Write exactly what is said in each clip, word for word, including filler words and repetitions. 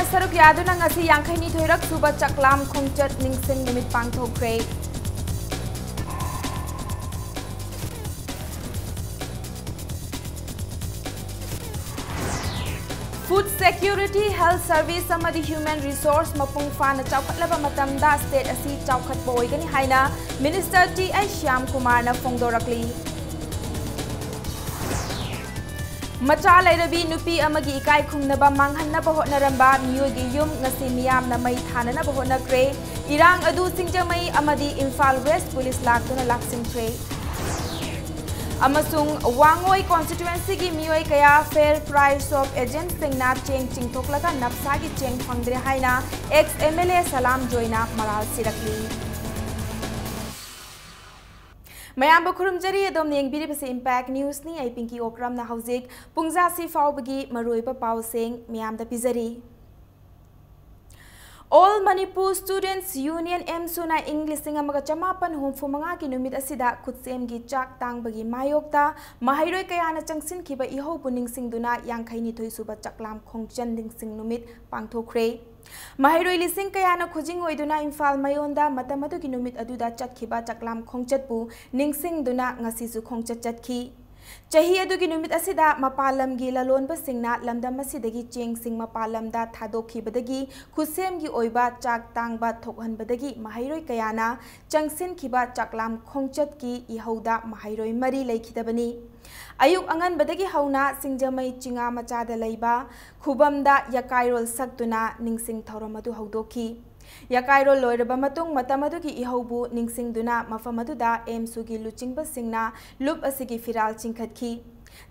ꯁꯔꯨꯛ ꯌꯥꯗꯨꯅ ꯉꯁꯤ ꯌꯥꯡꯈꯩꯅꯤꯊꯣꯏꯔꯛ ꯁꯨꯕ ꯆꯥꯛꯂꯥꯝ ꯈꯣꯡꯆꯠ ꯅꯤꯡꯁꯤꯡ ꯅꯨꯃꯤꯠ ꯄꯥꯡꯊꯣꯛꯈ꯭ꯔꯦ꯫ Food security, health service ꯑꯃꯗꯤ human resource ꯃꯄꯨꯡ ꯐꯥꯅ ꯆꯥꯎꯈꯠꯂꯕ ꯃꯇꯝꯗ state ꯑꯁꯤ ꯆꯥꯎꯈꯠꯄ ꯑꯣꯏꯒꯅꯤ ꯍꯥꯏꯅ Minister ꯇꯤ ꯑꯩꯆ ꯁ꯭ꯌꯥꯝ ꯀꯨꯃꯥꯔꯅ ꯐꯣꯡꯗꯣꯔꯛꯂꯤ꯫ ꯃꯆꯥ ꯂꯩꯔꯕꯤ ꯅꯨꯄꯤ ꯑꯃꯒꯤ ꯏꯀꯥꯏ ꯈꯨꯝꯅꯕ ꯃꯥꯡꯍꯟꯅꯕ ꯍꯣꯠꯅꯔꯝꯕ ꯃꯤꯑꯣꯏꯒꯤ ꯌꯨꯝ ꯉꯁꯤ ꯃꯤꯌꯥꯝꯅ ꯃꯩ ꯊꯥꯅꯅꯕ ꯍꯣꯠꯅꯈ꯭ꯔꯦ꯫ ꯏꯔꯥꯡ ꯑꯗꯨ ꯁꯤꯡꯖꯃꯩ ꯑꯃꯗꯤ ꯏꯝꯐꯥꯜ ꯋꯦꯁ ꯄꯨꯂꯤꯁ ꯂꯥꯛꯇꯨꯅ ꯂꯥꯛꯁꯤꯟꯈ꯭ꯔꯦ꯫ ꯑꯃꯁꯨꯡ ꯋꯥꯡꯉꯣꯏ constituencyꯒꯤ ꯃꯤꯑꯣꯏ ꯀꯌꯥ fair price of agentꯁꯤꯡꯅ ꯆꯦꯡ ꯆꯤꯡꯊꯣꯛꯂꯒ ꯅꯞꯁꯥꯒꯤ ꯆꯦꯡ ꯐꯪꯗ꯭ꯔꯦ ꯍꯥꯏꯅ ex MLA ꯁꯂꯥꯝ ꯖꯣꯏꯅ ꯃꯔꯥꯜ ꯁꯤꯔꯛꯂꯤ꯫ ꯃꯌꯥꯝꯕꯨ ꯈꯨꯔꯨꯝꯖꯔꯤ꯫ ꯑꯗꯣꯝꯅ ꯌꯦꯡꯕꯤꯔꯤꯕꯁꯤ Impact Newsꯅꯤ꯫ ꯑꯩ ꯄꯤꯡꯀꯤ ꯑꯣꯀ꯭ꯔꯝꯅ ꯍꯧꯖꯤꯛ ꯄꯨꯡꯖꯥꯁꯤ ꯐꯥꯎꯕꯒꯤ ꯃꯔꯨꯑꯣꯏꯕ ꯄꯥꯎꯁꯤꯡ ꯃꯌꯥꯝꯗ ꯄꯤꯖꯔꯤ꯫ All Manipur Students Union, AMSUꯅ ꯏꯪ ꯂꯤꯁꯤꯡ ꯑꯃꯒ ꯆꯃꯥꯄꯟ ꯍꯨꯝꯐꯨ ꯃꯉꯥꯒꯤ ꯅꯨꯃꯤꯠ ꯑꯁꯤꯗ ꯈꯨꯠꯁꯦꯝꯒꯤ ꯆꯥꯛ ꯇꯥꯡꯕꯒꯤ ꯃꯥꯌꯣꯛꯇ ꯃꯍꯩꯔꯣꯏ ꯀꯌꯥꯅ ꯆꯪꯁꯤꯟꯈꯤꯕ ꯏꯍꯧꯕꯨ ꯅꯤꯡꯁꯤꯡꯗꯨꯅ ꯌꯥꯡꯈꯩꯅꯤꯊꯣꯏ ꯁꯨꯕ ꯆꯥꯛꯂꯥꯝ ꯈꯣꯡꯆꯠ ꯅꯤꯡꯁꯤꯡ ꯅꯨꯃꯤꯠ ꯄꯥꯡꯊꯣꯛꯈ꯭ꯔꯦ꯫ ꯃꯍꯩꯔꯣꯏ ꯂꯤꯁꯤꯡ ꯀꯌꯥꯅ ꯈꯨꯖꯤꯡ ꯑꯣꯏꯗꯨꯅ ꯏꯝꯐꯥꯜ ꯃꯌꯣꯟꯗ ꯃꯇꯝ ꯑꯗꯨꯒꯤ ꯅꯨꯃꯤꯠ ꯑꯗꯨꯗ ꯆꯠꯈꯤꯕ ꯆꯥꯛꯂꯥꯝ ꯈꯣꯡꯆꯠꯄꯨ ꯅꯤꯡꯁꯤꯡꯗꯨꯅ ꯉꯁꯤꯁꯨ ꯈꯣꯡꯆꯠ ꯆꯠꯈꯤ꯫ ꯆꯍꯤ ꯑꯗꯨꯒꯤ ꯅꯨꯃꯤꯠ ꯑꯁꯤꯗ ꯃꯄꯥꯟ ꯂꯝꯒꯤ ꯂꯂꯣꯟꯕꯁꯤꯡꯅ ꯂꯝꯗꯝ ꯑꯁꯤꯗꯒꯤ ꯆꯦꯡꯁꯤꯡ ꯃꯄꯥꯟ ꯂꯝꯗ ꯊꯥꯗꯣꯛꯈꯤꯕꯗꯒꯤ ꯈꯨꯠꯁꯦꯝꯒꯤ ꯑꯣꯏꯕ ꯆꯥꯛ ꯇꯥꯡꯕ ꯊꯣꯛꯍꯟꯕꯗꯒꯤ ꯃꯍꯩꯔꯣꯏ ꯀꯌꯥꯅ ꯆꯪꯁꯤꯟꯈꯤꯕ ꯆꯥꯛꯂꯥꯝ ꯈꯣꯡꯆꯠꯀꯤ ꯏꯍꯧꯗ ꯃꯍꯩꯔꯣꯏ ꯃꯔꯤ ꯂꯩꯈꯤꯗꯕꯅꯤ꯫ ꯑꯌꯨꯛ ꯑꯉꯟꯕꯗꯒꯤ ꯍꯧꯅ ꯁꯤꯡꯖꯃꯩ ꯆꯤꯉꯥ ꯃꯆꯥꯗ ꯂꯩꯕ ꯈꯨꯕꯝꯗ ꯌꯥꯀꯥꯏꯔꯣꯜ ꯁꯛꯇꯨꯅ ꯅꯤꯡꯁꯤꯡ ꯊꯧꯔꯝ ꯑꯗꯨ ꯍꯧꯗꯣꯛꯈꯤ꯫ ꯌꯥꯀꯥꯏꯔꯣꯜ ꯂꯣꯏꯔꯕ ꯃꯇꯨꯡ ꯃꯇꯝ ꯑꯗꯨꯒꯤ ꯏꯍꯧꯕꯨ ꯅꯤꯡꯁꯤꯡꯗꯨꯅ ꯃꯐꯝ ꯑꯗꯨꯗ AMSUꯒꯤ ꯂꯨꯆꯤꯡꯕꯁꯤꯡꯅ ꯂꯨꯞ ꯑꯁꯤꯒꯤ ꯐꯤꯔꯥꯜ ꯆꯤꯡꯈꯠꯈꯤ꯫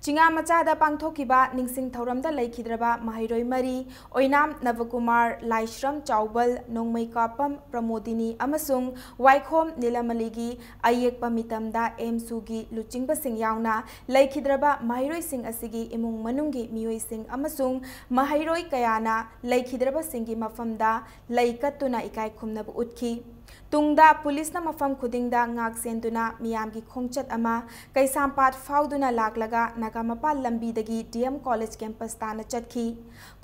ꯆꯤꯉꯥ ꯃꯆꯥꯗ ꯄꯥꯡꯊꯣꯛꯈꯤꯕ ꯅꯤꯡꯁꯤꯡ ꯊꯧꯔꯝꯗ ꯂꯩꯈꯤꯗ꯭ꯔꯕ ꯃꯍꯩꯔꯣꯏ ꯃꯔꯤ, ꯑꯣꯏꯅꯥꯝ ꯅꯕꯀꯨꯃꯥꯔ, ꯂꯥꯏꯁ꯭ꯔꯝ ꯆꯥꯎꯕꯜ, ꯅꯣꯡꯃꯩꯀꯥꯄꯝ ꯄ꯭ꯔꯃꯣꯗꯤꯅꯤ ꯑꯃꯁꯨꯡ ꯋꯥꯏꯈꯣꯝ ꯅꯤꯂꯃꯂꯤꯒꯤ ꯑꯌꯦꯛꯄ ꯃꯤꯇꯝꯗ AMSUꯒꯤ ꯂꯨꯆꯤꯡꯕꯁꯤꯡ ꯌꯥꯎꯅ ꯂꯩꯈꯤꯗ꯭ꯔꯕ ꯃꯍꯩꯔꯣꯏꯁꯤꯡ ꯑꯁꯤꯒꯤ ꯏꯃꯨꯡ ꯃꯅꯨꯡꯒꯤ ꯃꯤꯑꯣꯏꯁꯤꯡ ꯑꯃꯁꯨꯡ ꯃꯍꯩꯔꯣꯏ ꯀꯌꯥꯅ ꯂꯩꯈꯤꯗ꯭ꯔꯕꯁꯤꯡꯒꯤ ꯃꯐꯝꯗ ꯂꯩ ꯀꯠꯇꯨꯅ ꯏꯀꯥꯏ ꯈꯨꯝꯅꯕ ꯎꯠꯈꯤ꯫ ꯇꯨꯡꯗ ꯄꯨꯂꯤꯁꯅ ꯃꯐꯝ ꯈꯨꯗꯤꯡꯗ ꯉꯥꯛ ꯁꯦꯟꯗꯨꯅ ꯃꯤꯌꯥꯝꯒꯤ ꯈꯣꯡꯆꯠ ꯑꯃ ꯀꯩꯁꯥꯝꯄꯥꯠ ꯐꯥꯎꯗꯨꯅ ꯂꯥꯛꯂꯒ Nagampal ꯂꯝꯕꯤꯗꯒꯤ D M college campus ꯇꯥꯟꯅ ꯆꯠꯈꯤ꯫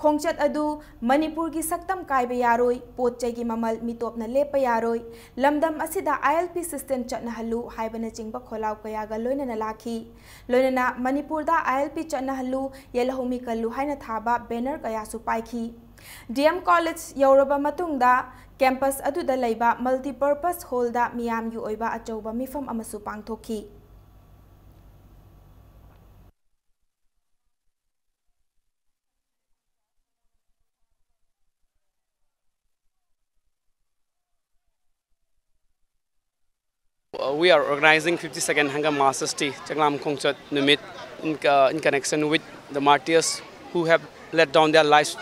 ꯈꯣꯡꯆꯠ ꯑꯗꯨ ꯃꯅꯤꯄꯨꯔꯒꯤ ꯁꯛꯇꯝ ꯀꯥꯏꯕ ꯌꯥꯔꯣꯏ, ꯄꯣꯠ ꯆꯩꯒꯤ ꯃꯃꯜ ꯃꯤꯇꯣꯞꯅ ꯂꯦꯞꯄ ꯌꯥꯔꯣꯏ, ꯂꯝꯗꯝ ꯑꯁꯤꯗ ꯑꯥꯏ ꯑꯦꯜ ꯄꯤ ꯁꯤꯁꯇꯦꯝ ꯆꯠꯅꯍꯜꯂꯨ ꯍꯥꯏꯕꯅꯆꯤꯡꯕ ꯈꯣꯜꯂꯥꯎ ꯀꯌꯥꯒ ꯂꯣꯏꯅꯅ ꯂꯥꯛꯈꯤ꯫ ꯂꯣꯏꯅꯅ ꯃꯅꯤꯄꯨꯔꯗ ꯑꯥꯏ ꯑꯦꯜ ꯄꯤ ꯆꯠꯅꯍꯜꯂꯨ, ꯌꯦꯜꯍꯧꯃꯤ ꯀꯜꯂꯨ ꯍꯥꯏꯅ ꯊꯥꯕ ꯕꯦꯅꯔ ꯀꯌꯥꯁꯨ ꯄꯥꯏꯈꯤ꯫ ꯗꯤ ꯑꯦꯝ ꯀꯣꯂꯦꯖ ꯌꯧꯔꯕ ꯃꯇꯨꯡꯗ ꯀꯦꯝꯄꯁ ꯑꯗꯨꯗ ꯂꯩꯕ ꯃꯜꯇꯤꯄꯔꯄꯁ ꯍꯣꯜꯗ ꯃꯤꯌꯥꯝꯒꯤ ꯑꯣꯏꯕ ꯑꯆꯧꯕ ꯃꯤꯐꯝ ꯑꯃꯁꯨ ꯄꯥꯡꯊꯣꯛꯈꯤ꯫ Uh, we are organizing fifty-second Hangam Mahasasti Chaklam Khongchat Numit in, uh, in connection with the martyrs who have let down their lives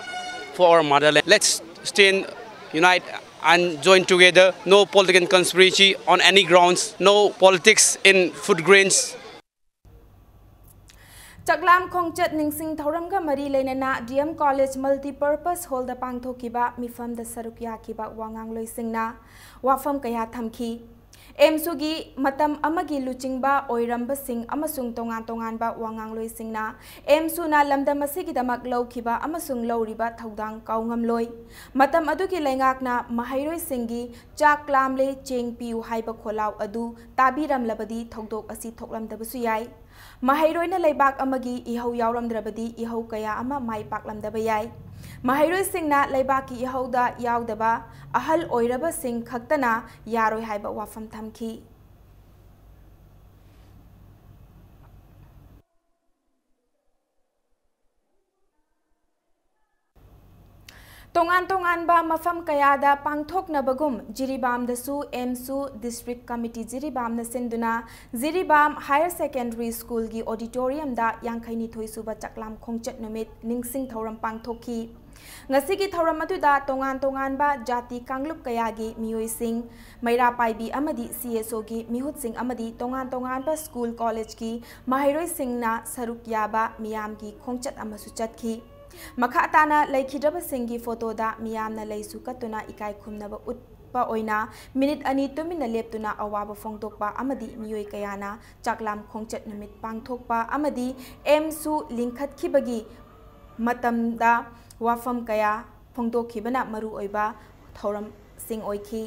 for our motherland. Let's stay in, unite and join together. No political conspiracy on any grounds. No politics in food grains. ꯆꯥꯛꯂꯥꯝ ꯈꯣꯡꯆꯠ ꯅꯤꯡꯁꯤꯡ ꯊꯧꯔꯝꯒ ꯃꯔꯤ ꯂꯩꯅꯅ D M college multipurpose ꯍꯣꯜꯗ ꯄꯥꯡꯊꯣꯛꯈꯤꯕ ꯃꯤꯐꯝꯗ ꯁꯔꯨꯛ ꯌꯥꯈꯤꯕ ꯋꯥ ꯉꯥꯡꯂꯣꯏꯁꯤꯡꯅ ꯋꯥꯐꯝ ꯀꯌꯥ ꯊꯝꯈꯤ꯫ ꯑꯦꯝꯁꯨꯒꯤ ꯃꯇꯝ ꯑꯃꯒꯤ ꯂꯨꯆꯤꯡꯕ ꯑꯣꯏꯔꯝꯕꯁꯤꯡ ꯑꯃꯁꯨꯡ ꯇꯣꯉꯥꯟ ꯇꯣꯉꯥꯟꯕ ꯋꯥ ꯉꯥꯡꯂꯣꯏꯁꯤꯡꯅ ꯑꯦꯝꯁꯨꯅ ꯂꯝꯗꯝ ꯑꯁꯤꯒꯤꯗꯃꯛ ꯂꯧꯈꯤꯕ ꯑꯃꯁꯨꯡ ꯂꯧꯔꯤꯕ ꯊꯧꯗꯥꯡ ꯀꯥꯎꯉꯝꯂꯣꯏ꯫ ꯃꯇꯝ ꯑꯗꯨꯒꯤ ꯂꯩꯉꯥꯛꯅ ꯃꯍꯩꯔꯣꯏꯁꯤꯡꯒꯤ "ꯆꯥꯛ ꯂꯥꯝꯂꯦ, ꯆꯦꯡ ꯄꯤꯌꯨ" ꯍꯥꯏꯕ ꯈꯣꯜꯂꯥꯎ ꯑꯗꯨ ꯇꯥꯕꯤꯔꯝꯂꯕꯗꯤ ꯊꯧꯗꯣꯛ ꯑꯁꯤ ꯊꯣꯛꯂꯝꯗꯕꯁꯨ ꯌꯥꯏ꯫ ꯃꯍꯩꯔꯣꯏꯅ ꯂꯩꯕꯥꯛ ꯑꯃꯒꯤ ꯏꯍꯧ ꯌꯥꯎꯔꯝꯗ꯭ꯔꯕꯗꯤ ꯏꯍꯧ ꯀꯌꯥ ꯑꯃ ꯃꯥꯏ ꯄꯥꯛꯂꯝꯗꯕ ꯌꯥꯏ꯫ ꯃꯍꯩꯔꯣꯏꯁꯤꯡꯅ ꯂꯩꯕꯥꯛꯀꯤ ꯏꯍꯧꯗ ꯌꯥꯎꯗꯕ ꯑꯍꯜ ꯑꯣꯏꯔꯕꯁꯤꯡ ꯈꯛꯇꯅ ꯌꯥꯔꯣꯏ ꯍꯥꯏꯕ ꯋꯥꯐꯝ ꯊꯝꯈꯤ꯫ ꯇꯣꯉꯥꯟ ꯇꯣꯉꯥꯟꯕ ꯃꯐꯝ ꯀꯌꯥꯗ ꯄꯥꯡꯊꯣꯛꯅꯕꯒꯨꯝ ꯖꯤꯔꯤꯕꯥꯝꯗꯁꯨ ꯑꯦꯝꯁꯨ ꯗꯤꯁꯇ꯭ꯔꯤꯛ ꯀꯃꯤꯇꯤ ꯖꯤꯔꯤꯕꯥꯝꯅ ꯁꯤꯟꯗꯨꯅ ꯖꯤꯔꯤꯕꯥꯝ ꯍꯥꯌꯔ ꯁꯦꯀꯦꯟꯗꯔꯤ ꯁ꯭ꯀꯨꯜꯒꯤ ꯑꯣꯗꯤꯇꯣꯔꯤꯌꯝꯗ ꯌꯥꯡꯈꯩꯅꯤꯊꯣꯏ ꯁꯨꯕ ꯆꯥꯛꯂꯥꯝ ꯈꯣꯡꯆꯠ ꯅꯨꯃꯤꯠ ꯅꯤꯡꯁꯤꯡ ꯊꯧꯔꯝ ꯄꯥꯡꯊꯣꯛꯈꯤ꯫ ꯉꯁꯤꯒꯤ ꯊꯧꯔꯝ ꯑꯗꯨꯗ ꯇꯣꯉꯥꯟ ꯇꯣꯉꯥꯟꯕ ꯖꯥꯇꯤ ꯀꯥꯡꯂꯨꯞ ꯀꯌꯥꯒꯤ ꯃꯤꯑꯣꯏꯁꯤꯡ, ꯃꯩꯔꯥ ꯄꯥꯏꯕꯤ ꯑꯃꯗꯤ ꯁꯤ ꯑꯦꯁ ꯑꯣꯒꯤ ꯃꯤꯍꯨꯠꯁꯤꯡ ꯑꯃꯗꯤ ꯇꯣꯉꯥꯟ ꯇꯣꯉꯥꯟꯕ ꯁ꯭ꯀꯨꯜ ꯀꯣꯂꯦꯖꯀꯤ ꯃꯍꯩꯔꯣꯏꯁꯤꯡꯅ ꯁꯔꯨꯛ ꯌꯥꯕ ꯃꯤꯌꯥꯝꯒꯤ ꯈꯣꯡꯆꯠ ꯑꯃꯁꯨ ꯆꯠꯈꯤ꯫ ꯃꯈꯥ ꯇꯥꯅ ꯂꯩꯈꯤꯗ꯭ꯔꯕꯁꯤꯡꯒꯤ ꯐꯣꯇꯣꯗ ꯃꯤꯌꯥꯝꯅ ꯂꯩꯁꯨ ꯀꯠꯇꯨꯅ ꯏꯀꯥꯏ ꯈꯨꯝꯅꯕ ꯎꯠ-, ꯑꯣꯏꯅ ꯃꯤꯅꯤꯠ ꯑꯅꯤ ꯇꯨꯃꯤꯟꯅ ꯂꯦꯞꯇꯨꯅ ꯑꯋꯥꯕ ꯐꯣꯡꯗꯣꯛꯄ ꯑꯃꯗꯤ ꯃꯤꯑꯣꯏ ꯀꯌꯥꯅ ꯆꯥꯛꯂꯥꯝ ꯈꯣꯡꯆꯠ ꯅꯨꯃꯤꯠ ꯄꯥꯡꯊꯣꯛꯄ ꯑꯃꯗꯤ ꯑꯦꯝꯁꯨ ꯂꯤꯡꯈꯠꯈꯤꯕꯒꯤ ꯃꯇꯝꯗ ꯋꯥꯐꯝ ꯀꯌꯥ ꯐꯣꯡꯗꯣꯛꯈꯤꯕꯅ ꯃꯔꯨꯑꯣꯏꯕ ꯊꯧꯔꯝꯁꯤꯡ ꯑꯣꯏꯈꯤ꯫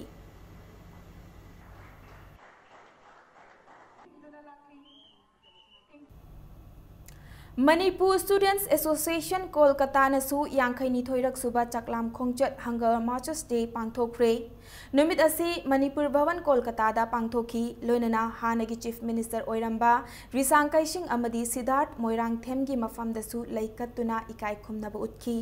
ꯃꯅꯤꯄꯨꯔ ꯁ꯭ꯇꯨꯗꯦꯟꯠꯁ ꯑꯦꯁꯣꯁꯤꯌꯦꯁꯟ ꯀꯣꯜꯀꯇꯥꯅꯁꯨ ꯌꯥꯡꯈꯩꯅꯤꯊꯣꯏꯔꯛ ꯁꯨꯕ ꯆꯥꯛꯂꯥꯝ ꯈꯣꯡꯆꯠ ꯍꯪꯒꯔ ꯃꯥꯔꯆꯔꯁ ꯗꯦ ꯄꯥꯡꯊꯣꯛꯈ꯭ꯔꯦ꯫ ꯅꯨꯃꯤꯠ ꯑꯁꯤ ꯃꯅꯤꯄꯨꯔ ꯚꯕꯟ ꯀꯣꯜꯀꯇꯥꯗ ꯄꯥꯡꯊꯣꯛꯈꯤ꯫ ꯂꯣꯏꯅꯅ ꯍꯥꯟꯅꯒꯤ ꯆꯤꯐ ꯃꯤꯅꯤꯁꯇꯔ ꯑꯣꯏꯔꯝꯕ ꯔꯤꯁꯥꯡ ꯀꯩꯁꯤꯡ ꯑꯃꯗꯤ ꯁꯤꯗꯥꯔꯊ ꯃꯣꯏꯔꯥꯡꯊꯦꯝꯒꯤ ꯃꯐꯝꯗꯁꯨ ꯂꯩ ꯀꯠꯇꯨꯅ ꯏꯀꯥꯏ ꯈꯨꯝꯅꯕ ꯎꯠꯈꯤ꯫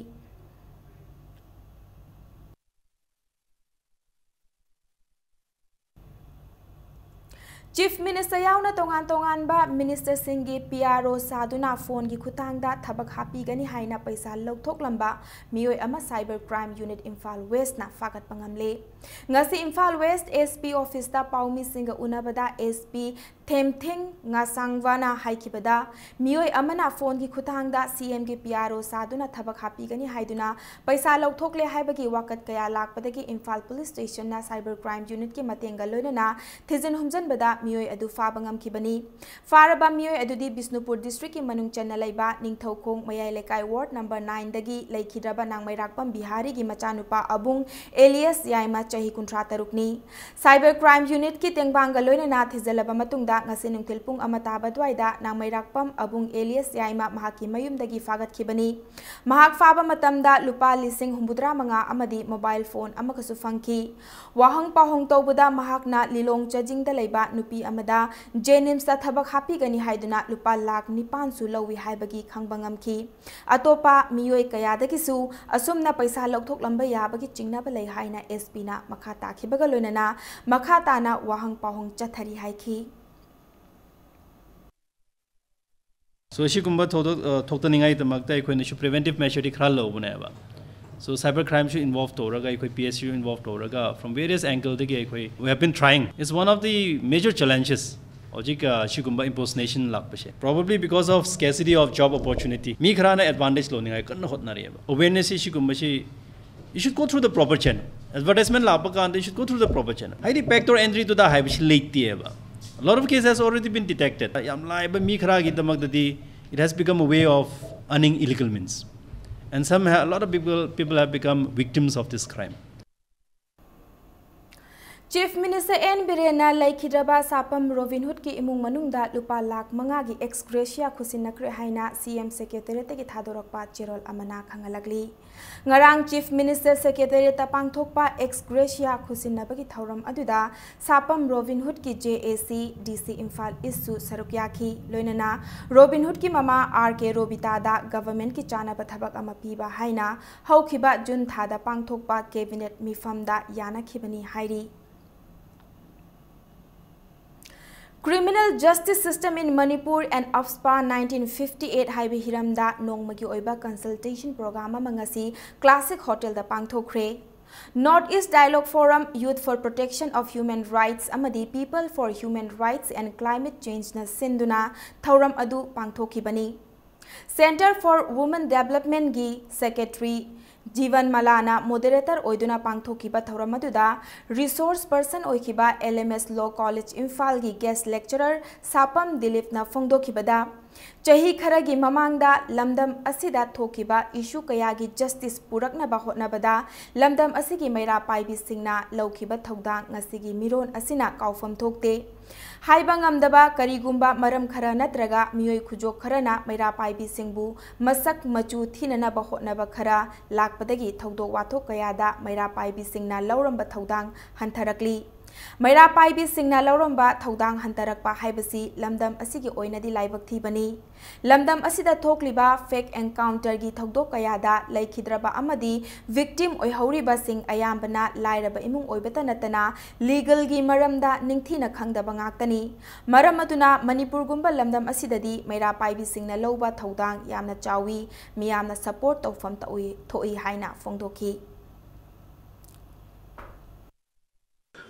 ꯆꯤꯐ ꯃꯤꯅꯤꯁꯇꯔ ꯌꯥꯎꯅ ꯇꯣꯉꯥꯟ ꯇꯣꯉꯥꯟꯕ ꯃꯤꯅꯤꯁꯇꯔꯁꯤꯡꯒꯤ ꯄꯤ ꯑꯥꯔ ꯑꯣ ꯁꯥꯗꯨꯅ ꯐꯣꯟꯒꯤ ꯈꯨꯠꯊꯥꯡꯗ ꯊꯕꯛ ꯍꯥꯞꯄꯤꯒꯅꯤ ꯍꯥꯏꯅ ꯄꯩꯁꯥ ꯂꯧꯊꯣꯛꯂꯝꯕ ꯃꯤꯑꯣꯏ ꯑꯃ ꯁꯥꯏꯕꯔ ꯀ꯭ꯔꯥꯏꯝ ꯌꯨꯅꯤꯠ ꯏꯝꯐꯥꯜ ꯋꯦꯁꯅ ꯐꯥꯒꯠꯄ ꯉꯝꯂꯦ꯫ ꯉꯁꯤ ꯏꯝꯐꯥꯜ ꯋꯦꯁ ꯑꯦꯁ ꯄꯤ ꯑꯣꯐꯤꯁꯇ ꯄꯥꯎꯃꯤꯁꯤꯡꯒ ꯎꯅꯕꯗ ꯑꯦꯁ ꯄꯤ ꯊꯦꯝꯊꯤꯡ ꯉꯥꯁꯥꯡꯋꯥꯅ ꯍꯥꯏꯈꯤꯕꯗ, ꯃꯤꯑꯣꯏ ꯑꯃꯅ ꯐꯣꯟꯒꯤ ꯈꯨꯠꯊꯥꯡꯗ ꯁꯤ ꯑꯦꯝꯒꯤ ꯄꯤ ꯑꯥꯔ ꯑꯣ ꯁꯥꯗꯨꯅ ꯊꯕꯛ ꯍꯥꯞꯄꯤꯒꯅꯤ ꯍꯥꯏꯗꯨꯅ ꯄꯩꯁꯥ ꯂꯧꯊꯣꯛꯂꯦ ꯍꯥꯏꯕꯒꯤ ꯋꯥꯀꯠ ꯀꯌꯥ ꯂꯥꯛꯄꯗꯒꯤ ꯏꯝꯐꯥꯜ ꯄꯨꯂꯤꯁ ꯁ꯭ꯇꯦꯁꯟꯅ ꯁꯥꯏꯕꯔ ꯀ꯭ꯔꯥꯏꯝ ꯌꯨꯅꯤꯠꯀꯤ ꯃꯇꯦꯡꯒ ꯂꯣꯏꯅꯅ ꯊꯤꯖꯤꯟ ꯍꯨꯝꯖꯤꯟꯕꯗ ꯃꯤꯑꯣꯏ ꯑꯗꯨ ꯐꯥꯕ ꯉꯝꯈꯤꯕꯅꯤ꯫ ꯐꯥꯔꯕ ꯃꯤꯑꯣꯏ ꯑꯗꯨꯗꯤ ꯕꯤꯁꯅꯨꯄꯨꯔ ꯗꯤꯁꯇ꯭ꯔꯤꯛꯀꯤ ꯃꯅꯨꯡ ꯆꯟꯅ ꯂꯩꯕ ꯅꯤꯡꯊꯧꯈꯣꯡ ꯃꯌꯥꯏ ꯂꯩꯀꯥꯏ ꯋꯥꯔꯗ ꯅꯝꯕꯔ ꯅꯥꯏꯟꯗꯒꯤ ꯂꯩꯈꯤꯗ꯭ꯔꯕ ꯅꯥꯡꯃꯩꯔꯥꯛꯄꯝ ꯕꯤꯍꯥꯔꯤꯒꯤ ꯃꯆꯥꯅꯨꯄꯥ ꯑꯕꯨꯡ ꯑꯦꯂꯤꯌꯁ ꯌꯥꯏꯃ, ꯆꯍꯤ ꯀꯨꯟꯊ꯭ꯔꯥ ꯇꯔꯨꯛꯅꯤ꯫ ꯁꯥꯏꯕꯔ ꯀ꯭ꯔꯥꯏꯝ ꯌꯨꯅꯤꯠꯀꯤ ꯇꯦꯡꯕꯥꯡꯒ ꯂꯣꯏꯅꯅ ꯊꯤꯖꯤꯜꯂꯕ ꯃꯇꯨꯡꯗ ꯉꯁꯤ ꯅꯨꯡꯊꯤꯜ ꯄꯨꯡ ꯑꯃ ꯇꯥꯕ ꯑꯗꯨꯋꯥꯏꯗ ꯅꯥꯡꯃꯩꯔꯥꯛꯄꯝ ꯑꯕꯨꯡ ꯑꯦꯂꯤꯌꯁ ꯌꯥꯏꯃ ꯃꯍꯥꯛꯀꯤ ꯃꯌꯨꯝꯗꯒꯤ ꯐꯥꯒꯠꯈꯤꯕꯅꯤ꯫ ꯃꯍꯥꯛ ꯐꯥꯕ ꯃꯇꯝꯗ ꯂꯨꯄꯥ ꯂꯤꯁꯤꯡ ꯍꯨꯝꯐꯨꯇꯔꯥ ꯃꯉꯥ ꯑꯃꯗꯤ ꯃꯣꯕꯥꯏꯜ ꯐꯣꯟ ꯑꯃꯒꯁꯨ ꯐꯪꯈꯤ꯫ ꯋꯥꯍꯪ ꯄꯥꯎꯍꯪ ꯇꯧꯕꯗ ꯃꯍꯥꯛꯅ ꯂꯤꯂꯣꯡ ꯆꯥꯖꯤꯡꯗ ꯂꯩꯕ ꯅꯨꯄꯤ ꯑꯃꯗ ꯖꯦꯅꯤꯝꯁꯇ ꯊꯕꯛ ꯍꯥꯞꯄꯤꯒꯅꯤ ꯍꯥꯏꯗꯨꯅ ꯂꯨꯄꯥ ꯂꯥꯈ ꯅꯤꯄꯥꯟꯁꯨ ꯂꯧꯏ ꯍꯥꯏꯕꯒꯤ ꯈꯪꯕ ꯉꯝꯈꯤ꯫ ꯑꯇꯣꯞꯄ ꯃꯤꯑꯣꯏ ꯀꯌꯥꯗꯒꯤꯁꯨ ꯑꯁꯨꯝꯅ ꯄꯩꯁꯥ ꯂꯧꯊꯣꯛꯂꯝꯕ ꯌꯥꯕꯒꯤ ꯆꯤꯡꯅꯕ ꯂꯩ ꯍꯥꯏꯅ ꯑꯦꯁ ꯄꯤꯅ ꯃꯈꯥ ꯇꯥꯈꯤꯕꯒ ꯂꯣꯏꯅꯅ ꯃꯈꯥ ꯇꯥꯅ ꯋꯥꯍꯪ ꯄꯥꯎꯍꯪ ꯆꯠꯊꯔꯤ ꯍꯥꯏꯈꯤ꯫ So, ꯑꯁꯤꯒꯨꯝꯕ ꯊꯧꯗꯣꯛ, ꯑ, ꯊꯣꯛꯇꯅꯤꯡꯉꯥꯏꯗꯃꯛꯇ ꯑꯩꯈꯣꯏꯅꯁꯨ preventive measure ꯗꯤ ꯈꯔ ꯂꯧꯕꯅꯦꯕ꯫ So, cyber crime ꯁꯨ involve ꯇꯧꯔꯒ, ꯑꯩꯈꯣꯏ P S ꯁꯨ involve ꯇꯧꯔꯒ, from various angle ꯗꯒꯤ ꯑꯩꯈꯣꯏ, we have been trying. It's one of the major challenges. ꯍꯧꯖꯤꯛ, ꯑ, ꯁꯤꯒꯨꯝꯕ impersonation ꯂꯥꯛꯄꯁꯦ, probably because of scarcity of job opportunity, ꯃꯤ ꯈꯔꯅ advantage ꯂꯧꯅꯤꯡꯉꯥꯏ ꯀꯟꯅ ꯍꯣꯠꯅꯔꯤꯑꯕ꯫ Awareness ꯁꯤ ꯁꯤꯒꯨꯝꯕꯁꯤ, you should go through the proper channel. Advertisement ꯂꯥꯛꯄ ꯀꯥꯟꯗ you should go through the proper channel. ꯍꯥꯏꯗꯤ backdoor entry to the ꯍꯥꯏꯕꯁꯤ ꯂꯩꯇꯦꯕ. A lot of cases has already been detected. ꯌꯥꯝ ꯂꯥꯏꯕ ꯃꯤ ꯈꯔꯒꯤꯗꯃꯛꯇꯗꯤ it has become a way of earning illegal means. And some ha- a lot of people people have become victims of this crime. Chief Minister N Birenna ꯂꯩꯈꯤꯗ꯭ꯔꯕ ꯁꯥꯄꯝ ꯔꯣꯕꯤꯟꯍꯨꯗꯀꯤ ꯏꯃꯨꯡ ꯃꯅꯨꯡꯗ ꯂꯨꯄꯥ ꯂꯥꯈ ꯃꯉꯥꯒꯤ ex gratia ꯈꯨꯠꯁꯤꯟꯅꯈ꯭ꯔꯦ ꯍꯥꯏꯅ C M Secretariatꯇꯒꯤ ꯊꯥꯗꯣꯔꯛꯄ ꯆꯦꯔꯣꯜ ꯑꯃꯅ ꯈꯪꯍꯜꯂꯛꯂꯤ꯫ ꯉꯔꯥꯡ Chief Minister Secretariatꯇ ꯄꯥꯡꯊꯣꯛꯄ ex gratia ꯈꯨꯠꯁꯤꯟꯅꯕꯒꯤ ꯊꯧꯔꯝ ꯑꯗꯨꯗ ꯁꯥꯄꯝ ꯔꯣꯕꯤꯟꯍꯨꯗꯀꯤ J A C, D C Imphal ꯏꯁꯁꯨ ꯁꯔꯨꯛ ꯌꯥꯈꯤ꯫ ꯂꯣꯏꯅꯅ ꯔꯣꯕꯤꯟꯍꯨꯗꯀꯤ ꯃꯃꯥ R K ꯔꯣꯕꯤꯇꯥꯗ governmentꯀꯤ ꯆꯥꯅꯕ ꯊꯕꯛ ꯑꯃ ꯄꯤꯕ ꯍꯥꯏꯅ ꯍꯧꯈꯤꯕ ꯖꯨꯟ ꯊꯥꯗ ꯄꯥꯡꯊꯣꯛꯄ cabinet ꯃꯤꯐꯝꯗ ꯌꯥꯅꯈꯤꯕꯅꯤ ꯍꯥꯏꯔꯤ꯫ Criminal Justice System in Manipur and AFSPA nineteen fifty eight ꯍꯥꯏꯕ ꯍꯤꯔꯝꯗ ꯅꯣꯡꯃꯒꯤ ꯑꯣꯏꯕ consultation program ꯑꯃ ꯉꯁꯤ Classic Hotelꯗ ꯄꯥꯡꯊꯣꯛꯈ꯭ꯔꯦ꯫ North East Dialogue Forum, Youth for Protection of Human Rights ꯑꯃꯗꯤ People for Human Rights and Climate Changeꯅ ꯁꯤꯟꯗꯨꯅ ꯊꯧꯔꯝ ꯑꯗꯨ ꯄꯥꯡꯊꯣꯛꯈꯤꯕꯅꯤ꯫ Center for Women Developmentꯒꯤ Secretary Jiban ꯃꯂꯥꯅ moderator ꯑꯣꯏꯗꯨꯅ ꯄꯥꯡꯊꯣꯛꯈꯤꯕ ꯊꯧꯔꯝ ꯑꯗꯨꯗ resource person ꯑꯣꯏꯈꯤꯕ L M S Law College ꯏꯝꯐꯥꯜꯒꯤ guest lecturer ꯁꯥꯄꯝ ꯗꯤꯂꯤꯞꯅ ꯐꯣꯡꯗꯣꯛꯈꯤꯕꯗ, ꯆꯍꯤ ꯈꯔꯒꯤ ꯃꯃꯥꯡꯗ ꯂꯝꯗꯝ ꯑꯁꯤꯗ ꯊꯣꯛꯈꯤꯕ issue ꯀꯌꯥꯒꯤ justice ꯄꯨꯔꯛꯅꯕ ꯍꯣꯠꯅꯕꯗ ꯂꯝꯗꯝ ꯑꯁꯤꯒꯤ ꯃꯩꯔꯥ ꯄꯥꯏꯕꯤꯁꯤꯡꯅ ꯂꯧꯈꯤꯕ ꯊꯧꯗꯥꯡ ꯉꯁꯤꯒꯤ ꯃꯤꯔꯣꯟ ꯑꯁꯤꯅ ꯀꯥꯎꯐꯝ ꯊꯣꯛꯇꯦ꯫ ꯍꯥꯏꯕ ꯉꯝꯗꯕ ꯀꯔꯤꯒꯨꯝꯕ ꯃꯔꯝ ꯈꯔ ꯅꯠꯇ꯭ꯔꯒ ꯃꯤꯑꯣꯏ ꯈꯨꯖꯣꯛ ꯈꯔꯅ ꯃꯩꯔꯥ ꯄꯥꯏꯕꯤꯁꯤꯡꯕꯨ ꯃꯁꯛ ꯃꯆꯨ ꯊꯤꯅꯅꯕ ꯍꯣꯠꯅꯕ ꯈꯔ ꯂꯥꯛꯄꯗꯒꯤ ꯊꯧꯗꯣꯛ ꯋꯥꯊꯣꯛ ꯀꯌꯥꯗ ꯃꯩꯔꯥ ꯄꯥꯏꯕꯤꯁꯤꯡꯅ ꯂꯧꯔꯝꯕ ꯊꯧꯗꯥꯡ ꯍꯟꯊꯔꯛꯂꯤ꯫ ꯃꯩꯔꯥ ꯄꯥꯏꯕꯤꯁꯤꯡꯅ ꯂꯧꯔꯝꯕ ꯊꯧꯗꯥꯡ ꯍꯟꯊꯔꯛꯄ ꯍꯥꯏꯕꯁꯤ ꯂꯝꯗꯝ ꯑꯁꯤꯒꯤ ꯑꯣꯏꯅꯗꯤ ꯂꯥꯏꯕꯛ ꯊꯤꯕꯅꯤ꯫ ꯂꯝꯗꯝ ꯑꯁꯤꯗ ꯊꯣꯛꯂꯤꯕ fake encounterꯒꯤ ꯊꯧꯗꯣꯛ ꯀꯌꯥꯗ ꯂꯩꯈꯤꯗ꯭ꯔꯕ ꯑꯃꯗꯤ victim ꯑꯣꯏꯍꯧꯔꯤꯕꯁꯤꯡ ꯑꯌꯥꯝꯕꯅ ꯂꯥꯏꯔꯕ ꯏꯃꯨꯡ ꯑꯣꯏꯕꯇ ꯅꯠꯇꯅ legalꯒꯤ ꯃꯔꯝꯗ ꯅꯤꯡꯊꯤꯅ ꯈꯪꯗꯕ ꯉꯥꯛꯇꯅꯤ꯫ ꯃꯔꯝ ꯑꯗꯨꯅ ꯃꯅꯤꯄꯨꯔꯒꯨꯝꯕ ꯂꯝꯗꯝ ꯑꯁꯤꯗꯗꯤ ꯃꯩꯔꯥ ꯄꯥꯏꯕꯤꯁꯤꯡꯅ ꯂꯧꯕ ꯊꯧꯗꯥꯡ ꯌꯥꯝꯅ ꯆꯥꯎꯏ, ꯃꯤꯌꯥꯝꯅ support ꯇꯧꯐꯝ ꯇꯧꯏ-, ꯊꯣꯛꯏ ꯍꯥꯏꯅ ꯐꯣꯡꯗꯣꯛꯈꯤ꯫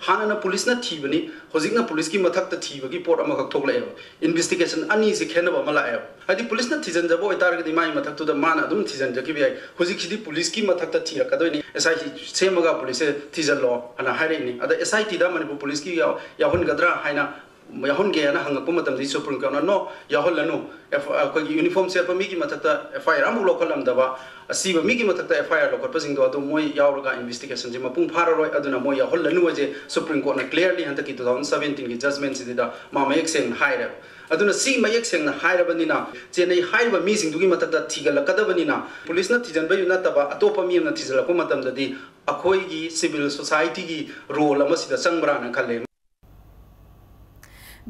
ꯍꯥꯟꯅꯅ ꯄꯨꯂꯤꯁꯅ ꯊꯤꯕꯅꯤ, ꯍꯧꯖꯤꯛꯅ ꯄꯨꯂꯤꯁꯀꯤ ꯃꯊꯛꯇ ꯊꯤꯕꯒꯤ ꯄꯣꯠ ꯑꯃꯈꯛ ꯊꯣꯛꯂꯛꯑꯦꯕ꯫ ꯏꯟꯚꯦꯁꯇꯤꯒꯦꯁꯟ ꯑꯅꯤꯁꯦ ꯈꯦꯠꯅꯕ ꯑꯃ ꯂꯥꯛꯑꯦꯕ꯫ ꯍꯥꯏꯗꯤ ꯄꯨꯂꯤꯁꯅ ꯊꯤꯖꯤꯟꯖꯕ ꯑꯣꯏꯇꯥꯔꯒꯗꯤ ꯃꯥꯒꯤ ꯃꯊꯛꯇꯨꯗ ꯃꯥꯅ ꯑꯗꯨꯝ ꯊꯤꯖꯤꯟꯖꯈꯤꯕ ꯌꯥꯏ꯫ ꯍꯧꯖꯤꯛꯁꯤꯗꯤ ꯄꯨꯂꯤꯁꯀꯤ ꯃꯊꯛꯇ ꯊꯤꯔꯛꯀꯗꯣꯏꯅꯤ, ꯑꯦꯁ ꯑꯥꯏ ꯇꯤ ꯁꯦꯝꯃꯒ ꯄꯨꯂꯤꯁꯁꯦ ꯊꯤꯖꯤꯜꯂꯣ ꯍꯥꯏꯅ ꯍꯥꯏꯔꯛꯏꯅꯤ꯫ ꯑꯗ ꯑꯦꯁ ꯑꯥꯏ ꯇꯤꯗ ꯃꯅꯤꯄꯨꯔ ꯄꯨꯂꯤꯁꯀꯤ ꯌꯥꯎ- ꯌꯥꯎꯍꯟꯒꯗ꯭ꯔꯥ ꯍꯥꯏꯅ, ꯌꯥꯎꯍꯟꯒꯦ ꯍꯥꯏꯅ ꯍꯪꯉꯛꯄ ꯃꯇꯝꯗ ꯁꯨꯄ꯭ꯔꯤꯝ ꯀꯣꯔꯠꯅ "ꯅꯣ, ꯌꯥꯎꯍꯜꯂꯅꯨ, ꯑꯩꯈꯣꯏꯒꯤ ꯌꯨꯅꯤꯐꯣꯔꯝ ꯁꯦꯠꯄ ꯃꯤꯒꯤ ꯃꯊꯛꯇ ꯑꯦꯐ ꯑꯥꯏ ꯑꯥꯔ ꯑꯃꯨꯛ ꯂꯧꯈꯠꯂꯝꯗꯕ, ꯑꯁꯤꯕ ꯃꯤꯒꯤ ꯃꯊꯛꯇ ꯑꯦꯐ ꯑꯥꯏ ꯑꯥꯔ ꯂꯧꯈꯠꯄꯁꯤꯡꯗꯣ ꯑꯗꯨ ꯃꯣꯏ ꯌꯥꯎꯔꯒ ꯏꯟꯚꯦꯁꯇꯤꯒꯦꯁꯟꯁꯦ ꯃꯄꯨꯡ ꯐꯥꯔꯔꯣꯏ, ꯑꯗꯨꯅ ꯃꯣꯏ ꯌꯥꯎꯍꯜꯂꯅꯨ" ꯍꯥꯏꯁꯦ ꯁꯨꯄ꯭ꯔꯤꯝ ꯀꯣꯔꯠꯅ ꯀ꯭ꯂꯤꯌꯥꯔꯂꯤ ꯍꯟꯗꯛꯀꯤ ꯇꯨ ꯊꯥꯎꯖꯟ ꯁꯕꯦꯟꯇꯤꯟꯒꯤ ꯖꯖꯃꯦꯟꯁꯤꯗ ꯃꯥ ꯃꯌꯦꯛ ꯁꯦꯡꯅ ꯍꯥꯏꯔꯦꯕ꯫ ꯑꯗꯨꯅ ꯁꯤ ꯃꯌꯦꯛ ꯁꯦꯡꯅ ꯍꯥꯏꯔꯕꯅꯤꯅ, ꯆꯦꯟꯅꯩ ꯍꯥꯏꯔꯤꯕ ꯃꯤꯁꯤꯡꯗꯨꯒꯤ ꯃꯊꯛꯇ ꯊꯤꯒꯠꯂꯛꯀꯗꯕꯅꯤꯅ, ꯄꯨꯂꯤꯁꯅ ꯊꯤꯖꯤꯟꯕ ꯅꯠꯇꯕ ꯑꯇꯣꯞꯄ ꯃꯤ ꯑꯃꯅ ꯊꯤꯖꯤꯜꯂꯛꯄ ꯃꯇꯝꯗꯗꯤ ꯑꯩꯈꯣꯏꯒꯤ ꯁꯤꯚꯤꯜ ꯁꯣꯁꯥꯏꯇꯤꯒꯤ ꯔꯣꯜ ꯑꯃꯁꯤꯗ ꯆꯪꯕ꯭ꯔꯥꯅ ꯈꯜꯂꯦ꯫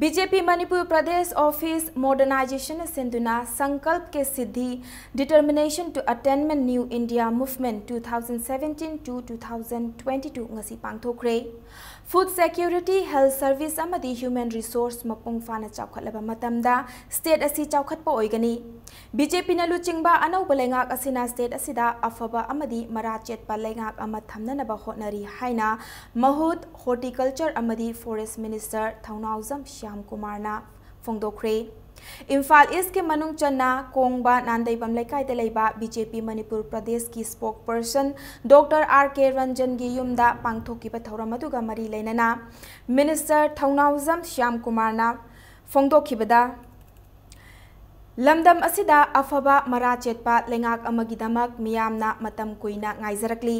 ꯕꯤ ꯖꯦ ꯄꯤ ꯃꯅꯤꯄꯨꯔ ꯄ꯭ꯔꯗꯦꯁ ꯑꯣꯐꯤꯁ ꯃꯣꯗꯔꯅꯥꯏꯖꯦꯁꯟꯅ ꯁꯤꯟꯗꯨꯅ ꯁꯪꯀꯜꯞ ꯀꯦ ꯁꯤꯗꯤ, Determination to Attainment New India Movement two thousand seventeen to two thousand twenty two ꯉꯁꯤ ꯄꯥꯡꯊꯣꯛꯈ꯭ꯔꯦ꯫ ꯐꯨꯗ ꯁꯦꯀ꯭ꯌꯨꯔꯤꯇꯤ, ꯍꯦꯜꯊ ꯁꯔꯚꯤꯁ ꯑꯃꯗꯤ ꯍ꯭ꯌꯨꯃꯦꯟ ꯔꯤꯁꯣꯔꯁ ꯃꯄꯨꯡ ꯐꯥꯅ ꯆꯥꯎꯈꯠꯂꯕ ꯃꯇꯝꯗ ꯁ꯭ꯇꯦꯠ ꯑꯁꯤ ꯆꯥꯎꯈꯠꯄ ꯑꯣꯏꯒꯅꯤ꯫ ꯕꯤ ꯖꯦ ꯄꯤꯅ ꯂꯨꯆꯤꯡꯕ ꯑꯅꯧꯕ ꯂꯩꯉꯥꯛ ꯑꯁꯤꯅ ꯁ꯭ꯇꯦꯠ ꯑꯁꯤꯗ ꯑꯐꯕ ꯑꯃꯗꯤ ꯃꯔꯥ ꯆꯦꯠꯄ ꯂꯩꯉꯥꯛ ꯑꯃ ꯊꯝꯅꯅꯕ ꯍꯣꯠꯅꯔꯤ ꯍꯥꯏꯅ ꯃꯍꯨꯠ, ꯍꯣꯔꯇꯤꯀꯜꯆꯔ ꯑꯃꯗꯤ ꯐꯣꯔꯦꯁ ꯃꯤꯅꯤꯁꯇꯔ ꯊꯧꯅꯥꯎꯖꯝ ꯁ꯭ꯌꯥꯝ ꯀꯨꯃꯥꯔꯅ ꯐꯣꯡꯗꯣꯛꯈ꯭ꯔꯦ꯫ ꯏꯝꯐꯥꯜ ꯏꯁꯀꯤ ꯃꯅꯨꯡ ꯆꯟꯅ ꯀꯣꯡꯕ ꯅꯥꯟꯗꯩꯕꯝ ꯂꯩꯀꯥꯏꯗ ꯂꯩꯕ ꯕꯤ ꯖꯦ ꯄꯤ ꯃꯅꯤꯄꯨꯔ ꯄ꯭ꯔꯗꯦꯁꯀꯤ ꯁ꯭ꯄꯣꯛꯄꯔꯁꯟ ꯗꯣꯛꯇꯔ ꯑꯥꯔ ꯀꯦ ꯔꯟꯖꯟꯒꯤ ꯌꯨꯝꯗ ꯄꯥꯡꯊꯣꯛꯈꯤꯕ ꯊꯧꯔꯝ ꯑꯗꯨꯒ ꯃꯔꯤ ꯂꯩꯅꯅ ꯃꯤꯅꯤꯁꯇꯔ ꯊꯧꯅꯥꯎꯖꯝ ꯁ꯭ꯌꯥꯝ ꯀꯨꯃꯥꯔꯅ ꯐꯣꯡꯗꯣꯛꯈꯤꯕꯗ, ꯂꯝꯗꯝ ꯑꯁꯤꯗ ꯑꯐꯕ ꯃꯔꯥ ꯆꯦꯠꯄ ꯂꯩꯉꯥꯛ ꯑꯃꯒꯤꯗꯃꯛ ꯃꯤꯌꯥꯝꯅ ꯃꯇꯝ ꯀꯨꯏꯅ ꯉꯥꯏꯖꯔꯛꯂꯤ꯫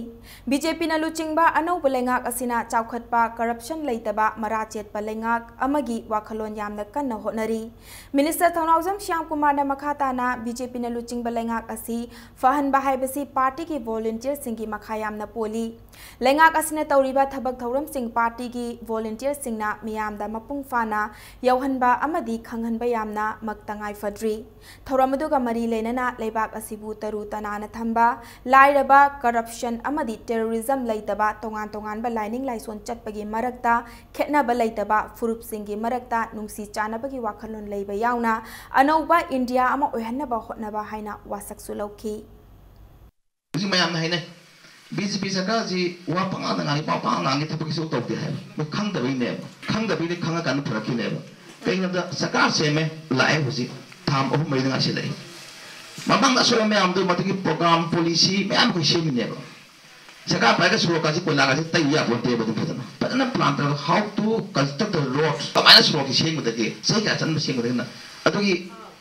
ꯕꯤ ꯖꯦ ꯄꯤꯅ ꯂꯨꯆꯤꯡꯕ ꯑꯅꯧꯕ ꯂꯩꯉꯥꯛ ꯑꯁꯤꯅ ꯆꯥꯎꯈꯠꯄ, ꯀꯔꯞꯁꯟ ꯂꯩꯇꯕ, ꯃꯔꯥ ꯆꯦꯠꯄ ꯂꯩꯉꯥꯛ ꯑꯃꯒꯤ ꯋꯥꯈꯜꯂꯣꯟ ꯌꯥꯝꯅ ꯀꯟꯅ ꯍꯣꯠꯅꯔꯤ꯫ ꯃꯤꯅꯤꯁꯇꯔ ꯊꯧꯅꯥꯎꯖꯝ ꯁ꯭ꯌꯥꯝ ꯀꯨꯃꯥꯔꯅ ꯃꯈꯥ ꯇꯥꯅ ꯕꯤ ꯖꯦ ꯄꯤꯅ ꯂꯨꯆꯤꯡꯕ ꯂꯩꯉꯥꯛ ꯑꯁꯤ ꯐꯍꯟꯕ ꯍꯥꯏꯕꯁꯤ ꯄꯥꯔꯇꯤꯒꯤ ꯚꯣꯂꯨꯟꯇꯤꯌꯔꯁꯤꯡꯒꯤ ꯃꯈꯥ ꯌꯥꯝꯅ ꯄꯣꯜꯂꯤ꯫ ꯂꯩꯉꯥꯛ ꯑꯁꯤꯅ ꯇꯧꯔꯤꯕ ꯊꯕꯛ ꯊꯧꯔꯝꯁꯤꯡ ꯄꯥꯔꯇꯤꯒꯤ ꯚꯣꯂꯨꯟꯇꯤꯌꯔꯁꯤꯡꯅ ꯃꯤꯌꯥꯝꯗ ꯃꯄꯨꯡ ꯐꯥꯅ ꯌꯧꯍꯟꯕ ꯑꯃꯗꯤ ꯈꯪꯍꯟꯕ ꯌꯥꯝꯅ ꯃꯛ ꯇꯉꯥꯏ ꯐꯗ꯭ꯔꯤ꯫ ꯊꯧꯔꯝ ꯑꯗꯨꯒ ꯃꯔꯤ ꯂꯩꯅꯅ ꯂꯩꯕꯥꯛ ꯑꯁꯤꯕꯨ ꯇꯔꯨ ꯇꯅꯥꯟꯅ ꯊꯝꯕ, ꯂꯥꯏꯔꯕ, ꯀꯔꯞꯁꯟ ꯑꯃꯗꯤ ꯇꯦꯔꯣꯔꯤꯖꯝ ꯂꯩꯇꯕ, ꯇꯣꯉꯥꯟ ꯇꯣꯉꯥꯟꯕ ꯂꯥꯏꯅꯤꯡ ꯂꯥꯏꯁꯣꯟ ꯆꯠꯄꯒꯤ ꯃꯔꯛꯇ ꯈꯦꯠꯅꯕ ꯂꯩꯇꯕ, ꯐꯨꯔꯨꯞꯁꯤꯡꯒꯤ ꯃꯔꯛꯇ ꯅꯨꯡꯁꯤ ꯆꯥꯟꯅꯕꯒꯤ ꯋꯥꯈꯜꯂꯣꯟ ꯂꯩꯕ ꯌꯥꯎꯅ ꯑꯅꯧꯕ ꯏꯟꯗꯤꯌꯥ ꯑꯃ ꯑꯣꯏꯍꯟꯅꯕ ꯍꯣꯠꯅꯕ ꯍꯥꯏꯅ ꯋꯥꯁꯛꯁꯨ ꯂꯧꯈꯤ꯫ ꯍꯧꯖꯤꯛ ꯃꯌꯥꯝꯅ ꯍꯥꯏꯅꯩ, ꯕꯤ ꯖꯦ ꯄꯤ ꯁꯔꯀꯥꯔꯁꯤ ꯋꯥ ꯄꯉꯥꯡꯗ ꯉꯥꯡꯉꯤ, ꯄꯥꯎ ꯄꯉꯥꯡꯗ ꯉꯥꯡꯉꯤ, ꯊꯕꯛꯁꯨ ꯇꯧꯗꯦ ꯍꯥꯏꯕ꯫ ꯃꯣꯏ ꯈꯪꯗꯕꯩꯅꯦꯕ꯫ ꯈꯪꯗꯕꯩꯅꯦ, ꯈꯪꯉꯀꯥꯟꯗ ꯐꯔꯛꯈꯤꯅꯦꯕ꯫ ꯀꯩꯒꯤꯅꯣꯗ ꯁꯔꯀꯥꯔ ꯁꯦꯝꯃꯦ, ꯂꯥꯛꯑꯦ ꯍꯧꯖꯤꯛ, ꯊꯥ ꯑꯍꯨꯝ ꯃꯔꯤꯗ ꯉꯥꯏꯁꯤꯜꯂꯛꯑꯦ꯫ ꯃꯃꯥꯡꯗ ꯑꯁꯣꯏꯕ ꯃꯌꯥꯝꯗꯣ ꯃꯗꯨꯒꯤ program, policy ꯃꯌꯥꯝ ꯑꯩꯈꯣꯏ ꯁꯦꯝꯃꯤꯅꯦꯕ꯫ ꯁꯔꯀꯥꯔ ꯄꯥꯏꯔꯒ ꯁꯣꯔꯣꯛꯀꯥꯁꯤ ꯀꯣꯏꯂꯥꯒꯥꯁꯤ ꯇꯩꯕ ꯌꯥꯄꯣꯟꯇꯦꯕ꯫ ꯑꯗꯨꯝ ꯐꯖꯅ, ꯐꯖꯅ plan ꯇꯧꯔꯒ how to construct the road, ꯀꯃꯥꯏꯅ ꯁꯣꯔꯣꯛꯁꯤ ꯁꯦꯝꯒꯗꯒꯦ, ꯆꯍꯤ ꯀꯌꯥ ꯆꯪꯕ ꯁꯦꯝꯒꯗꯒꯦꯅ, ꯑꯗꯨꯒꯤ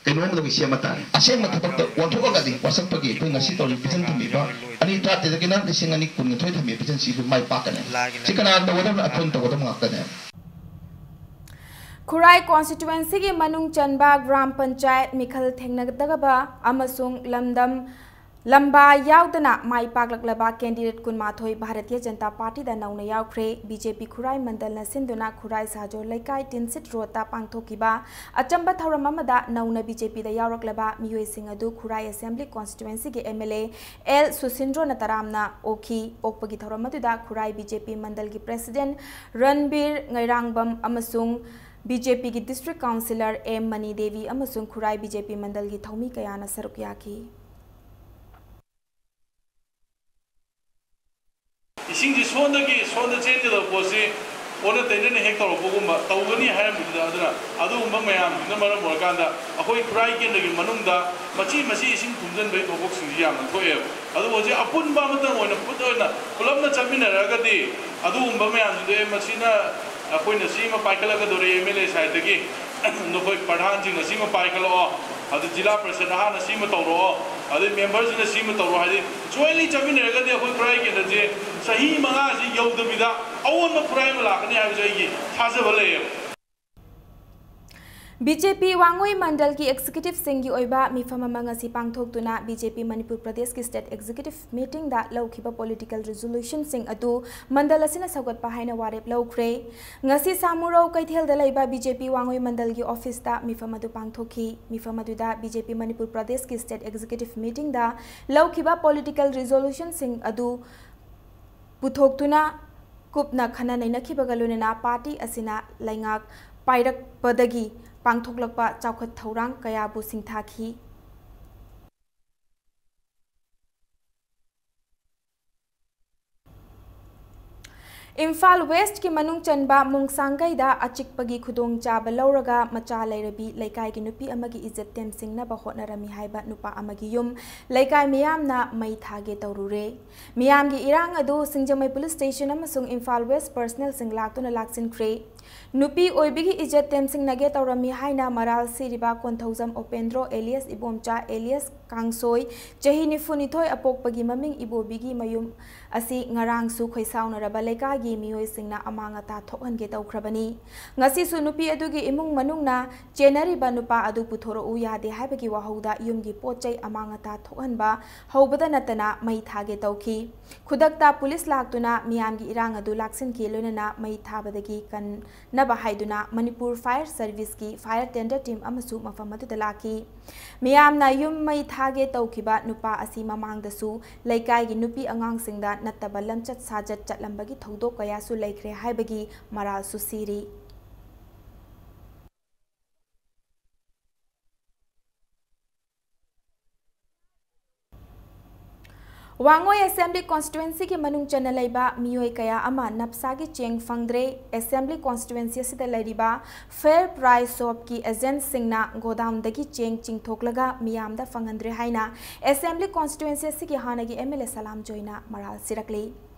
ꯀꯩꯅꯣ ꯑꯃ ꯂꯧꯒꯦ ꯁꯦꯝꯕ ꯇꯥꯔꯦ꯫ ꯑꯁꯦꯡꯕ ꯊꯕꯛꯇ ꯑꯣꯟꯊꯣꯛꯑꯒꯗꯤ ꯋꯥꯁꯛꯄꯒꯤ ꯑꯩꯈꯣꯏ ꯉꯁꯤ ꯇꯧꯔꯤꯕ vision ꯊꯝꯃꯤꯕ ꯑꯅꯤ ꯇꯔꯥꯇꯔꯦꯠꯇꯒꯤꯅ ꯂꯤꯁꯤꯡ ꯑꯅꯤ ꯀꯨꯟꯅꯤꯊꯣꯏ ꯊꯝꯃꯤꯕ vision ꯁꯤ ꯑꯩꯈꯣꯏ ꯃꯥꯏ ꯄꯥꯛꯀꯅꯤ꯫ ꯁꯤ ꯀꯅꯥꯅ ꯇꯧꯒꯗꯕꯅꯣ? ꯑꯩꯈꯣꯏꯅ ꯇꯧꯒꯗꯕ ꯉꯥꯛꯇꯅꯦ꯫ ꯈꯨꯔꯥꯏ constituency ꯒꯤ ꯃꯅꯨꯡ ꯆꯟꯕ ꯒ꯭ꯔꯥꯝ ꯄꯟꯆꯥꯌꯠ ꯃꯤꯈꯜ ꯊꯦꯡꯅꯒꯗꯕ ꯑꯃꯁꯨꯡ ꯂꯝꯗꯝ ꯂꯝꯕꯥ ꯌꯥꯎꯗꯅ ꯃꯥꯏ ꯄꯥꯛꯂꯛꯂꯕ candidate ꯀꯨꯟꯃꯥꯊꯣꯏ ꯚꯥꯔꯇꯤꯌ ꯖꯅꯇꯥ ꯄꯥꯔꯇꯤꯗ ꯅꯧꯅ ꯌꯥꯎꯈ꯭ꯔꯦ꯫ ꯕꯤ ꯖꯦ ꯄꯤ ꯈꯨꯔꯥꯏ ꯃꯟꯗꯜꯅ ꯁꯤꯟꯗꯨꯅ ꯈꯨꯔꯥꯏ ꯁꯍꯥꯖꯣꯔ ꯂꯩꯀꯥꯏ ꯇꯤꯟꯁꯤꯠ ꯔꯣꯗꯇ ꯄꯥꯡꯊꯣꯛꯈꯤꯕ ꯑꯆꯝꯕ ꯊꯧꯔꯝ ꯑꯃꯗ ꯅꯧꯅ ꯕꯤ ꯖꯦ ꯄꯤꯗ ꯌꯥꯎꯔꯛꯂꯕ ꯃꯤꯑꯣꯏꯁꯤꯡ ꯑꯗꯨ ꯈꯨꯔꯥꯏ assembly constituency ꯒꯤ ꯑꯦꯝ ꯑꯦꯜ ꯑꯦ ꯑꯦꯜ ꯁꯨꯁꯤꯟꯗ꯭ꯔꯣꯅ ꯇꯔꯥꯝꯅ ꯑꯣꯛꯈꯤ꯫ ꯑꯣꯛꯄꯒꯤ ꯊꯧꯔꯝ ꯑꯗꯨꯗ ꯈꯨꯔꯥꯏ ꯕꯤ ꯖꯦ ꯄꯤ ꯃꯟꯗꯜꯒꯤ president ꯔꯟꯕꯤꯔ ꯉꯩꯔꯥꯡꯕꯝ ꯑꯃꯁꯨꯡ ꯕꯤ ꯖꯦ ꯄꯤꯒꯤ district councillor M Mani Devi ꯑꯃꯁꯨꯡ ꯈꯨꯔꯥꯏ ꯕꯤ ꯖꯦ ꯄꯤ ꯃꯟꯗꯜꯒꯤ ꯊꯧꯃꯤ ꯀꯌꯥꯅ ꯁꯔꯨꯛ ꯌꯥꯈꯤ꯫ ꯏꯁꯤꯡꯁꯤ ꯁꯣꯟꯗꯒꯤ ꯁꯣꯟꯗ ꯆꯦꯟꯒꯗꯕ ꯄꯣꯠꯁꯤ ꯑꯣꯟꯅ ꯇꯩꯅꯅ ꯍꯦꯛ ꯇꯧꯔꯛꯄꯒꯨꯝꯕ ꯇꯧꯒꯅꯤ ꯍꯥꯏꯔꯝꯕꯗꯨꯗ, ꯑꯗꯨꯅ ꯑꯗꯨꯒꯨꯝꯕ ꯃꯌꯥꯝꯁꯤꯅ ꯃꯔꯝ ꯑꯣꯏꯔꯀꯥꯟꯗ ꯑꯩꯈꯣꯏ ꯈꯨꯔꯥꯏ ꯀꯦꯟꯗ꯭ꯔꯒꯤ ꯃꯅꯨꯡꯗ ꯃꯆꯤ ꯃꯆꯤ ꯏꯁꯤꯡ ꯊꯨꯝꯖꯤꯟꯕꯒꯤ ꯊꯧꯗꯣꯛꯁꯤꯡꯁꯤ ꯌꯥꯝꯅ ꯊꯣꯛꯑꯦꯕ꯫ ꯑꯗꯨꯕꯨ ꯍꯧꯖꯤꯛ ꯑꯄꯨꯟꯕ ꯑꯃꯇꯪ ꯑꯣꯏꯅ ꯄꯨꯠ ꯑꯣꯏꯅ ꯄꯨꯂꯞꯅ ꯆꯠꯃꯤꯟꯅꯔꯒꯗꯤ ꯑꯗꯨꯒꯨꯝꯕ ꯃꯌꯥꯝꯁꯤꯗ, ꯑꯦ, ꯃꯁꯤꯅ ꯑꯩꯈꯣꯏꯅ ꯁꯤ ꯑꯃ ꯄꯥꯏꯈꯠꯂꯛꯀꯗꯧꯔꯤ ꯑꯦꯝ ꯑꯦꯜ ꯑꯦ side ꯇꯒꯤ, ꯅꯈꯣꯏ ꯄ꯭ꯔꯙꯥꯟꯁꯤꯡꯅ ꯁꯤꯃ ꯄꯥꯏꯈꯠꯂꯛꯑꯣ, ꯑꯗꯨ ꯖꯤꯂꯥ ꯄꯔꯤꯁꯗ ꯅꯍꯥꯅ ꯁꯤꯃ ꯇꯧꯔꯛꯑꯣ, ꯑꯗꯩ member ꯁꯤꯅ ꯁꯤꯃ ꯇꯧꯔꯣ ꯍꯥꯏꯗꯤ jointly ꯆꯠꯃꯤꯟꯅꯔꯒꯗꯤ ꯑꯩꯈꯣꯏ ꯈꯨꯔꯥꯏ ꯀꯦꯟꯗ꯭ꯔꯁꯦ ꯆꯍꯤ ꯃꯉꯥꯁꯤ ꯌꯧꯗꯕꯤꯗ ꯑꯑꯣꯟꯕ ꯈꯨꯔꯥꯏ ꯑꯃ ꯂꯥꯛꯀꯅꯤ ꯍꯥꯏꯕꯁꯦ ꯑꯩꯒꯤ ꯊꯥꯖꯕ ꯂꯩꯌꯦꯕ꯫ ꯕꯤ ꯖꯦ ꯄꯤ ꯋꯥꯡꯉꯨꯏ ꯃꯟꯗꯜꯒꯤ executive ꯁꯤꯡꯒꯤ ꯑꯣꯏꯕ ꯃꯤꯐꯝ ꯑꯃ ꯉꯁꯤ ꯄꯥꯡꯊꯣꯛꯇꯨꯅ ꯕꯤ ꯖꯦ ꯄꯤ ꯃꯅꯤꯄꯨꯔ ꯄ꯭ꯔꯗꯦꯁꯀꯤ state executive meeting ꯗ ꯂꯧꯈꯤꯕ political resolution ꯁꯤꯡ ꯑꯗꯨ ꯃꯟꯗꯜ ꯑꯁꯤꯅ ꯁꯧꯒꯠꯄ ꯍꯥꯏꯅ ꯋꯥꯔꯦꯞ ꯂꯧꯈ꯭ꯔꯦ꯫ ꯉꯁꯤ ꯁꯥꯃꯨꯔꯧ ꯀꯩꯊꯦꯜꯗ ꯂꯩꯕ ꯕꯤ ꯖꯦ ꯄꯤ ꯋꯥꯡꯉꯨꯏ ꯃꯟꯗꯜꯒꯤ office ꯇ ꯃꯤꯐꯝ ꯑꯗꯨ ꯄꯥꯡꯊꯣꯛꯈꯤ꯫ ꯃꯤꯐꯝ ꯑꯗꯨꯗ ꯕꯤ ꯖꯦ ꯄꯤ ꯃꯅꯤꯄꯨꯔ ꯄ꯭ꯔꯗꯦꯁꯀꯤ state executive meeting ꯗ ꯂꯧꯈꯤꯕ political resolution ꯁꯤꯡ ꯑꯗꯨ ꯄꯨꯊꯣꯛꯇꯨꯅ ꯀꯨꯞꯅ ꯈꯟꯅ ꯅꯩꯅꯈꯤꯕꯒ ꯂꯣꯏꯅꯅ party ꯑꯁꯤꯅ ꯂꯩꯉꯥꯛ ꯄꯥꯏꯔꯛꯄꯗꯒꯤ ꯄꯥꯡꯊꯣꯛꯂꯛꯄ ꯆꯥꯎꯈꯠ ꯊꯧꯔꯥꯡ ꯀꯌꯥꯕꯨ ꯁꯤꯡꯊꯥꯈꯤ꯫ ꯏꯝꯐꯥꯜ ꯋꯦꯁ꯭ꯠꯀꯤ ꯃꯅꯨꯡ ꯆꯟꯕ ꯃꯣꯡꯁꯥꯡꯒꯩꯗ ꯑꯆꯤꯛꯄꯒꯤ ꯈꯨꯗꯣꯡꯆꯥꯕ ꯂꯧꯔꯒ ꯃꯆꯥ ꯂꯩꯔꯕꯤ ꯂꯩꯀꯥꯏꯒꯤ ꯅꯨꯄꯤ ꯑꯃꯒꯤ ꯏꯖꯠ ꯇꯦꯝꯁꯤꯡꯅꯕ ꯍꯣꯠꯅꯔꯝꯃꯤ ꯍꯥꯏꯕ ꯅꯨꯄꯥ ꯑꯃꯒꯤ ꯌꯨꯝ ꯂꯩꯀꯥꯏ ꯃꯤꯌꯥꯝꯅ ꯃꯩ ꯊꯥꯒꯦ ꯇꯧꯔꯨꯔꯦ꯫ ꯃꯤꯌꯥꯝꯒꯤ ꯏꯔꯥꯡ ꯑꯗꯨ ꯁꯤꯡꯖꯃꯩ ꯄꯨꯂꯤꯁ ꯁ꯭ꯇꯦꯁꯟ ꯑꯃꯁꯨꯡ ꯏꯝꯐꯥꯜ ꯋꯦꯁ꯭ꯠ ꯄꯔꯁꯅꯦꯜꯁꯤꯡ ꯂꯥꯛꯇꯨꯅ ꯂꯥꯛꯁꯤꯟꯈ꯭ꯔꯦ꯫ ꯅꯨꯄꯤ ꯑꯣꯏꯕꯤꯒꯤ ꯏꯖꯠ ꯇꯦꯝꯁꯤꯡꯅꯒꯦ ꯇꯧꯔꯝꯃꯤ ꯍꯥꯏꯅ ꯃꯔꯥꯜ ꯁꯤꯔꯤꯕ ꯀꯣꯟꯊꯧꯖꯝ ꯎꯄꯦꯟꯗ꯭ꯔꯣ alias ꯏꯕꯣꯝꯆꯥ alias ꯀꯥꯡꯁꯣꯏ, ꯆꯍꯤ ꯅꯤꯐꯨ ꯅꯤꯊꯣꯏ, ꯑꯄꯣꯛꯄꯒꯤ ꯃꯃꯤꯡ ꯏꯕꯣꯕꯤꯒꯤ ꯃꯌꯨꯝ ꯑꯁꯤ ꯉꯔꯥꯡꯁꯨ ꯈꯣꯏꯁꯥꯎꯅꯔꯕ ꯂꯩꯀꯥꯏꯒꯤ ꯃꯤꯑꯣꯏꯁꯤꯡꯅ ꯑꯃꯥꯡ ꯑꯇꯥ ꯊꯣꯛꯍꯟꯒꯦ ꯇꯧꯈ꯭ꯔꯕꯅꯤ꯫ ꯉꯁꯤꯁꯨ ꯅꯨꯄꯤ ꯑꯗꯨꯒꯤ ꯏꯃꯨꯡ ꯃꯅꯨꯡꯅ ꯆꯦꯟꯅꯔꯤꯕ ꯅꯨꯄꯥ ꯑꯗꯨ ꯄꯨꯊꯣꯔꯛꯎ ꯌꯥꯗꯦ ꯍꯥꯏꯕꯒꯤ ꯋꯥꯍꯧꯗ ꯌꯨꯝꯒꯤ ꯄꯣꯠ ꯆꯩ ꯑꯃꯥꯡ ꯑꯇꯥ ꯊꯣꯛꯍꯟꯕ ꯍꯧꯕꯗ ꯅꯠꯇꯅ ꯃꯩ ꯊꯥꯒꯦ ꯇꯧꯈꯤ꯫ ꯈꯨꯗꯛꯇ ꯄꯨꯂꯤꯁ ꯂꯥꯛꯇꯨꯅ ꯃꯤꯌꯥꯝꯒꯤ ꯏꯔꯥꯡ ꯑꯗꯨ ꯂꯥꯛꯁꯤꯟꯈꯤ, ꯂꯣꯏꯅꯅ ꯃꯩ ꯊꯥꯕꯗꯒꯤ ꯀꯟꯅꯕ ꯍꯥꯏꯗꯨꯅ ꯃꯅꯤꯄꯨꯔ ꯐꯥꯌꯔ ꯁꯔꯚꯤꯁꯀꯤ ꯐꯥꯌꯔ ꯇꯦꯟꯗꯔ ꯇꯤꯝ ꯑꯃꯁꯨ ꯃꯐꯝ ꯑꯗꯨꯗ ꯂꯥꯛꯈꯤ꯫ ꯃꯤꯌꯥꯝꯅ ꯌꯨꯝ ꯃꯩ ꯊꯥꯒꯦ ꯇꯧꯈꯤꯕ ꯅꯨꯄꯥ ꯑꯁꯤ ꯃꯃꯥꯡꯗꯁꯨ ꯂꯩꯀꯥꯏꯒꯤ ꯅꯨꯄꯤ ꯑꯉꯥꯡꯁꯤꯡꯗ ꯅꯠꯇꯕ ꯂꯝꯆꯠ ꯁꯥꯖꯠ ꯆꯠꯂꯝꯕꯒꯤ ꯊꯧꯗꯣꯛ ꯀꯌꯥꯁꯨ ꯂꯩꯈ꯭ꯔꯦ ꯍꯥꯏꯕꯒꯤ ꯃꯔꯥꯜꯁꯨ ꯁꯤꯔꯤ꯫ ꯋꯥꯡꯉꯣꯏ ꯑꯦꯁꯦꯝꯕ꯭ꯂꯤ ꯀꯣꯟꯁꯇꯤꯇ꯭ꯋꯦꯟꯁꯤꯒꯤ ꯃꯅꯨꯡ ꯆꯟꯅ ꯂꯩꯕ ꯃꯤꯑꯣꯏ ꯀꯌꯥ ꯑꯃ ꯅꯞꯁꯥꯒꯤ ꯆꯦꯡ ꯐꯪꯗ꯭ꯔꯦ꯫ ꯑꯦꯁꯦꯝꯕ꯭ꯂꯤ ꯀꯣꯟꯁꯇꯤꯇ꯭ꯋꯦꯟꯁꯤ ꯑꯁꯤꯗ ꯂꯩꯔꯤꯕ ꯐꯦꯌꯔ ꯄ꯭ꯔꯥꯏꯁ ꯁꯣꯞꯀꯤ ꯑꯦꯖꯦꯟꯠꯁꯤꯡꯅ ꯒꯣꯗꯥꯎꯟꯗꯒꯤ ꯆꯦꯡ ꯆꯤꯡꯊꯣꯛꯂꯒ ꯃꯤꯌꯥꯝꯗ ꯐꯪꯍꯟꯗ꯭ꯔꯦ ꯍꯥꯏꯅ ꯑꯦꯁꯦꯝꯕ꯭ꯂꯤ ꯀꯣꯟꯁꯇꯤꯇ꯭ꯋꯦꯟꯁꯤ ꯑꯁꯤꯒꯤ ꯍꯥꯟꯅꯒꯤ MLA ꯁꯂꯥꯝ ꯖꯣꯏꯅ ꯃꯔꯥꯜ ꯁꯤꯔꯛꯂꯤ꯫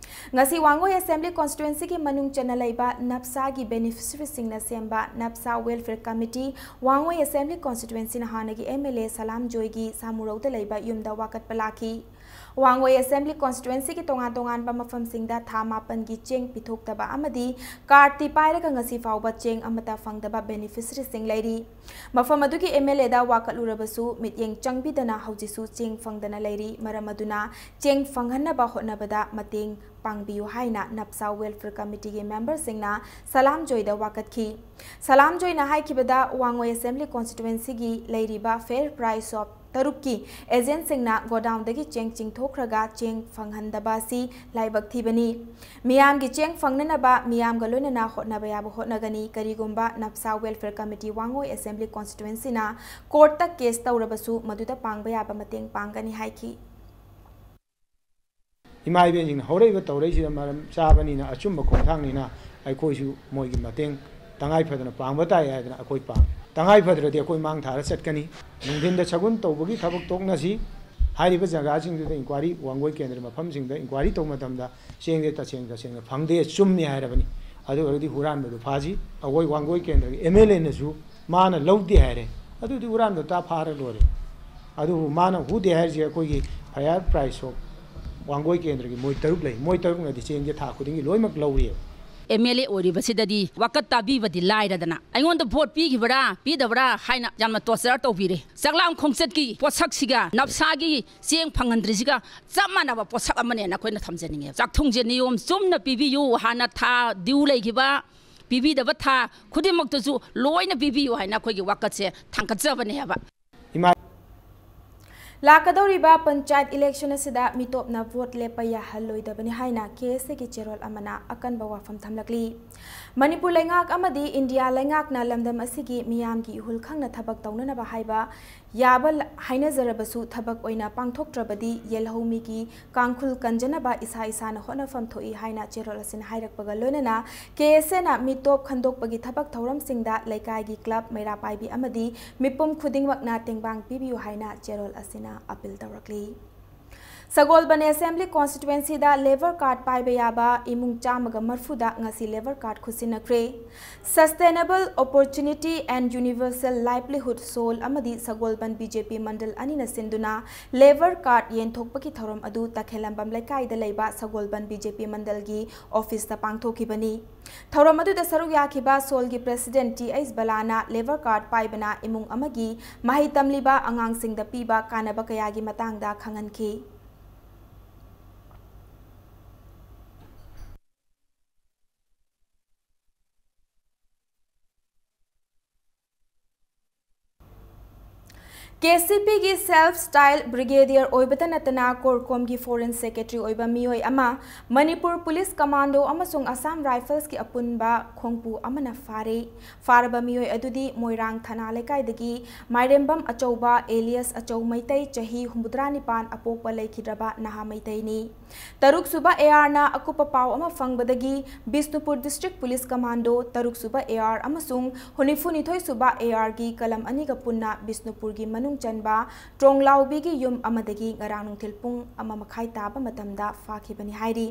ꯉꯁꯤ ꯋꯥꯡꯉꯣꯏ ꯑꯦꯁꯦꯝꯕ꯭ꯂꯤ ꯀꯣꯟꯁꯇꯤꯇ꯭ꯋꯦꯟꯁꯤꯒꯤ ꯃꯅꯨꯡ ꯆꯟꯅ ꯂꯩꯕ ꯅꯞꯁꯥꯒꯤ ꯕꯦꯅꯤꯐꯤꯁꯔꯤꯁꯤꯡꯅ ꯁꯦꯝꯕ ꯅꯞꯁꯥ ꯋꯦꯜꯐꯤꯌꯔ ꯀꯃꯤꯇꯤ, ꯋꯥꯡꯉꯣꯏ ꯑꯦꯁꯦꯝꯕ꯭ꯂꯤ ꯀꯣꯟꯁꯇꯤꯇ꯭ꯋꯦꯟꯁꯤꯅ ꯍꯥꯟꯅꯒꯤ MLA ꯁꯂꯥꯝ ꯖꯣꯏꯒꯤ ꯁꯥꯃꯨꯔꯧꯗ ꯂꯩꯕ ꯌꯨꯝꯗ ꯋꯥꯀꯠꯄ ꯂꯥꯛꯈꯤ꯫ ꯋꯥꯡꯉꯣꯏ ꯑꯦꯁꯦꯝꯕ꯭ꯂꯤ ꯀꯣꯟꯁꯇꯤꯇ꯭ꯋꯦꯟꯁꯤꯒꯤ ꯇꯣꯉꯥꯟ ꯇꯣꯉꯥꯟꯕ ꯃꯐꯝꯁꯤꯡꯗ ꯊꯥ ꯃꯥꯄꯟꯒꯤ ꯆꯦꯡ ꯄꯤꯊꯣꯛꯇꯕ ꯑꯃꯗꯤ ꯀꯥꯔꯗꯇꯤ ꯄꯥꯏꯔꯒ ꯉꯁꯤ ꯐꯥꯎꯕ ꯆꯦꯡ ꯑꯃꯠꯇ ꯐꯪꯗꯕ ꯕꯦꯅꯤꯐꯤꯁꯔꯤꯁꯤꯡ ꯂꯩꯔꯤ꯫ ꯃꯐꯝ ꯑꯗꯨꯒꯤ MLAꯗ ꯋꯥꯀꯠꯂꯨꯔꯕꯁꯨ ꯃꯤꯠꯌꯦꯡ ꯆꯪꯕꯤꯗꯅ ꯍꯧꯖꯤꯛꯁꯨ ꯆꯦꯡ ꯐꯪꯗꯅ ꯂꯩꯔꯤ꯫ ꯃꯔꯝ ꯑꯗꯨꯅ ꯆꯦꯡ ꯐꯪꯍꯟꯅꯕ ꯍꯣꯠꯅꯕꯗ ꯃꯇꯦꯡ ꯄꯥꯡꯕꯤꯌꯨ ꯍꯥꯏꯅ ꯅꯞꯁꯥ ꯋꯦꯜꯐꯤꯌꯔ ꯀꯃꯤꯇꯤꯒꯤ ꯃꯦꯝꯕꯔꯁꯤꯡꯅ ꯁꯂꯥꯝ ꯖꯣꯏꯗ ꯋꯥꯀꯠꯈꯤ꯫ ꯁꯂꯥꯝ ꯖꯣꯏꯅ ꯍꯥꯏꯈꯤꯕꯗ, ꯋꯥꯡꯉꯣꯏ ꯑꯦꯁꯦꯝꯕ꯭ꯂꯤ ꯀꯣꯟꯁꯇꯤꯇ꯭ꯋꯦꯟꯁꯤꯒꯤ ꯂꯩꯔꯤꯕ ꯐꯦꯌꯔ ꯄ꯭ꯔꯥꯏꯁ ꯁꯣꯞ ꯇꯔꯨꯛꯀꯤ ꯑꯦꯖꯦꯟꯠꯁꯤꯡꯅ ꯒꯣꯗꯥꯎꯟꯗꯒꯤ ꯆꯦꯡ ꯆꯤꯡꯊꯣꯛꯈ꯭ꯔꯒ ꯆꯦꯡ ꯐꯪꯍꯟꯗꯕ ꯑꯁꯤ ꯂꯥꯏꯕꯛ ꯊꯤꯕꯅꯤ꯫ ꯃꯤꯌꯥꯝꯒꯤ ꯆꯦꯡ ꯐꯪꯅꯅꯕ ꯃꯤꯌꯥꯝꯒ ꯂꯣꯏꯅꯅ ꯍꯣꯠꯅꯕ ꯌꯥꯕ ꯍꯣꯠꯅꯒꯅꯤ꯫ ꯀꯔꯤꯒꯨꯝꯕ ꯅꯞꯁꯥ ꯋꯦꯜꯐꯤꯌꯔ ꯀꯃꯤꯇꯤ ꯋꯥꯡꯉꯣꯏ ꯑꯦꯁꯦꯝꯕ꯭ꯂꯤ ꯀꯣꯟꯁꯇꯤꯇ꯭ꯋꯦꯟꯁꯤꯅ ꯀꯣꯔꯠꯇ ꯀꯦꯁ ꯇꯧꯔꯕꯁꯨ ꯃꯗꯨꯗ ꯄꯥꯡꯕ ꯌꯥꯕ ꯃꯇꯦꯡ ꯄꯥꯡꯒꯅꯤ ꯍꯥꯏꯈꯤ꯫ ꯏꯃꯥ ꯏꯕꯦꯟꯁꯤꯡꯅ ꯍꯧꯔꯛꯏꯕ ꯇꯧꯔꯛꯏꯁꯤꯗ ꯃꯔꯝ ꯆꯥꯕꯅꯤꯅ, ꯑꯆꯨꯝꯕ ꯈꯣꯡꯊꯥꯡꯅꯤꯅ, ꯑꯩꯈꯣꯏꯁꯨ ꯃꯣꯏꯒꯤ ꯃꯇꯦꯡ ꯇꯉꯥꯏ ꯐꯗꯅ ꯄꯥꯡꯕ ꯇꯥꯏ ꯍꯥꯏꯗꯅ ꯑꯩꯈꯣꯏ ꯄꯥꯡ-, ꯇꯉꯥꯏ ꯐꯗ꯭ꯔꯗꯤ ꯑꯩꯈꯣꯏ ꯃꯥꯡ ꯊꯥꯔ ꯆꯠꯀꯅꯤ꯫ ꯅꯨꯡꯊꯤꯟꯗ ꯁꯒꯨꯟ ꯇꯧꯕꯒꯤ ꯊꯕꯛ ꯇꯣꯛꯅꯁꯤ꯫ ꯍꯥꯏꯔꯤꯕ ꯖꯒꯥꯁꯤꯡꯗꯨꯗ ꯏꯟꯀ꯭ꯋꯥꯔꯤ, ꯋꯥꯡꯒꯣꯏ ꯀꯦꯟꯗ꯭ꯔ ꯃꯐꯝꯁꯤꯡꯗ ꯏꯟꯀ꯭ꯋꯥꯔꯤ ꯇꯧꯕ ꯃꯇꯝꯗ ꯆꯦꯡꯁꯦ ꯇꯁꯦꯡ ꯇꯁꯦꯡꯅ ꯐꯪꯗꯦ, ꯆꯨꯝꯃꯤ ꯍꯥꯏꯔꯕꯅꯤ꯫ ꯑꯗꯨ ꯑꯣꯏꯔꯒꯗꯤ ꯍꯨꯔꯥꯟꯕꯗꯨ ꯐꯥꯁꯤ꯫ ꯑꯩꯈꯣꯏ ꯋꯥꯡꯒꯣꯏ ꯀꯦꯟꯗ꯭ꯔꯒꯤ ꯑꯦꯝ ꯑꯦꯜ ꯑꯦꯅꯁꯨ ꯃꯥꯅ ꯂꯧꯗꯦ ꯍꯥꯏꯔꯦ, ꯑꯗꯨꯗꯤ ꯍꯨꯔꯥꯟꯕꯗꯨ ꯇꯥ ꯐꯥꯔ ꯂꯣꯏꯔꯦ꯫ ꯑꯗꯨꯕꯨ ꯃꯥꯅ ꯍꯨꯗꯦ ꯍꯥꯏꯔꯤꯁꯦ ꯑꯩꯈꯣꯏꯒꯤ ꯐꯌꯥꯔ ꯄ꯭ꯔꯥꯏꯁ ꯑꯣꯐ ꯋꯥꯡꯒꯣꯏ ꯀꯦꯟꯗ꯭ꯔꯒꯤ ꯃꯣꯏ ꯇꯔꯨꯛ ꯂꯩ꯫ ꯃꯣꯏ ꯇꯔꯨꯛꯅꯗꯤ ꯆꯦꯡꯁꯦ ꯊꯥ ꯈꯨꯗꯤꯡꯒꯤ ꯂꯣꯏꯅꯃꯛ ꯂꯧꯔꯤꯑꯕ꯫ ꯑꯦꯝ ꯑꯦꯜ ꯑꯦ ꯑꯣꯏꯔꯤꯕꯁꯤꯗꯗꯤ ꯋꯥꯀꯠ ꯇꯥꯕꯤꯕꯗꯤ ꯂꯥꯏꯔꯗꯅ, ꯑꯩꯉꯣꯟꯗ ꯚꯣꯠ ꯄꯤꯈꯤꯕ꯭ꯔꯥ ꯄꯤꯗꯕ꯭ꯔꯥ ꯍꯥꯏꯅ ꯌꯥꯝꯅ ꯇꯣꯔꯆꯔ ꯇꯧꯕꯤꯔꯦ꯫ ꯆꯥꯛꯂꯥꯝ ꯈꯣꯡꯆꯠꯀꯤ ꯄꯣꯠꯁꯛꯁꯤꯒ ꯅꯞꯁꯥꯒꯤ ꯆꯦꯡ ꯐꯪꯍꯟꯗ꯭ꯔꯤꯁꯤꯒ ꯆꯞ ꯃꯥꯟꯅꯕ ꯄꯣꯠꯁꯛ ꯑꯃꯅꯦꯅ ꯑꯩꯈꯣꯏꯅ ꯊꯝꯖꯅꯤꯡꯉꯦ꯫ ꯆꯥꯛꯊꯨꯡꯁꯦ ꯅꯤꯌꯣꯝ ꯆꯨꯝꯅ ꯄꯤꯕꯤꯌꯨ, ꯍꯥꯟꯅ ꯊꯥ ꯗ꯭ꯌꯨ ꯂꯩꯈꯤꯕ, ꯄꯤꯕꯤꯗꯕ ꯊꯥ ꯈꯨꯗꯤꯡꯃꯛꯇꯁꯨ ꯂꯣꯏꯅ ꯄꯤꯕꯤꯌꯨ ꯍꯥꯏꯅ ꯑꯩꯈꯣꯏꯒꯤ ꯋꯥꯀꯠꯁꯦ ꯊꯥꯡꯒꯠꯆꯕꯅꯦꯕ꯫ ꯏꯃꯥ ꯂꯥꯛꯀꯗꯧꯔꯤꯕ ꯄꯟꯆꯥꯌꯠ ꯏꯂꯦꯛꯁꯟ ꯑꯁꯤꯗ ꯃꯤꯇꯣꯞꯅ ꯚꯣꯠ ꯂꯦꯞꯄ ꯌꯥꯍꯜꯂꯣꯏꯗꯕꯅꯤ ꯍꯥꯏꯅ ꯀꯦ ꯑꯦꯁ ꯑꯦꯒꯤ ꯆꯦꯔꯣꯜ ꯑꯃꯅ ꯑꯀꯟꯕ ꯋꯥꯐꯝ ꯊꯝꯂꯛꯂꯤ꯫ ꯃꯅꯤꯄꯨꯔ ꯂꯩꯉꯥꯛ ꯑꯃꯗꯤ ꯏꯟꯗꯤꯌꯥ ꯂꯩꯉꯥꯛꯅ ꯂꯝꯗꯝ ꯑꯁꯤꯒꯤ ꯃꯤꯌꯥꯝꯒꯤ ꯏꯍꯨꯜ ꯈꯪꯅ ꯊꯕꯛ ꯇꯧꯅꯅꯕ ꯍꯥꯏꯕ ꯌꯥꯕ ꯍꯥꯏꯅꯖꯔꯕꯁꯨ ꯊꯕꯛ ꯑꯣꯏꯅ ꯄꯥꯡꯊꯣꯛꯇ꯭ꯔꯕꯗꯤ ꯌꯦꯜꯍꯧꯃꯤꯒꯤ ꯀꯥꯡꯈꯨꯜ ꯀꯟꯖꯅꯕ ꯏꯁꯥ ꯏꯁꯥꯅ ꯍꯣꯠꯅꯐꯝ ꯊꯣꯛꯏ ꯍꯥꯏꯅ ꯆꯦꯔꯣꯜ ꯑꯁꯤꯅ ꯍꯥꯏꯔꯛꯄꯒ ꯂꯣꯏꯅꯅ ꯀꯦ ꯑꯦꯁ ꯑꯦꯅ ꯃꯤꯇꯣꯞ ꯈꯟꯗꯣꯛꯄꯒꯤ ꯊꯕꯛ ꯊꯧꯔꯝꯁꯤꯡꯗ ꯂꯩꯀꯥꯏꯒꯤ ꯀ꯭ꯂꯕ, ꯃꯩꯔꯥ ꯄꯥꯏꯕꯤ ꯑꯃꯗꯤ ꯃꯤꯄꯨꯝ ꯈꯨꯗꯤꯡꯃꯛꯅ ꯇꯦꯡꯕꯥꯡ ꯄꯤꯕꯤꯌꯨ ꯍꯥꯏꯅ ꯆꯦꯔꯣꯜ ꯑꯁꯤꯅ ꯑꯄꯤꯜ ꯇꯧꯔꯛꯂꯤ꯫ ꯁꯒꯣꯜꯕꯟ ꯑꯦꯁꯦꯝꯕ꯭ꯂꯤ ꯀꯣꯟꯁꯇꯤꯇ꯭ꯋꯦꯟꯁꯤꯗ ꯂꯦꯕꯔ ꯀꯥꯔꯗ ꯄꯥꯏꯕ ꯌꯥꯕ ꯏꯃꯨꯡ ꯆꯥꯝꯃꯒ ꯃꯔꯤꯐꯨꯗ ꯉꯁꯤ ꯂꯦꯕꯔ ꯀꯥꯔꯗ ꯈꯨꯠꯁꯤꯟꯅꯈ꯭ꯔꯦ꯫ Sustainable Opportunity and Universal Livelihood, SOUL ꯑꯃꯗꯤ ꯁꯒꯣꯜꯕꯟ ꯕꯤ ꯖꯦ ꯄꯤ ꯃꯟꯗꯜ ꯑꯅꯤꯅ ꯁꯤꯟꯗꯨꯅ ꯂꯦꯕꯔ ꯀꯥꯔꯗ ꯌꯦꯟꯊꯣꯛꯄꯒꯤ ꯊꯧꯔꯝ ꯑꯗꯨ ꯇꯈꯦꯂꯝꯕꯝ ꯂꯩꯀꯥꯏꯗ ꯂꯩꯕ ꯁꯒꯣꯜꯕꯟ ꯕꯤ ꯖꯦ ꯄꯤ ꯃꯟꯗꯜꯒꯤ ꯑꯣꯐꯤꯁꯇ ꯄꯥꯡꯊꯣꯛꯈꯤꯕꯅꯤ꯫ ꯊꯧꯔꯝ ꯑꯗꯨꯗ ꯁꯔꯨꯛ ꯌꯥꯈꯤꯕ ꯁꯣꯜꯒꯤ ꯄ꯭ꯔꯦꯁꯤꯗꯦꯟꯠ ꯇꯤ ꯑꯩꯆ ꯕꯂꯥꯅ ꯂꯦꯕꯔ ꯀꯥꯔꯗ ꯄꯥꯏꯕꯅ ꯏꯃꯨꯡ ꯑꯃꯒꯤ ꯃꯍꯩ ꯇꯝꯂꯤꯕ ꯑꯉꯥꯡꯁꯤꯡꯗ ꯄꯤꯕ ꯀꯥꯟꯅꯕ ꯀꯌꯥꯒꯤ ꯃꯇꯥꯡꯗ ꯈꯪꯍꯟꯈꯤ꯫ ꯀꯦ ꯁꯤ ꯄꯤꯒꯤ Self Style Brigadier ꯑꯣꯏꯕꯇ ꯅꯠꯇꯅ CORCOMꯒꯤ Foreign Secretary ꯑꯣꯏꯕ ꯃꯤꯑꯣꯏ ꯑꯃ, ꯃꯅꯤꯄꯨꯔ Police Commando ꯑꯃꯁꯨꯡ Assam Riflesꯀꯤ ꯑꯄꯨꯟꯕ ꯈꯣꯡꯄꯨ ꯑꯃꯅ ꯐꯥꯔꯦ꯫ ꯐꯥꯔꯕ ꯃꯤꯑꯣꯏ ꯑꯗꯨꯗꯤ ꯃꯣꯏꯔꯥꯡ ꯊꯅꯥ ꯂꯩꯀꯥꯏꯗꯒꯤ ꯃꯥꯏꯔꯦꯝꯕꯝ ꯑꯆꯧꯕ alias ꯑꯆꯧ ꯃꯩꯇꯩ, ꯆꯍꯤ ꯍꯨꯝꯐꯨꯇꯔꯥ ꯅꯤꯄꯥꯟ, ꯑꯄꯣꯛꯄ ꯂꯩꯈꯤꯗ꯭ꯔꯕ ꯅꯍꯥ ꯃꯩꯇꯩꯅꯤ꯫ ꯇꯔꯨꯛꯁꯨꯕ ARꯅ ꯑꯀꯨꯞꯄ ꯄꯥꯎ ꯑꯃ ꯐꯪꯕꯗꯒꯤ Bishnupur District Police Commando ꯇꯔꯨꯛꯁꯨꯕ AR ꯑꯃꯁꯨꯡ ꯍꯨꯝꯐꯨꯅꯤꯊꯣꯏꯁꯨꯕ ARꯒꯤ ꯀꯂꯝ ꯑꯅꯤꯒ ꯄꯨꯟꯅ ꯕꯤꯁꯅꯨꯄꯨꯔꯒꯤ ꯃꯅꯨꯡ ꯆꯟꯕ ꯇ꯭ꯔꯣꯡꯂꯥꯎꯕꯤꯒꯤ ꯌꯨꯝ ꯑꯃꯗꯒꯤ ꯉꯔꯥꯡ ꯅꯨꯡꯊꯤꯜ ꯄꯨꯡ ꯑꯃ ꯃꯈꯥꯏ ꯇꯥꯕ ꯃꯇꯝꯗ ꯐꯥꯈꯤꯕꯅꯤ ꯍꯥꯏꯔꯤ꯫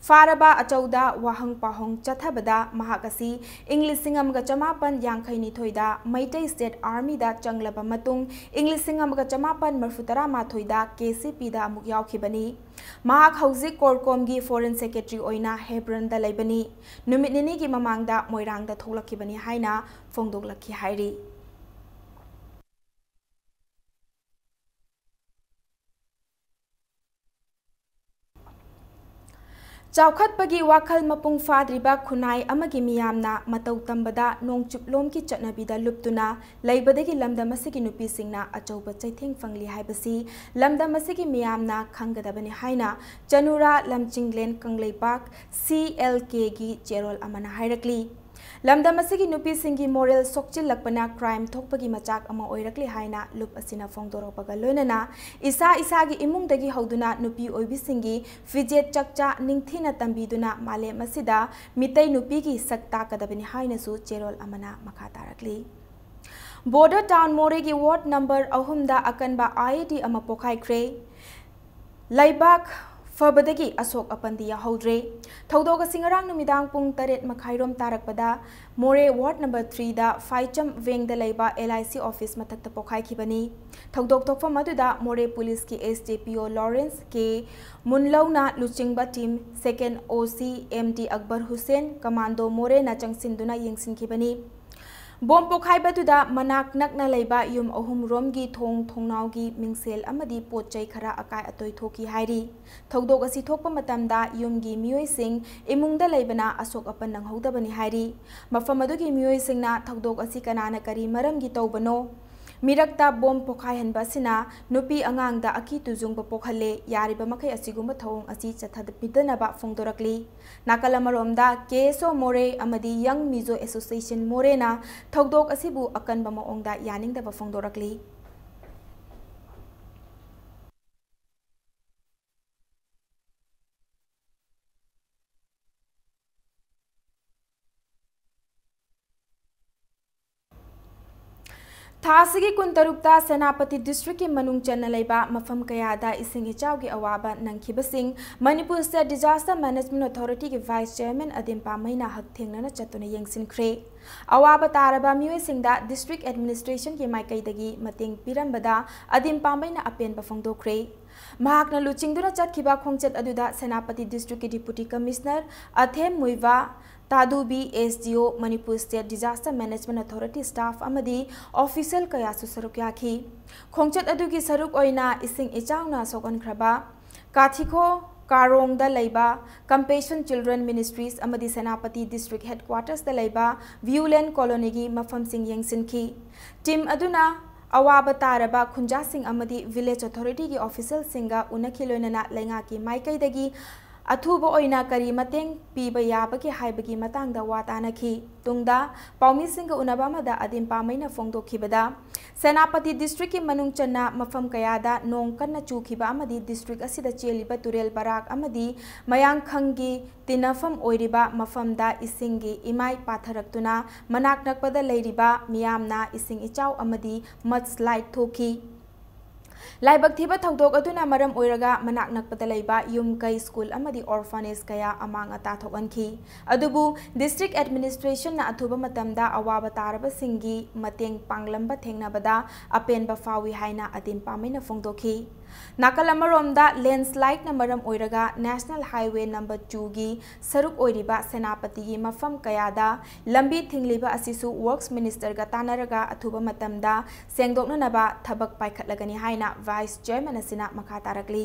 ꯐꯥꯔꯕ ꯑꯆꯧꯗ ꯋꯥꯍꯪ ꯄꯥꯎꯍꯪ ꯆꯠꯊꯕꯗ ꯃꯍꯥꯛ ꯑꯁꯤ ꯏꯪ ꯂꯤꯁꯤꯡ ꯑꯃꯒ ꯆꯃꯥꯄꯟ ꯌꯥꯡꯈꯩ ꯅꯤꯊꯣꯏꯗ Meitei State Armyꯗ ꯆꯪꯂꯕ ꯃꯇꯨꯡ ꯏꯪ ꯂꯤꯁꯤꯡ ꯑꯃꯒ ꯆꯃꯥꯄꯟ ꯃꯔꯤꯐꯨ ꯇꯔꯥ ꯃꯥꯊꯣꯏꯗ ꯀꯦ ꯁꯤ ꯄꯤꯗ ꯑꯃꯨꯛ ꯌꯥꯎꯈꯤꯕꯅꯤ꯫ ꯃꯍꯥꯛ ꯍꯧꯖꯤꯛ CORCOMꯒꯤ Foreign Secretary ꯑꯣꯏꯅ ꯍꯦꯕ꯭ꯔꯟꯗ ꯂꯩꯕꯅꯤ꯫ ꯅꯨꯃꯤꯠ ꯅꯤꯅꯤꯒꯤ ꯃꯃꯥꯡꯗ ꯃꯣꯏꯔꯥꯡꯗ ꯊꯣꯛꯂꯛꯈꯤꯕꯅꯤ ꯍꯥꯏꯅ ꯐꯣꯡꯗꯣꯛꯂꯛꯈꯤ ꯍꯥꯏꯔꯤ꯫ ꯆꯥꯎꯈꯠꯄꯒꯤ ꯋꯥꯈꯜ ꯃꯄꯨꯡ ꯐꯥꯗ꯭ꯔꯤꯕ ꯈꯨꯟꯅꯥꯏ ꯑꯃꯒꯤ ꯃꯤꯌꯥꯝꯅ ꯃꯇꯧ ꯇꯝꯕꯗ ꯅꯣꯡꯆꯨꯞꯂꯣꯝꯒꯤ ꯆꯠꯅꯕꯤꯗ ꯂꯨꯞꯇꯨꯅ ꯂꯩꯕꯗꯒꯤ ꯂꯝꯗꯝ ꯑꯁꯤꯒꯤ ꯅꯨꯄꯤꯁꯤꯡꯅ ꯑꯆꯧꯕ ꯆꯩꯊꯦꯡ ꯐꯪꯂꯤ ꯍꯥꯏꯕꯁꯤ ꯂꯝꯗꯝ ꯑꯁꯤꯒꯤ ꯃꯤꯌꯥꯝꯅ ꯈꯪꯒꯗꯕꯅꯤ ꯍꯥꯏꯅ ꯆꯅꯨꯔꯥ ꯂꯝꯖꯤꯡꯂꯦꯟ ꯀꯪꯂꯩꯄꯥꯛ CLKꯒꯤ ꯆꯦꯔꯣꯜ ꯑꯃꯅ ꯍꯥꯏꯔꯛꯂꯤ꯫ ꯂꯝꯗꯝ ꯑꯁꯤꯒꯤ ꯅꯨꯄꯤꯁꯤꯡꯒꯤ moral ꯁꯣꯛꯆꯤꯜꯂꯛꯄꯅ crime ꯊꯣꯛꯄꯒꯤ ꯃꯆꯥꯛ ꯑꯃ ꯑꯣꯏꯔꯛꯂꯤ ꯍꯥꯏꯅ ꯂꯨꯞ ꯑꯁꯤꯅ ꯐꯣꯡꯗꯣꯔꯛꯄꯒ ꯂꯣꯏꯅꯅ ꯏꯁꯥ ꯏꯁꯥꯒꯤ ꯏꯃꯨꯡꯗꯒꯤ ꯍꯧꯗꯨꯅ ꯅꯨꯄꯤ ꯑꯣꯏꯕꯤꯁꯤꯡꯒꯤ ꯐꯤꯖꯦꯠ ꯆꯛꯆꯥ ꯅꯤꯡꯊꯤꯅ ꯇꯝꯕꯤꯗꯨꯅ ꯃꯥꯂꯦꯝ ꯑꯁꯤꯗ ꯃꯤꯇꯩ ꯅꯨꯄꯤꯒꯤ ꯁꯛ ꯇꯥꯛꯀꯗꯕꯅꯤ ꯍꯥꯏꯅꯁꯨ ꯆꯦꯔꯣꯜ ꯑꯃꯅ ꯃꯈꯥ ꯇꯥꯔꯛꯂꯤ꯫ ꯕꯣꯔꯗꯔ ꯇꯥꯎꯟ ꯃꯣꯔꯦꯒꯤ ꯋꯥꯔꯗ ꯅꯝꯕꯔ ꯑꯍꯨꯝꯗ ꯑꯀꯟꯕ IED ꯑꯃ ꯄꯣꯈꯥꯏꯈ꯭ꯔꯦ꯫ ꯂꯩꯕꯥꯛ ꯐꯕꯗꯒꯤ ꯑꯁꯣꯛ ꯑꯄꯟꯗꯤ ꯌꯥꯎꯍꯧꯗ꯭ꯔꯦ꯫ ꯊꯧꯗꯣꯛ ꯑꯁꯤ ꯉꯔꯥꯡ ꯅꯨꯃꯤꯗꯥꯡ ꯄꯨꯡ ꯇꯔꯦꯠ ꯃꯈꯥꯏꯔꯣꯝ ꯇꯥꯔꯛꯄꯗ ꯃꯣꯔꯦ ꯋꯥꯔꯗ ꯅꯝꯕꯔ ꯊ꯭ꯔꯤꯗ ꯐꯥꯏꯆꯝ ꯋꯦꯡꯗ ꯂꯩꯕ LIC office ꯃꯊꯛꯇ ꯄꯣꯈꯥꯏꯈꯤꯕꯅꯤ꯫ ꯊꯧꯗꯣꯛ ꯊꯣꯛꯐꯝ ꯑꯗꯨꯗ ꯃꯣꯔꯦ ꯄꯨꯂꯤꯁꯀꯤ SDPO ꯂꯣꯔꯦꯟꯁ ꯀꯦ ꯃꯨꯟꯂꯧꯅ ꯂꯨꯆꯤꯡꯕ team, second OC MD Akbar Hussain, commando ꯃꯣꯔꯦꯅ ꯆꯪꯁꯤꯟꯗꯨꯅ ꯌꯦꯡꯁꯤꯟꯈꯤꯕꯅꯤ꯫ ꯕꯣꯝ ꯄꯣꯈꯥꯏꯕꯗꯨꯗ ꯃꯅꯥꯛ ꯅꯛꯅ ꯂꯩꯕ ꯌꯨꯝ ꯑꯍꯨꯝ ꯔꯣꯝꯒꯤ ꯊꯣꯡ ꯊꯣꯡꯅꯥꯎꯒꯤ ꯃꯤꯡꯁꯦꯜ ꯑꯃꯗꯤ ꯄꯣꯠ ꯆꯩ ꯈꯔ ꯑꯀꯥꯏ ꯑꯇꯣꯏ ꯊꯣꯛꯈꯤ ꯍꯥꯏꯔꯤ꯫ ꯊꯧꯗꯣꯛ ꯑꯁꯤ ꯊꯣꯛꯄ ꯃꯇꯝꯗ ꯌꯨꯝꯒꯤ ꯃꯤꯑꯣꯏꯁꯤꯡ ꯏꯃꯨꯡꯗ ꯂꯩꯕꯅ ꯑꯁꯣꯛ ꯑꯄꯟ ꯅꯪꯍꯧꯗꯕꯅꯤ ꯍꯥꯏꯔꯤ꯫ ꯃꯐꯝ ꯑꯗꯨꯒꯤ ꯃꯤꯑꯣꯏꯁꯤꯡꯅ ꯊꯧꯗꯣꯛ ꯑꯁꯤ ꯀꯅꯥꯅ ꯀꯔꯤ ꯃꯔꯝꯒꯤ ꯇꯧꯕꯅꯣ, ꯃꯤꯔꯛꯇ ꯕꯣꯝ ꯄꯣꯈꯥꯏꯍꯟꯕ ꯑꯁꯤꯅ ꯅꯨꯄꯤ ꯑꯉꯥꯡꯗ ꯑꯀꯤ ꯇꯨꯖꯨꯡꯕ ꯄꯣꯛꯍꯜꯂꯦ꯫ ꯌꯥꯔꯤꯕ ꯃꯈꯩ ꯑꯁꯤꯒꯨꯝꯕ ꯊꯧꯑꯣꯡ ꯑꯁꯤ ꯆꯠꯊꯕꯤꯗꯅꯕ ꯐꯣꯡꯗꯣꯔꯛꯂꯤ꯫ ꯅꯥꯀꯜ ꯑꯃꯔꯣꯝꯗ, ꯀꯦ ꯑꯦꯁ ꯑꯣ ꯃꯣꯔꯦ ꯑꯃꯗꯤ ꯌꯪ ꯃꯤꯖꯣ ꯑꯦꯁꯣꯁꯤꯌꯦꯁꯟ ꯃꯣꯔꯦꯅ ꯊꯧꯗꯣꯛ ꯑꯁꯤꯕꯨ ꯑꯀꯟꯕ ꯃꯑꯣꯡꯗ ꯌꯥꯅꯤꯡꯗꯕ ꯐꯣꯡꯗꯣꯔꯛꯂꯤ꯫ ꯊꯥ ꯑꯁꯤꯒꯤ ꯀꯨꯟꯇꯔꯨꯛꯇ ꯁꯦꯅꯥꯄꯇꯤ ꯗꯤꯁꯇ꯭ꯔꯤꯛꯀꯤ ꯃꯅꯨꯡ ꯆꯟꯅ ꯂꯩꯕ ꯃꯐꯝ ꯀꯌꯥꯗ ꯏꯁꯤꯡ ꯏꯆꯥꯎꯒꯤ ꯑꯋꯥꯕ ꯅꯪꯈꯤꯕꯁꯤꯡ ꯃꯅꯤꯄꯨꯔ ꯁ꯭ꯇꯦꯠ ꯗꯤꯖꯥꯁꯇꯔ ꯃꯦꯅꯦꯖꯃꯦꯟꯠ ꯑꯣꯊꯣꯔꯤꯇꯤꯒꯤ ꯚꯥꯏꯁ ꯆꯦꯌꯔꯃꯦꯟ ꯑꯗꯤꯝꯄꯥ ꯃꯩꯅ ꯍꯛꯊꯦꯡꯅꯅ ꯆꯠꯇꯨꯅ ꯌꯦꯡꯁꯤꯟꯈ꯭ꯔꯦ꯫ ꯑꯋꯥꯕ ꯇꯥꯔꯕ ꯃꯤꯑꯣꯏꯁꯤꯡꯗ ꯗꯤꯁꯇ꯭ꯔꯤꯛ ꯑꯦꯗꯃꯤꯅꯤꯁꯇ꯭ꯔꯦꯁꯟꯒꯤ ꯃꯥꯏꯀꯩꯗꯒꯤ ꯃꯇꯦꯡ ꯄꯤꯔꯝꯕꯗ ꯑꯗꯤꯝꯄꯥ ꯃꯩꯅ ꯑꯄꯦꯟꯕ ꯐꯣꯡꯗꯣꯛꯈ꯭ꯔꯦ꯫ ꯃꯍꯥꯛꯅ ꯂꯨꯆꯤꯡꯗꯨꯅ ꯆꯠꯈꯤꯕ ꯈꯣꯡꯆꯠ ꯑꯗꯨꯗ ꯁꯦꯅꯥꯄꯇꯤ ꯗꯤꯁꯇ꯭ꯔꯤꯛꯀꯤ deputy commissioner ꯑꯊꯦꯝ ꯃꯨꯏꯕꯥ, Tadubi S D ꯑꯣ, Manipur state disaster management authority staff ꯑꯃꯗꯤ ꯑꯣꯐꯤꯁꯤꯌꯦꯜ ꯀꯌꯥꯁꯨ ꯁꯔꯨꯛ ꯌꯥꯈꯤ꯫ ꯈꯣꯡꯆꯠ ꯑꯗꯨꯒꯤ ꯁꯔꯨꯛ ꯑꯣꯏꯅ ꯏꯁꯤꯡ ꯏꯆꯥꯎꯅ ꯁꯣꯛꯍꯟꯈ꯭ꯔꯕ ꯀꯥꯊꯤꯈꯣ ꯀꯥꯔꯣꯡꯗ ꯂꯩꯕ ꯀꯝꯄꯦꯁꯟ ꯆꯤꯜꯗ꯭ꯔꯦꯟ ꯃꯤꯅꯤꯁꯇ꯭ꯔꯤꯁ ꯑꯃꯗꯤ ꯁꯦꯅꯥꯄꯇꯤ ꯗꯤꯁꯇ꯭ꯔꯤꯛ ꯍꯦꯗꯀ꯭ꯋꯥꯇꯔꯁꯇ ꯂꯩꯕ ꯚ꯭ꯌꯨꯂꯦꯟ ꯀꯣꯂꯣꯅꯤꯒꯤ ꯃꯐꯝꯁꯤꯡ ꯌꯦꯡꯁꯤꯟꯈꯤ꯫ ꯇꯤꯝ ꯑꯗꯨꯅ ꯑꯋꯥꯕ ꯇꯥꯔꯕ ꯈꯨꯟꯖꯥꯁꯤꯡ ꯑꯃꯗꯤ ꯚꯤꯂꯦꯖ ꯑꯣꯊꯣꯔꯤꯇꯤꯒꯤ ꯑꯣꯐꯤꯁꯤꯌꯦꯜꯁꯤꯡꯒ ꯎꯅꯈꯤ, ꯂꯣꯏꯅꯅ ꯂꯩꯉꯥꯛꯀꯤ ꯃꯥꯏꯀꯩꯗꯒꯤ ꯑꯊꯨꯕ ꯑꯣꯏꯅ ꯀꯔꯤ ꯃꯇꯦꯡ ꯄꯤꯕ ꯌꯥꯕꯒꯦ ꯍꯥꯏꯕꯒꯤ ꯃꯇꯥꯡꯗ ꯋꯥ ꯇꯥꯅꯈꯤ꯫ ꯇꯨꯡꯗ ꯄꯥꯎꯃꯤꯁꯤꯡꯒ ꯎꯅꯕ ꯑꯃꯗ ꯑꯗꯤꯝꯄꯥ ꯃꯩꯅ ꯐꯣꯡꯗꯣꯛꯈꯤꯕꯗ, ꯁꯦꯅꯥꯄꯇꯤ ꯗꯤꯁꯇ꯭ꯔꯤꯛꯀꯤ ꯃꯅꯨꯡ ꯆꯟꯅ ꯃꯐꯝ ꯀꯌꯥꯗ ꯅꯣꯡ ꯀꯟꯅ ꯆꯨꯈꯤꯕ ꯑꯃꯗꯤ ꯗꯤꯁꯇ꯭ꯔꯤꯛ ꯑꯁꯤꯗ ꯆꯦꯜꯂꯤꯕ ꯇꯨꯔꯦꯜ ꯕꯔꯥꯛ ꯑꯃꯗꯤ ꯃꯌꯥꯡꯈꯪꯒꯤ ꯇꯤꯟꯅꯐꯝ ꯑꯣꯏꯔꯤꯕ ꯃꯐꯝꯗ ꯏꯁꯤꯡꯒꯤ ꯏꯃꯥꯏ ꯄꯥꯊꯔꯛꯇꯨꯅ ꯃꯅꯥꯛ ꯅꯛꯄꯗ ꯂꯩꯔꯤꯕ ꯃꯤꯌꯥꯝꯅ ꯏꯁꯤꯡ ꯏꯆꯥꯎ ꯑꯃꯗꯤ ꯃꯗꯁ꯭ꯂꯥꯏꯗ ꯊꯣꯛꯈꯤ꯫ ꯂꯥꯏꯕꯛ ꯊꯤꯕ ꯊꯧꯗꯣꯛ ꯑꯗꯨꯅ ꯃꯔꯝ ꯑꯣꯏꯔꯒ ꯃꯅꯥꯛ ꯅꯛꯄꯗ ꯂꯩꯕ ꯌꯨꯝ ꯀꯩ, ꯁ꯭ꯀꯨꯜ ꯑꯃꯗꯤ ꯑꯣꯔꯐꯅꯦꯖ ꯀꯌꯥ ꯑꯃꯥꯡ ꯑꯇꯥ ꯊꯣꯛꯍꯟꯈꯤ꯫ ꯑꯗꯨꯕꯨ ꯗꯤꯁꯇ꯭ꯔꯤꯛ ꯑꯦꯗꯃꯤꯅꯤꯁꯇ꯭ꯔꯦꯁꯟꯅ ꯑꯊꯨꯕ ꯃꯇꯝꯗ ꯑꯋꯥꯕ ꯇꯥꯔꯕꯁꯤꯡꯒꯤ ꯃꯇꯦꯡ ꯄꯥꯡꯂꯝꯕ ꯊꯦꯡꯅꯕꯗ ꯑꯄꯦꯟꯕ ꯐꯥꯎꯏ ꯍꯥꯏꯅ ꯑꯗꯤꯝꯄꯥ ꯃꯩꯅ ꯐꯣꯡꯗꯣꯛꯈꯤ꯫ ꯅꯥꯀꯜ ꯑꯃꯔꯣꯝꯗ, ꯂꯦꯟꯁ꯭ꯂꯥꯏꯗꯅ ꯃꯔꯝ ꯑꯣꯏꯔꯒ ꯅꯦꯁꯅꯦꯜ ꯍꯥꯏꯋꯦ ꯅꯝꯕꯔ ꯇꯨꯒꯤ ꯁꯔꯨꯛ ꯑꯣꯏꯔꯤꯕ ꯁꯦꯅꯥꯄꯇꯤꯒꯤ ꯃꯐꯝ ꯀꯌꯥꯗ ꯂꯝꯕꯤ ꯊꯤꯡꯂꯤꯕ ꯑꯁꯤꯁꯨ ꯋꯔꯛꯁ ꯃꯤꯅꯤꯁꯇꯔꯒ ꯇꯥꯟꯅꯔꯒ ꯑꯊꯨꯕ ꯃꯇꯝꯗ ꯁꯦꯡꯗꯣꯛꯅꯅꯕ ꯊꯕꯛ ꯄꯥꯏꯈꯠꯂꯒꯅꯤ ꯍꯥꯏꯅ ꯚꯥꯏꯁ ꯆꯦꯌꯔꯃꯦꯟ ꯑꯁꯤꯅ ꯃꯈꯥ ꯇꯥꯔꯛꯂꯤ꯫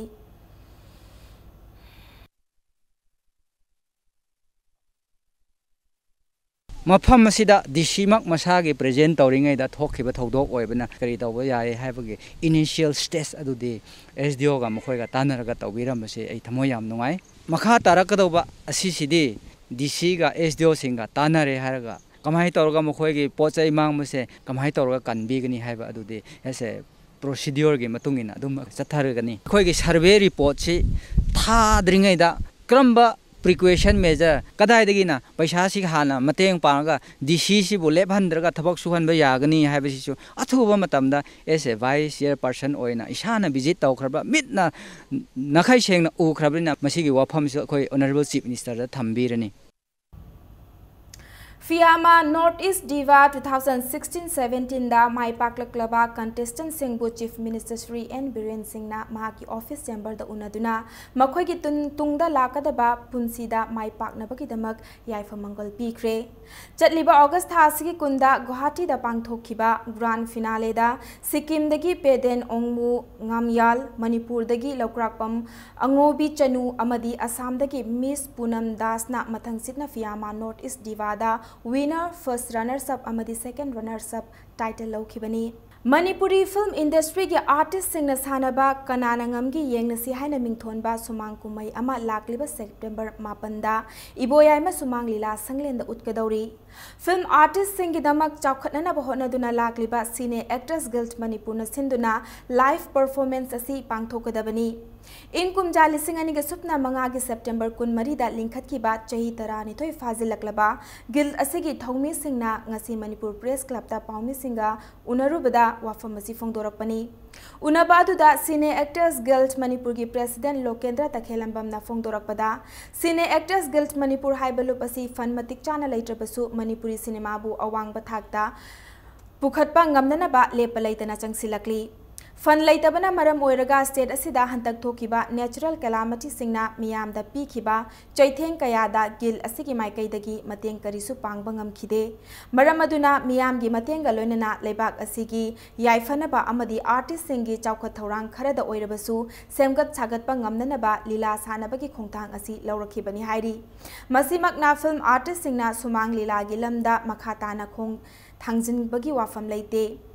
ꯃꯐꯝ ꯑꯁꯤꯗ ꯗꯤ ꯁꯤꯃꯛ ꯃꯁꯥꯒꯤ ꯄ꯭ꯔꯦꯖꯦꯟ ꯇꯧꯔꯤꯉꯩꯗ ꯊꯣꯛꯈꯤꯕ ꯊꯧꯗꯣꯛ ꯑꯣꯏꯕꯅ ꯀꯔꯤ ꯇꯧꯕ ꯌꯥꯏ ꯍꯥꯏꯕꯒꯤ ꯏꯅꯤꯁꯤꯌꯦꯜ ꯁ꯭ꯇꯦꯖ ꯑꯗꯨꯗꯤ ꯑꯦꯁ ꯗꯤ ꯑꯣꯒ ꯃꯈꯣꯏꯒ ꯇꯥꯟꯅꯔꯒ ꯇꯧꯕꯤꯔꯝꯕꯁꯦ ꯑꯩ ꯊꯃꯣꯏ ꯌꯥꯝ ꯅꯨꯡꯉꯥꯏ꯫ ꯃꯈꯥ ꯇꯥꯔꯛꯀꯗꯧꯕ ꯑꯁꯤꯁꯤꯗꯤ ꯗꯤ ꯁꯤꯒ ꯑꯦꯁ ꯗꯤ ꯑꯣꯁꯤꯡꯒ ꯇꯥꯟꯅꯔꯦ ꯍꯥꯏꯔꯒ ꯀꯃꯥꯏꯅ ꯇꯧꯔꯒ ꯃꯈꯣꯏꯒꯤ ꯄꯣꯠ ꯆꯩ ꯃꯥꯡꯕꯁꯦ ꯀꯃꯥꯏꯅ ꯇꯧꯔꯒ ꯀꯟꯕꯤꯒꯅꯤ ꯍꯥꯏꯕ ꯑꯗꯨꯗꯤ ꯑꯦꯁ ꯑꯦ ꯄ꯭ꯔꯣꯁꯤꯗ꯭ꯌꯣꯔꯒꯤ ꯃꯇꯨꯡ ꯏꯟꯅ ꯑꯗꯨꯝ ꯆꯠꯊꯔꯒꯅꯤ꯫ ꯑꯩꯈꯣꯏꯒꯤ ꯁꯔꯚꯦ ꯔꯤꯄꯣꯔꯠꯁꯤ ꯊꯥꯗ꯭ꯔꯤꯉꯩꯗ ꯀꯔꯝꯕ ꯄ꯭ꯔꯤꯀꯣꯁꯟ ꯃꯦꯖꯔ, ꯀꯗꯥꯏꯗꯒꯤꯅ ꯄꯩꯁꯥꯁꯤ ꯍꯥꯟꯅ ꯃꯇꯦꯡ ꯄꯥꯡꯉꯒ ꯗꯤ ꯁꯤꯁꯤꯕꯨ ꯂꯦꯞꯍꯟꯗ꯭ꯔꯒ ꯊꯕꯛ ꯁꯨꯍꯟꯕ ꯌꯥꯒꯅꯤ ꯍꯥꯏꯕꯁꯤꯁꯨ ꯑꯊꯨꯕ ꯃꯇꯝꯗ ꯑꯦꯁ ꯑꯦ ꯚꯥꯏꯁ ꯆꯤꯌꯔꯄꯔꯁꯟ ꯑꯣꯏꯅ ꯏꯁꯥꯅ ꯚꯤꯖꯤꯠ ꯇꯧꯈ꯭ꯔꯕ, ꯃꯤꯠꯅ ꯅꯥꯈꯩ ꯁꯦꯡꯅ ꯎꯈ꯭ꯔꯕꯅꯤꯅ ꯃꯁꯤꯒꯤ ꯋꯥꯐꯝꯁꯨ ꯑꯩꯈꯣꯏ ꯑꯣꯅꯔꯦꯕꯜ ꯆꯤꯐ ꯃꯤꯅꯤꯁꯇꯔꯗ ꯊꯝꯕꯤꯔꯅꯤ꯫ Femina North East diva two thousand sixteen ꯁꯚꯦꯟꯇꯤꯟꯗ ꯃꯥꯏ ꯄꯥꯛꯂꯛꯂꯕ ꯀꯟꯇꯦꯁꯇꯦꯟꯠꯁꯤꯡꯕꯨ chief minister Shri N Biren ꯁꯤꯡꯅ ꯃꯍꯥꯛꯀꯤ ꯑꯣꯐꯤꯁ ꯆꯦꯝꯕꯔꯗ ꯎꯅꯗꯨꯅ ꯃꯈꯣꯏꯒꯤ ꯇꯨꯡ-, ꯇꯨꯡꯗ ꯂꯥꯛꯀꯗꯕ ꯄꯨꯟꯁꯤꯗ ꯃꯥꯏ ꯄꯥꯛꯅꯕꯒꯤꯗꯃꯛ ꯌꯥꯏꯐ ꯃꯪꯒꯣꯜ ꯄꯤꯈ꯭ꯔꯦ꯫ ꯆꯠꯂꯤꯕ ꯑꯣꯒꯁ ꯊꯥ ꯑꯁꯤꯒꯤ ꯀꯨꯟꯗ ꯒꯨꯋꯥꯍꯥꯇꯤꯗ ꯄꯥꯡꯊꯣꯛꯈꯤꯕ ꯒ꯭ꯔꯥꯟ ꯐꯤꯅꯥꯂꯦꯗ ꯁꯤꯛꯀꯤꯝꯗꯒꯤ ꯄꯦꯗꯦꯟ ꯑꯣꯡꯃꯨ ꯉꯥꯝꯌꯥꯜ, ꯃꯅꯤꯄꯨꯔꯗꯒꯤ ꯂꯧꯀ꯭ꯔꯥꯛꯄꯝ ꯑꯉꯣꯕꯤ ꯆꯅꯨ ꯑꯃꯗꯤ ꯑꯁꯥꯝꯗꯒꯤ ꯃꯤꯁ ꯄꯨꯅꯝ ꯗꯥꯁꯅ ꯃꯊꯪꯁꯤꯠꯅ ꯐꯤꯌꯥꯃꯥ ꯅꯣꯔꯠ ꯏꯁ ꯗꯤꯚꯥꯗ ꯋꯤꯅꯔ, ꯐꯥꯔꯁ ꯔꯅꯔꯁ ꯑꯞ ꯑꯃꯗꯤ ꯁꯦꯀꯦꯟ ꯔꯅꯔꯁ ꯑꯞ ꯇꯥꯏꯇꯜ ꯂꯧꯈꯤꯕꯅꯤ꯫ ꯃꯅꯤꯄꯨꯔꯤ ꯐꯤꯜꯝ ꯏꯟꯗꯁꯇ꯭ꯔꯤꯒꯤ ꯑꯥꯔꯇꯤꯁꯁꯤꯡꯅ ꯁꯥꯟꯅꯕ ꯀꯅꯥꯅ ꯉꯝꯒꯦ ꯌꯦꯡꯅꯁꯤ ꯍꯥꯏꯅ ꯃꯤꯡꯊꯣꯟꯕ ꯁꯨꯃꯥꯡ ꯀꯨꯝꯍꯩ ꯑꯃ ꯂꯥꯛꯂꯤꯕ ꯁꯦꯞꯇꯦꯝꯕꯔ ꯃꯥꯄꯟꯗ ꯏꯕꯣꯌꯥꯏꯃ ꯁꯨꯃꯥꯡ ꯂꯤꯂꯥ ꯁꯪꯂꯦꯟꯗ ꯎꯠꯀꯗꯧꯔꯤ꯫ ꯐꯤꯜꯝ ꯑꯥꯔꯇꯤꯁꯁꯤꯡꯒꯤꯗꯃꯛ ꯆꯥꯎꯈꯠꯅꯅꯕ ꯍꯣꯠꯅꯗꯨꯅ ꯂꯥꯛꯂꯤꯕ ꯁꯤꯅꯦ ꯑꯦꯛꯇꯔꯁ ꯒꯤꯜꯗ ꯃꯅꯤꯄꯨꯔꯅ ꯁꯤꯟꯗꯨꯅ ꯂꯥꯏꯚ ꯄꯔꯐꯣꯔꯃꯦꯟꯁ ꯑꯁꯤ ꯄꯥꯡꯊꯣꯛꯀꯗꯕꯅꯤ꯫ ꯏꯪ ꯀꯨꯝꯖꯥ ꯂꯤꯁꯤꯡ ꯑꯅꯤꯒ ꯁꯨꯞꯅ ꯃꯉꯥꯒꯤ ꯁꯦꯞꯇꯦꯝꯕꯔ ꯀꯨꯟꯃꯔꯤꯗ ꯂꯤꯡꯈꯠꯈꯤꯕ ꯆꯍꯤ ꯇꯔꯥꯅꯤꯊꯣꯏ ꯐꯥꯖꯤꯜꯂꯛꯂꯕ ꯒꯤꯜꯗ ꯑꯁꯤꯒꯤ ꯊꯧꯃꯤꯁꯤꯡꯅ ꯉꯁꯤ ꯃꯅꯤꯄꯨꯔ ꯄ꯭ꯔꯦꯁ ꯀ꯭ꯂꯕꯇ ꯄꯥꯎꯃꯤꯁꯤꯡꯒ ꯎꯅꯔꯨꯕꯗ ꯋꯥꯐꯝ ꯑꯁꯤ ꯐꯣꯡꯗꯣꯔꯛꯄꯅꯤ꯫ ꯎꯅꯕ ꯑꯗꯨꯗ ꯁꯤꯅꯦ ꯑꯦꯛꯇꯔꯁ ꯒꯤꯜꯗ ꯃꯅꯤꯄꯨꯔꯒꯤ ꯄ꯭ꯔꯦꯁꯤꯗꯦꯟꯠ ꯂꯣꯀꯦꯟꯗ꯭ꯔ ꯇꯈꯦꯂꯝꯕꯝꯅ ꯐꯣꯡꯗꯣꯔꯛꯄꯗ, ꯁꯤꯅꯦ ꯑꯦꯛꯇꯔꯁ ꯒꯤꯜꯗ ꯃꯅꯤꯄꯨꯔ ꯍꯥꯏꯕ ꯂꯨꯞ ꯑꯁꯤ ꯐꯟꯗ ꯃꯇꯤꯛ ꯆꯥꯅ ꯂꯩꯇ꯭ꯔꯕꯁꯨ ꯃꯅꯤꯄꯨꯔꯤ ꯁꯤꯅꯦꯃꯥꯕꯨ ꯑꯋꯥꯡꯕ ꯊꯥꯛꯇ ꯄꯨꯈꯠꯄ ꯉꯝꯅꯅꯕ ꯂꯦꯞꯄ ꯂꯩꯇꯅ ꯆꯪꯁꯤꯜꯂꯛꯂꯤ꯫ ꯐꯟ ꯂꯩꯇꯕꯅ ꯃꯔꯝ ꯑꯣꯏꯔꯒ ꯁ꯭ꯇꯦꯠ ꯑꯁꯤꯗ ꯍꯟꯗꯛ ꯊꯣꯛꯈꯤꯕ ꯅꯦꯆꯔꯦꯜ ꯀꯦꯂꯥꯃꯤꯇꯤꯁꯤꯡꯅ ꯃꯤꯌꯥꯝꯗ ꯄꯤꯈꯤꯕ ꯆꯩꯊꯦꯡ ꯀꯌꯥꯗ ꯒꯤꯜ ꯑꯁꯤꯒꯤ ꯃꯥꯏꯀꯩꯗꯒꯤ ꯃꯇꯦꯡ ꯀꯔꯤꯁꯨ ꯄꯥꯡꯕ ꯉꯝꯈꯤꯗꯦ꯫ ꯃꯔꯝ ꯑꯗꯨꯅ ꯃꯤꯌꯥꯝꯒꯤ ꯃꯇꯦꯡꯒ ꯂꯣꯏꯅꯅ ꯂꯩꯕꯥꯛ ꯑꯁꯤꯒꯤ ꯌꯥꯏꯐꯅꯕ ꯑꯃꯗꯤ ꯑꯥꯔꯇꯤꯁꯁꯤꯡꯒꯤ ꯆꯥꯎꯈꯠ ꯊꯧꯔꯥꯡ ꯈꯔꯗ ꯑꯣꯏꯔꯕꯁꯨ ꯁꯦꯝꯒꯠ ꯁꯥꯒꯠꯄ ꯉꯝꯅꯅꯕ ꯂꯤꯂꯥ ꯁꯥꯟꯅꯕꯒꯤ ꯈꯣꯡꯊꯥꯡ ꯑꯁꯤ ꯂꯧꯔꯛꯈꯤꯕꯅꯤ ꯍꯥꯏꯔꯤ꯫ ꯃꯁꯤꯃꯛꯅ ꯐꯤꯜꯝ ꯑꯥꯔꯇꯤꯁꯁꯤꯡꯅ ꯁꯨꯃꯥꯡ ꯂꯤꯂꯥꯒꯤ ꯂꯝꯗ ꯃꯈꯥ ꯇꯥꯅ ꯈꯣꯡ ꯊꯥꯡꯖꯤꯟꯕꯒꯤ ꯋꯥꯐꯝ ꯂꯩꯇꯦ꯫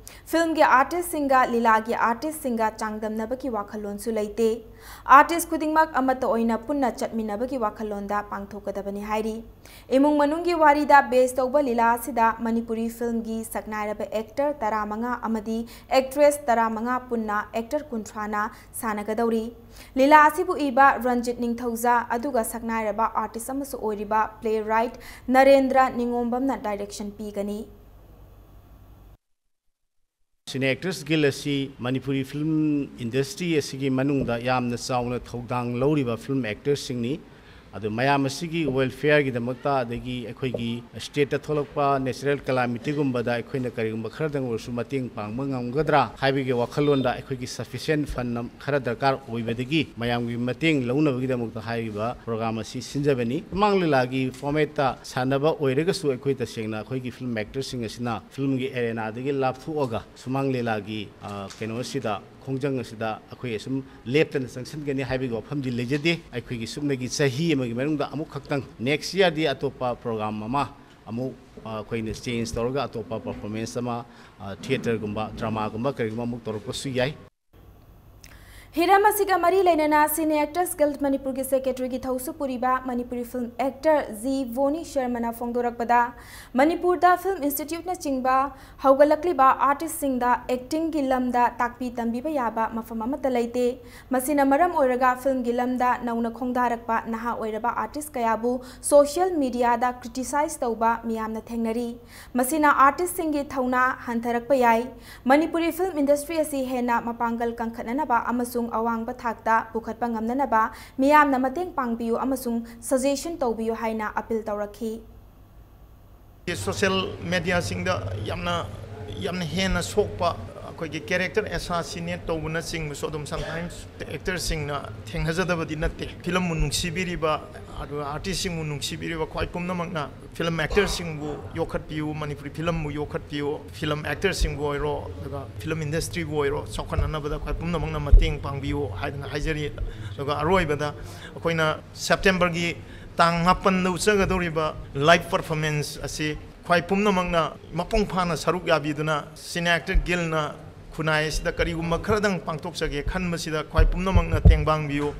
ꯐꯤꯜꯝꯒꯤ ꯑꯥꯔꯇꯤꯁꯁꯤꯡꯒ ꯂꯤꯂꯥꯒꯤ ꯑꯥꯔꯇꯤꯁꯁꯤꯡꯒ ꯆꯥꯡꯗꯝꯅꯕꯒꯤ ꯋꯥꯈꯜꯂꯣꯟꯁꯨ ꯂꯩꯇꯦ꯫ ꯑꯥꯔꯇꯤꯁ ꯈꯨꯗꯤꯡꯃꯛ ꯑꯃꯠꯇ ꯑꯣꯏꯅ ꯄꯨꯟꯅ ꯆꯠꯃꯤꯟꯅꯕꯒꯤ ꯋꯥꯈꯜꯂꯣꯟꯗ ꯄꯥꯡꯊꯣꯛꯀꯗꯕꯅꯤ ꯍꯥꯏꯔꯤ꯫ ꯏꯃꯨꯡ ꯃꯅꯨꯡꯒꯤ ꯋꯥꯔꯤꯗ ꯕꯦꯖ ꯇꯧꯕ ꯂꯤꯂꯥ ꯑꯁꯤꯗ ꯃꯅꯤꯄꯨꯔꯤ ꯐꯤꯜꯝꯒꯤ ꯁꯛꯅꯥꯏꯔꯕ ꯑꯦꯛꯇꯔ ꯇꯔꯥꯃꯉꯥ ꯑꯃꯗꯤ ꯑꯦꯛꯇ꯭ꯔꯦꯁ ꯇꯔꯥꯃꯉꯥ ꯄꯨꯟꯅ ꯑꯦꯛꯇꯔ ꯀꯨꯟꯊ꯭ꯔꯥꯅ ꯁꯥꯟꯅꯒꯗꯧꯔꯤ꯫ ꯂꯤꯂꯥ ꯑꯁꯤꯕꯨ ꯏꯕ ꯔꯟꯖꯤꯠ ꯅꯤꯡꯊꯧꯖꯥ ꯑꯗꯨꯒ ꯁꯛꯅꯥꯏꯔꯕ ꯑꯥꯔꯇꯤꯁ ꯑꯃꯁꯨ ꯑꯣꯏꯔꯤꯕ ꯄ꯭ꯂꯦ ꯔꯥꯏꯠ ꯅꯔꯦꯟꯗ꯭ꯔ ꯅꯤꯉꯣꯝꯕꯝꯅ ꯗꯥꯏꯔꯦꯛꯁꯟ ꯄꯤꯒꯅꯤ꯫ ꯁꯤꯅꯦ ꯑꯦꯛꯇ꯭ꯔꯦꯁ ꯒꯤꯜ ꯑꯁꯤ ꯃꯅꯤꯄꯨꯔꯤ ꯐꯤꯂꯝ ꯏꯟꯗꯁꯇ꯭ꯔꯤ ꯑꯁꯤꯒꯤ ꯃꯅꯨꯡꯗ ꯌꯥꯝꯅ ꯆꯥꯎꯅ ꯊꯧꯗꯥꯡ ꯂꯧꯔꯤꯕ ꯐꯤꯂꯝ ꯑꯦꯛꯇꯔꯁꯤꯡꯅꯤ꯫ ꯑꯗꯨ ꯃꯌꯥꯝ ꯑꯁꯤꯒꯤ ꯋꯦꯜꯐꯤꯌꯔꯒꯤꯗꯃꯛꯇ, ꯑꯗꯒꯤ ꯑꯩꯈꯣꯏꯒꯤ ꯁ꯭ꯇꯦꯠꯇ ꯊꯣꯛꯂꯛꯄ ꯅꯦꯆꯔꯦꯜ ꯀꯦꯂꯥꯃꯤꯇꯤꯒꯨꯝꯕꯗ ꯑꯩꯈꯣꯏꯅ ꯀꯔꯤꯒꯨꯝꯕ ꯈꯔꯗꯪ ꯑꯣꯏꯔꯁꯨ ꯃꯇꯦꯡ ꯄꯥꯡꯕ ꯉꯝꯒꯗ꯭ꯔꯥ ꯍꯥꯏꯕꯒꯤ ꯋꯥꯈꯜꯂꯣꯟꯗ ꯑꯩꯈꯣꯏꯒꯤ ꯁꯐꯤꯁꯤꯌꯦꯟ ꯐꯟ ꯈꯔ ꯗꯔꯀꯥꯔ ꯑꯣꯏꯕꯗꯒꯤ ꯃꯌꯥꯝꯒꯤ ꯃꯇꯦꯡ ꯂꯧꯅꯕꯒꯤꯗꯃꯛꯇ ꯍꯥꯏꯔꯤꯕ ꯄ꯭ꯔꯣꯒ꯭ꯔꯥꯝ ꯑꯁꯤ ꯁꯤꯟꯖꯕꯅꯤ꯫ ꯁꯨꯃꯥꯡ ꯂꯤꯂꯥꯒꯤ ꯐꯣꯔꯃꯦꯠꯇ ꯁꯥꯟꯅꯕ ꯑꯣꯏꯔꯒꯁꯨ ꯑꯩꯈꯣꯏ ꯇꯁꯦꯡꯅ ꯑꯩꯈꯣꯏꯒꯤ ꯐꯤꯂꯝ ꯑꯦꯛꯇꯔꯁꯤꯡ ꯑꯁꯤꯅ ꯐꯤꯂꯝꯒꯤ ꯑꯦꯔꯦꯅꯥꯗꯒꯤ ꯂꯥꯞꯊꯣꯛꯑꯒ ꯁꯨꯃꯥꯡ ꯂꯤꯂꯥꯒꯤ, ꯑ, ꯀꯩꯅꯣ ꯑꯁꯤꯗ, ꯈꯣꯡꯖꯪ ꯑꯁꯤꯗ ꯑꯩꯈꯣꯏ ꯑꯁꯨꯝ ꯂꯦꯞꯇꯅ ꯆꯪꯁꯤꯟꯒꯅꯤ ꯍꯥꯏꯕꯒꯤ ꯋꯥꯐꯝꯗꯤ ꯂꯩꯖꯗꯦ꯫ ꯑꯩꯈꯣꯏꯒꯤ ꯁꯨꯞꯅꯒꯤ ꯆꯍꯤ ꯑꯃꯒꯤ ꯃꯅꯨꯡꯗ ꯑꯃꯨꯛꯈꯛꯇꯪ, ꯅꯦꯛꯁ ꯌꯤꯌꯔꯗꯤ ꯑꯇꯣꯞꯄ ꯄ꯭ꯔꯣꯒ꯭ꯔꯥꯝ ꯑꯃ ꯑꯃꯨꯛ, ꯑ, ꯑꯩꯈꯣꯏꯅ ꯆꯦꯟꯖ ꯇꯧꯔꯒ ꯑꯇꯣꯞꯄ ꯄꯔꯐꯣꯔꯃꯦꯟꯁ ꯑꯃ, ꯑ, ꯊꯤꯌꯦꯇꯔꯒꯨꯝꯕ, ꯗ꯭ꯔꯃꯥꯒꯨꯝꯕ ꯀꯔꯤꯒꯨꯝꯕ ꯑꯃꯨꯛ ꯇꯧꯔꯛꯄꯁꯨ ꯌꯥꯏ꯫ ꯍꯤꯔꯝ ꯑꯁꯤꯒ ꯃꯔꯤ ꯂꯩꯅꯅ ꯁꯤꯅꯦ ꯑꯦꯛꯇꯔꯁ ꯒꯤꯜ ꯃꯅꯤꯄꯨꯔꯒꯤ ꯁꯦꯀ꯭ꯔꯦꯇꯔꯤꯒꯤ ꯊꯧꯁꯨ ꯄꯨꯔꯤꯕ ꯃꯅꯤꯄꯨꯔꯤ ꯐꯤꯂꯝ ꯑꯦꯛꯇꯔ ꯖꯤ ꯚꯣꯅꯤ ꯁꯔꯃꯅ ꯐꯣꯡꯗꯣꯔꯛꯄꯗ, ꯃꯅꯤꯄꯨꯔꯗ ꯐꯤꯂꯝ ꯏꯟꯁꯇꯤꯇ꯭ꯌꯨꯠꯅꯆꯤꯡꯕ ꯍꯧꯒꯠꯂꯛꯂꯤꯕ ꯑꯥꯔꯇꯤꯁꯁꯤꯡꯗ ꯑꯦꯛꯇꯤꯡꯒꯤ ꯂꯝꯗ ꯇꯥꯛꯄꯤ ꯇꯝꯕꯤꯕ ꯌꯥꯕ ꯃꯐꯝ ꯑꯃꯠꯇ ꯂꯩꯇꯦ꯫ ꯃꯁꯤꯅ ꯃꯔꯝ ꯑꯣꯏꯔꯒ ꯐꯤꯂꯝꯒꯤ ꯂꯝꯗ ꯅꯧꯅ ꯈꯣꯡꯗꯥꯔꯛꯄ ꯅꯍꯥ ꯑꯣꯏꯔꯕ ꯑꯥꯔꯇꯤꯁ ꯀꯌꯥꯕꯨ ꯁꯣꯁꯤꯌꯦꯜ ꯃꯤꯗꯤꯌꯥꯗ ꯀ꯭ꯔꯤꯇꯤꯁꯥꯏꯖ ꯇꯧꯕ ꯃꯤꯌꯥꯝꯅ ꯊꯦꯡꯅꯔꯤ꯫ ꯃꯁꯤꯅ ꯑꯥꯔꯇꯤꯁꯁꯤꯡꯒꯤ ꯊꯧꯅꯥ ꯍꯟꯊꯔꯛꯄ ꯌꯥꯏ꯫ ꯃꯅꯤꯄꯨꯔꯤ ꯐꯤꯂꯝ ꯏꯟꯗꯁꯇ꯭ꯔꯤ ꯑꯁꯤ ꯍꯦꯟꯅ ꯃꯄꯥꯡꯒꯜ ꯀꯟꯈꯠꯅꯅꯕ ꯑꯃꯁꯨꯡ ꯑꯋꯥꯡꯕ ꯊꯥꯛꯇ ꯄꯨꯈꯠꯄ ꯉꯝꯅꯅꯕ ꯃꯤꯌꯥꯝꯅ ꯃꯇꯦꯡ ꯄꯥꯡꯕꯤꯌꯨ ꯑꯃꯁꯨꯡ ꯁꯖꯦꯁꯟ ꯇꯧꯕꯤꯌꯨ ꯍꯥꯏꯅ ꯑꯄꯤꯜ ꯇꯧꯔꯛꯈꯤ꯫ ꯁꯣꯁꯤꯌꯦꯜ ꯃꯦꯗꯤꯌꯥꯁꯤꯡꯗ ꯌꯥꯝꯅ, ꯌꯥꯝꯅ ꯍꯦꯟꯅ ꯁꯣꯛꯄ, ꯑꯩꯈꯣꯏꯒꯤ character assassinate ꯇꯧꯕꯅꯆꯤꯡꯕꯁꯨ ꯑꯗꯨꯝ sometimes actorꯁꯤꯡꯅ ꯊꯦꯡꯅꯖꯗꯕꯗꯤ ꯅꯠꯇꯦ꯫ ꯐꯤꯂꯝꯕꯨ ꯅꯨꯡꯁꯤꯕꯤꯔꯤꯕ, ꯑꯗꯨꯒ artistꯁꯤꯡꯕꯨ ꯅꯨꯡꯁꯤꯕꯤꯔꯤꯕ ꯈ꯭ꯋꯥꯏ ꯄꯨꯝꯅꯃꯛꯅ, film actorꯁꯤꯡꯕꯨ ꯌꯣꯛꯈꯠꯄꯤꯌꯨ, ꯃꯅꯤꯄꯨꯔꯤ ꯐꯤꯂꯝꯕꯨ ꯌꯣꯛꯈꯠꯄꯤꯌꯨ, film actorꯁꯤꯡꯕꯨ ꯑꯣꯏꯔꯣ, ꯑꯗꯨꯒ film industryꯕꯨ ꯑꯣꯏꯔꯣ, ꯆꯥꯎꯈꯠꯅꯅꯕꯗ ꯈ꯭ꯋꯥꯏ ꯄꯨꯝꯅꯃꯛꯅ ꯃꯇꯦꯡ ꯄꯥꯡꯕꯤꯌꯨ ꯍꯥꯏꯗꯅ ꯍꯥꯏꯖꯔꯤ꯫ ꯑꯗꯨꯒ ꯑꯔꯣꯏꯕꯗ ꯑꯩꯈꯣꯏꯅ Septemberꯒꯤ ꯇꯥꯡ ꯃꯥꯄꯟꯗ ꯎꯠꯆꯒꯗꯧꯔꯤꯕ live performance ꯑꯁꯤ ꯈ꯭ꯋꯥꯏ ꯄꯨꯝꯅꯃꯛꯅ ꯃꯄꯨꯡ ꯐꯥꯅ ꯁꯔꯨꯛ ꯌꯥꯕꯤꯗꯨꯅ, Cine Actor Guildꯅ ꯈꯨꯟꯅꯥꯏ ꯑꯁꯤꯗ ꯀꯔꯤꯒꯨꯝꯕ ꯈꯔꯗꯪ ꯄꯥꯡꯊꯣꯛꯆꯒꯦ ꯈꯟꯕꯁꯤꯗ ꯈ꯭ꯋꯥꯏ ꯄꯨꯝꯅꯃꯛꯅ ꯇꯦꯡꯕꯥꯡꯕꯤꯌꯨ꯫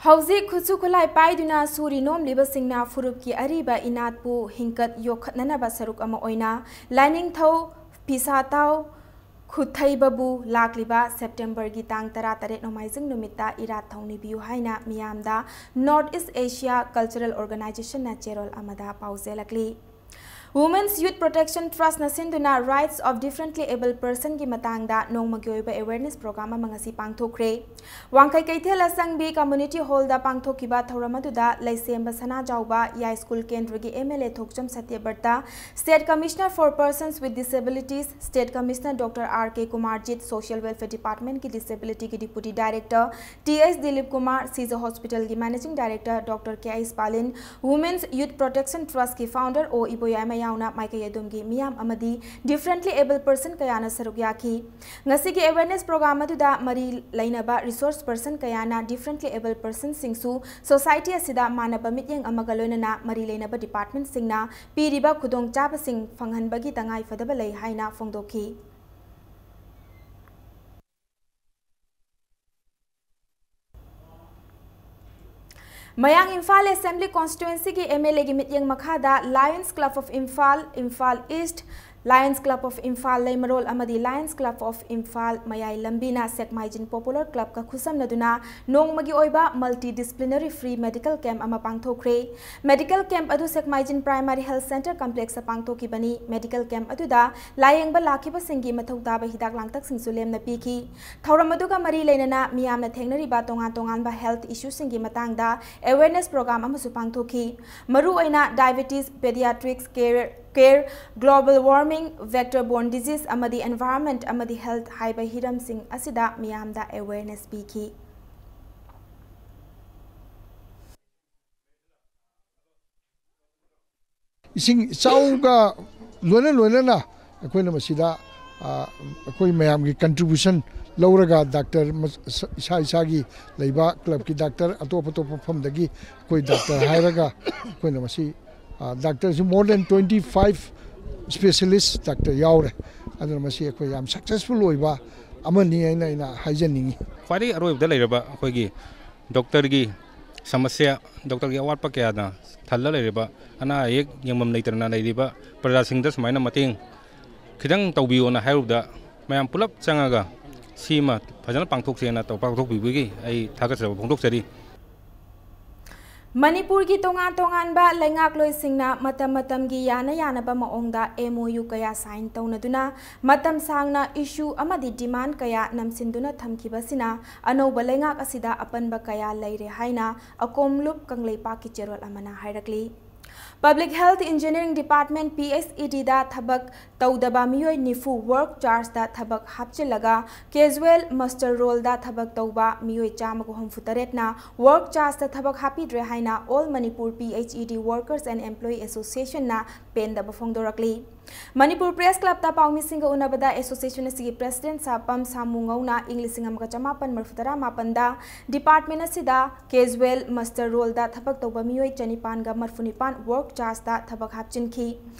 ꯍꯧꯖꯤꯛ ꯈꯨꯠꯁꯨ ꯈꯨꯠꯂꯥꯏ ꯄꯥꯏꯗꯨꯅ ꯁꯨꯔꯤ ꯅꯣꯝꯂꯤꯕꯁꯤꯡꯅ ꯐꯨꯔꯨꯞꯀꯤ ꯑꯔꯤꯕ ꯏꯅꯥꯠꯄꯨ ꯍꯤꯡꯀꯠ ꯌꯣꯛꯈꯠꯅꯅꯕ ꯁꯔꯨꯛ ꯑꯃ ꯑꯣꯏꯅ ꯂꯥꯏꯅꯤꯡꯊꯧ ꯐꯤꯁꯥꯇꯥꯎ ꯈꯨꯊꯩꯕꯕꯨ ꯂꯥꯛꯂꯤꯕ Septemberꯒꯤ ꯇꯥꯡ ꯇꯔꯥꯇꯔꯦꯠ ꯅꯣꯡꯃꯥꯏꯖꯤꯡ ꯅꯨꯃꯤꯠꯇ ꯏꯔꯥꯠ ꯊꯧꯅꯤꯕꯤꯌꯨ ꯍꯥꯏꯅ ꯃꯤꯌꯥꯝꯗ North East Asia Cultural Organizationꯅ ꯆꯦꯔꯣꯜ ꯑꯃꯗ ꯄꯥꯎꯖꯦꯜꯂꯛꯂꯤ꯫ Women's Youth Protection Trustꯅ ꯁꯤꯟꯗꯨꯅ Rights of Differently Abled Personꯒꯤ ꯃꯇꯥꯡꯗ ꯅꯣꯡꯃꯒꯤ ꯑꯣꯏꯕ awareness program ꯑꯃ ꯉꯁꯤ ꯄꯥꯡꯊꯣꯛꯈ꯭ꯔꯦ꯫ ꯋꯥꯡꯈꯩ ꯀꯩꯊꯦꯜ ꯑꯁꯪꯕꯤ community hallꯗ ꯄꯥꯡꯊꯣꯛꯈꯤꯕ ꯊꯧꯔꯝ ꯑꯗꯨꯗ ꯂꯩꯁꯦꯝꯕ ꯁꯅꯥꯖꯥꯎꯕ ꯌꯥꯏꯁ꯭ꯀꯨꯜ ꯀꯦꯟꯗ꯭ꯔꯒꯤ MLA ꯊꯣꯛꯆꯝ ꯁꯇ꯭ꯌꯕ꯭ꯔꯇ, State Commissioner for Persons with Disabilities, State Commissioner Doctor R K Kumarjit, Social Welfare Departmentꯀꯤ Disabilityꯒꯤ Deputy Director T H Dilip Kumar, Shija Hospitalꯒꯤ Managing Director Doctor K I ꯁ꯭ꯄꯥꯂꯤꯟ, Women's Youth Protection Trustꯀꯤ founder ꯑꯣ ꯏꯕꯣꯌꯥꯏꯃ ꯌꯥꯎꯅ ꯃꯥꯏꯀꯩ ꯑꯗꯨꯝꯒꯤ ꯃꯤꯌꯥꯝ ꯑꯃꯗꯤ differently abled person ꯀꯌꯥꯅ ꯁꯔꯨꯛ ꯌꯥꯈꯤ꯫ ꯉꯁꯤꯒꯤ awareness program ꯑꯗꯨꯗ ꯃꯔꯤ ꯂꯩꯅꯕ resource person ꯀꯌꯥꯅ differently abled personꯁꯤꯡꯁꯨ society ꯑꯁꯤꯗ ꯃꯥꯟꯅꯕ ꯃꯤꯠꯌꯦꯡ ꯑꯃꯒ ꯂꯣꯏꯅꯅ ꯃꯔꯤ ꯂꯩꯅꯕ departmentꯁꯤꯡꯅ ꯄꯤꯔꯤꯕ ꯈꯨꯗꯣꯡꯆꯥꯕꯁꯤꯡ ꯐꯪꯍꯟꯕꯒꯤ ꯇꯉꯥꯏ ꯐꯗꯕ ꯂꯩ ꯍꯥꯏꯅ ꯐꯣꯡꯗꯣꯛꯈꯤ꯫ ꯃꯌꯥꯡ ꯏꯝꯐꯥꯜ Assembly Constituencyꯒꯤ MLAꯒꯤ ꯃꯤꯠꯌꯦꯡ ꯃꯈꯥꯗ Lions Club of Imphal, Imphal East, Lions Club of Imphal ꯂꯩꯃꯔꯣꯜ ꯑꯃꯗꯤ Lions Club of Imphal ꯃꯌꯥꯏ ꯂꯝꯕꯤꯅ ꯁꯦꯛꯃꯥꯏꯖꯤꯟ Popular Clubꯀ ꯈꯨꯠꯁꯝꯅꯗꯨꯅ ꯅꯣꯡꯃꯒꯤ ꯑꯣꯏꯕ multidisciplinary free medical camp ꯑꯃ ꯄꯥꯡꯊꯣꯛꯈ꯭ꯔꯦ꯫ Medical camp ꯑꯗꯨ ꯁꯦꯛꯃꯥꯏꯖꯤꯟ Primary Health Centre Complexꯇ ꯄꯥꯡꯊꯣꯛꯈꯤꯕꯅꯤ꯫ Medical camp ꯑꯗꯨꯗ ꯂꯥꯌꯦꯡꯕ ꯂꯥꯛꯈꯤꯕꯁꯤꯡꯒꯤ ꯃꯊꯧ ꯇꯥꯕ ꯍꯤꯗꯥꯛ ꯂꯥꯡꯊꯛꯁꯤꯡꯁꯨ ꯂꯦꯝꯅ ꯄꯤꯈꯤ꯫ ꯊꯧꯔꯝ ꯑꯗꯨꯒ ꯃꯔꯤ ꯂꯩꯅꯅ ꯃꯤꯌꯥꯝꯅ ꯊꯦꯡꯅꯔꯤꯕ ꯇꯣꯉꯥꯟ ꯇꯣꯉꯥꯟꯕ health issueꯁꯤꯡꯒꯤ ꯃꯇꯥꯡꯗ awareness program ꯑꯃꯁꯨ ꯄꯥꯡꯊꯣꯛꯈꯤ꯫ ꯃꯔꯨꯑꯣꯏꯅ diabetes, pediatrics, care, Care, global warming, vector borne disease ꯑꯃꯗꯤ environment ꯑꯃꯗꯤ health ꯍꯥꯏꯕ ꯍꯤꯔꯝꯁꯤꯡ ꯑꯁꯤꯗ ꯃꯤꯌꯥꯝꯗ awareness ꯄꯤꯈꯤ꯫ ꯏꯁꯤꯡ ꯏꯆꯥꯎꯒ ꯂꯣꯏꯅ ꯂꯣꯏꯅꯅ ꯑꯩꯈꯣꯏꯅ ꯃꯁꯤꯗ, ꯑ, ꯑꯩꯈꯣꯏ ꯃꯌꯥꯝꯒꯤ contribution ꯂꯧꯔꯒ ꯗꯥꯛꯇꯔ ꯃꯁ-, ꯏꯁꯥ ꯏꯁꯥꯒꯤ ꯂꯩꯕ clubꯀꯤ ꯗꯥꯛꯇꯔ, ꯑꯇꯣꯞ ꯑꯇꯣꯞꯄ ꯃꯐꯝꯗꯒꯤ ꯑꯩꯈꯣꯏ ꯗꯥꯛꯇꯔ ꯍꯥꯏꯔꯒ ꯑꯩꯈꯣꯏꯅ ꯃꯁꯤ, ꯑ, ꯗꯥꯛꯇꯔꯁꯤ more than twenty five specialist doctor ꯌꯥꯎꯔꯦ꯫ ꯑꯗꯨꯅ ꯃꯁꯤ ꯑꯩꯈꯣꯏ ꯌꯥꯝ successful ꯑꯣꯏꯕ ꯑꯃꯅꯤ ꯍꯥꯏꯅ ꯑꯩꯅ ꯍꯥꯏꯖꯅꯤꯡꯉꯤ꯫ ꯈ꯭ꯋꯥꯏꯗꯒꯤ ꯑꯔꯣꯏꯕꯗ ꯂꯩꯔꯕ ꯑꯩꯈꯣꯏꯒꯤ ꯗꯣꯛꯇꯔꯒꯤ ꯁꯃꯁ꯭ꯌꯥ, ꯗꯣꯛꯇꯔꯒꯤ ꯑꯋꯥꯠꯄ ꯀꯌꯥꯅ ꯊꯜꯂ ꯂꯩꯔꯤꯕ, ꯑꯅꯥ ꯑꯌꯦꯛ ꯌꯦꯡꯐꯝ ꯂꯩꯇꯗꯅ ꯂꯩꯔꯤꯕ ꯄ꯭ꯔꯖꯥꯁꯤꯡꯗ ꯁꯨꯃꯥꯏꯅ ꯃꯇꯦꯡ ꯈꯤꯇꯪ ꯇꯧꯕꯤꯌꯣꯅ ꯍꯥꯏꯔꯨꯕꯗ, ꯃꯌꯥꯝ ꯄꯨꯂꯞ ꯆꯪꯉꯒ ꯁꯤꯃ ꯐꯖꯅ ꯄꯥꯡꯊꯣꯛꯁꯦꯅ ꯇꯧ-, ꯄꯥꯡꯊꯣꯛꯄꯤꯕꯒꯤ ꯑꯩ ꯊꯥꯒꯠꯆꯕ ꯐꯣꯡꯗꯣꯛꯆꯔꯤ꯫ ꯃꯅꯤꯄꯨꯔꯒꯤ ꯇꯣꯉꯥꯟ ꯇꯣꯉꯥꯟꯕ ꯂꯩꯉꯥꯛꯂꯣꯏꯁꯤꯡꯅ ꯃꯇꯝ ꯃꯇꯝꯒꯤ ꯌꯥꯅ ꯌꯥꯅꯕ ꯃꯑꯣꯡꯗ M O U ꯀꯌꯥ sign ꯇꯧꯅꯗꯨꯅ ꯃꯇꯝ ꯁꯥꯡꯅ issue ꯑꯃꯗꯤ demand ꯀꯌꯥ ꯅꯝꯁꯤꯟꯗꯨꯅ ꯊꯝꯈꯤꯕꯁꯤꯅ ꯑꯅꯧꯕ ꯂꯩꯉꯥꯛ ꯑꯁꯤꯗ ꯑꯄꯟꯕ ꯀꯌꯥ ꯂꯩꯔꯦ ꯍꯥꯏꯅ ꯑꯀꯣꯝꯂꯨꯞ ꯀꯪꯂꯩꯄꯥꯛꯀꯤ ꯆꯦꯔꯣꯜ ꯑꯃꯅ ꯍꯥꯏꯔꯛꯂꯤ꯫ Public Health Engineering Department, P H E D ꯗ ꯊꯕꯛ ꯇꯧꯗꯕ ꯃꯤꯑꯣꯏ ꯅꯤꯐꯨ work charge ꯇ ꯊꯕꯛ ꯍꯥꯞꯆꯤꯜꯂꯒ casual muster roll ꯗ ꯊꯕꯛ ꯇꯧꯕ ꯃꯤꯑꯣꯏ ꯆꯥꯝꯃꯒ ꯍꯨꯝꯐꯨ ꯇꯔꯦꯠꯅ work charge ꯇ ꯊꯕꯛ ꯍꯥꯞꯄꯤꯗ꯭ꯔꯦ ꯍꯥꯏꯅ All Manipur P H E D Workers and Employee Association ꯅ ꯄꯦꯟꯗꯕ ꯐꯣꯡꯗꯣꯔꯛꯂꯤ꯫ ꯃꯅꯤꯄꯨꯔ Press Club ꯇ ꯄꯥꯎꯃꯤꯁꯤꯡꯒ ꯎꯅꯕꯗ association ꯑꯁꯤꯒꯤ president ꯁꯥꯄꯝ ꯁꯥꯃꯨ ꯉꯧꯅ ꯏꯪ ꯂꯤꯁꯤꯡ ꯑꯃꯒ ꯆꯃꯥꯄꯟ ꯃꯔꯤꯐꯨ ꯇꯔꯥ ꯃꯥꯄꯟꯗ department ꯑꯁꯤꯗ casual muster roll ꯗ ꯊꯕꯛ ꯇꯧꯕ ꯃꯤꯑꯣꯏ ꯆꯅꯤꯄꯥꯟꯒ ꯃꯔꯤꯐꯨ ꯅꯤꯄꯥꯟ work charge ꯇ ꯊꯕꯛ ꯍꯥꯞꯆꯤꯟꯈꯤ꯫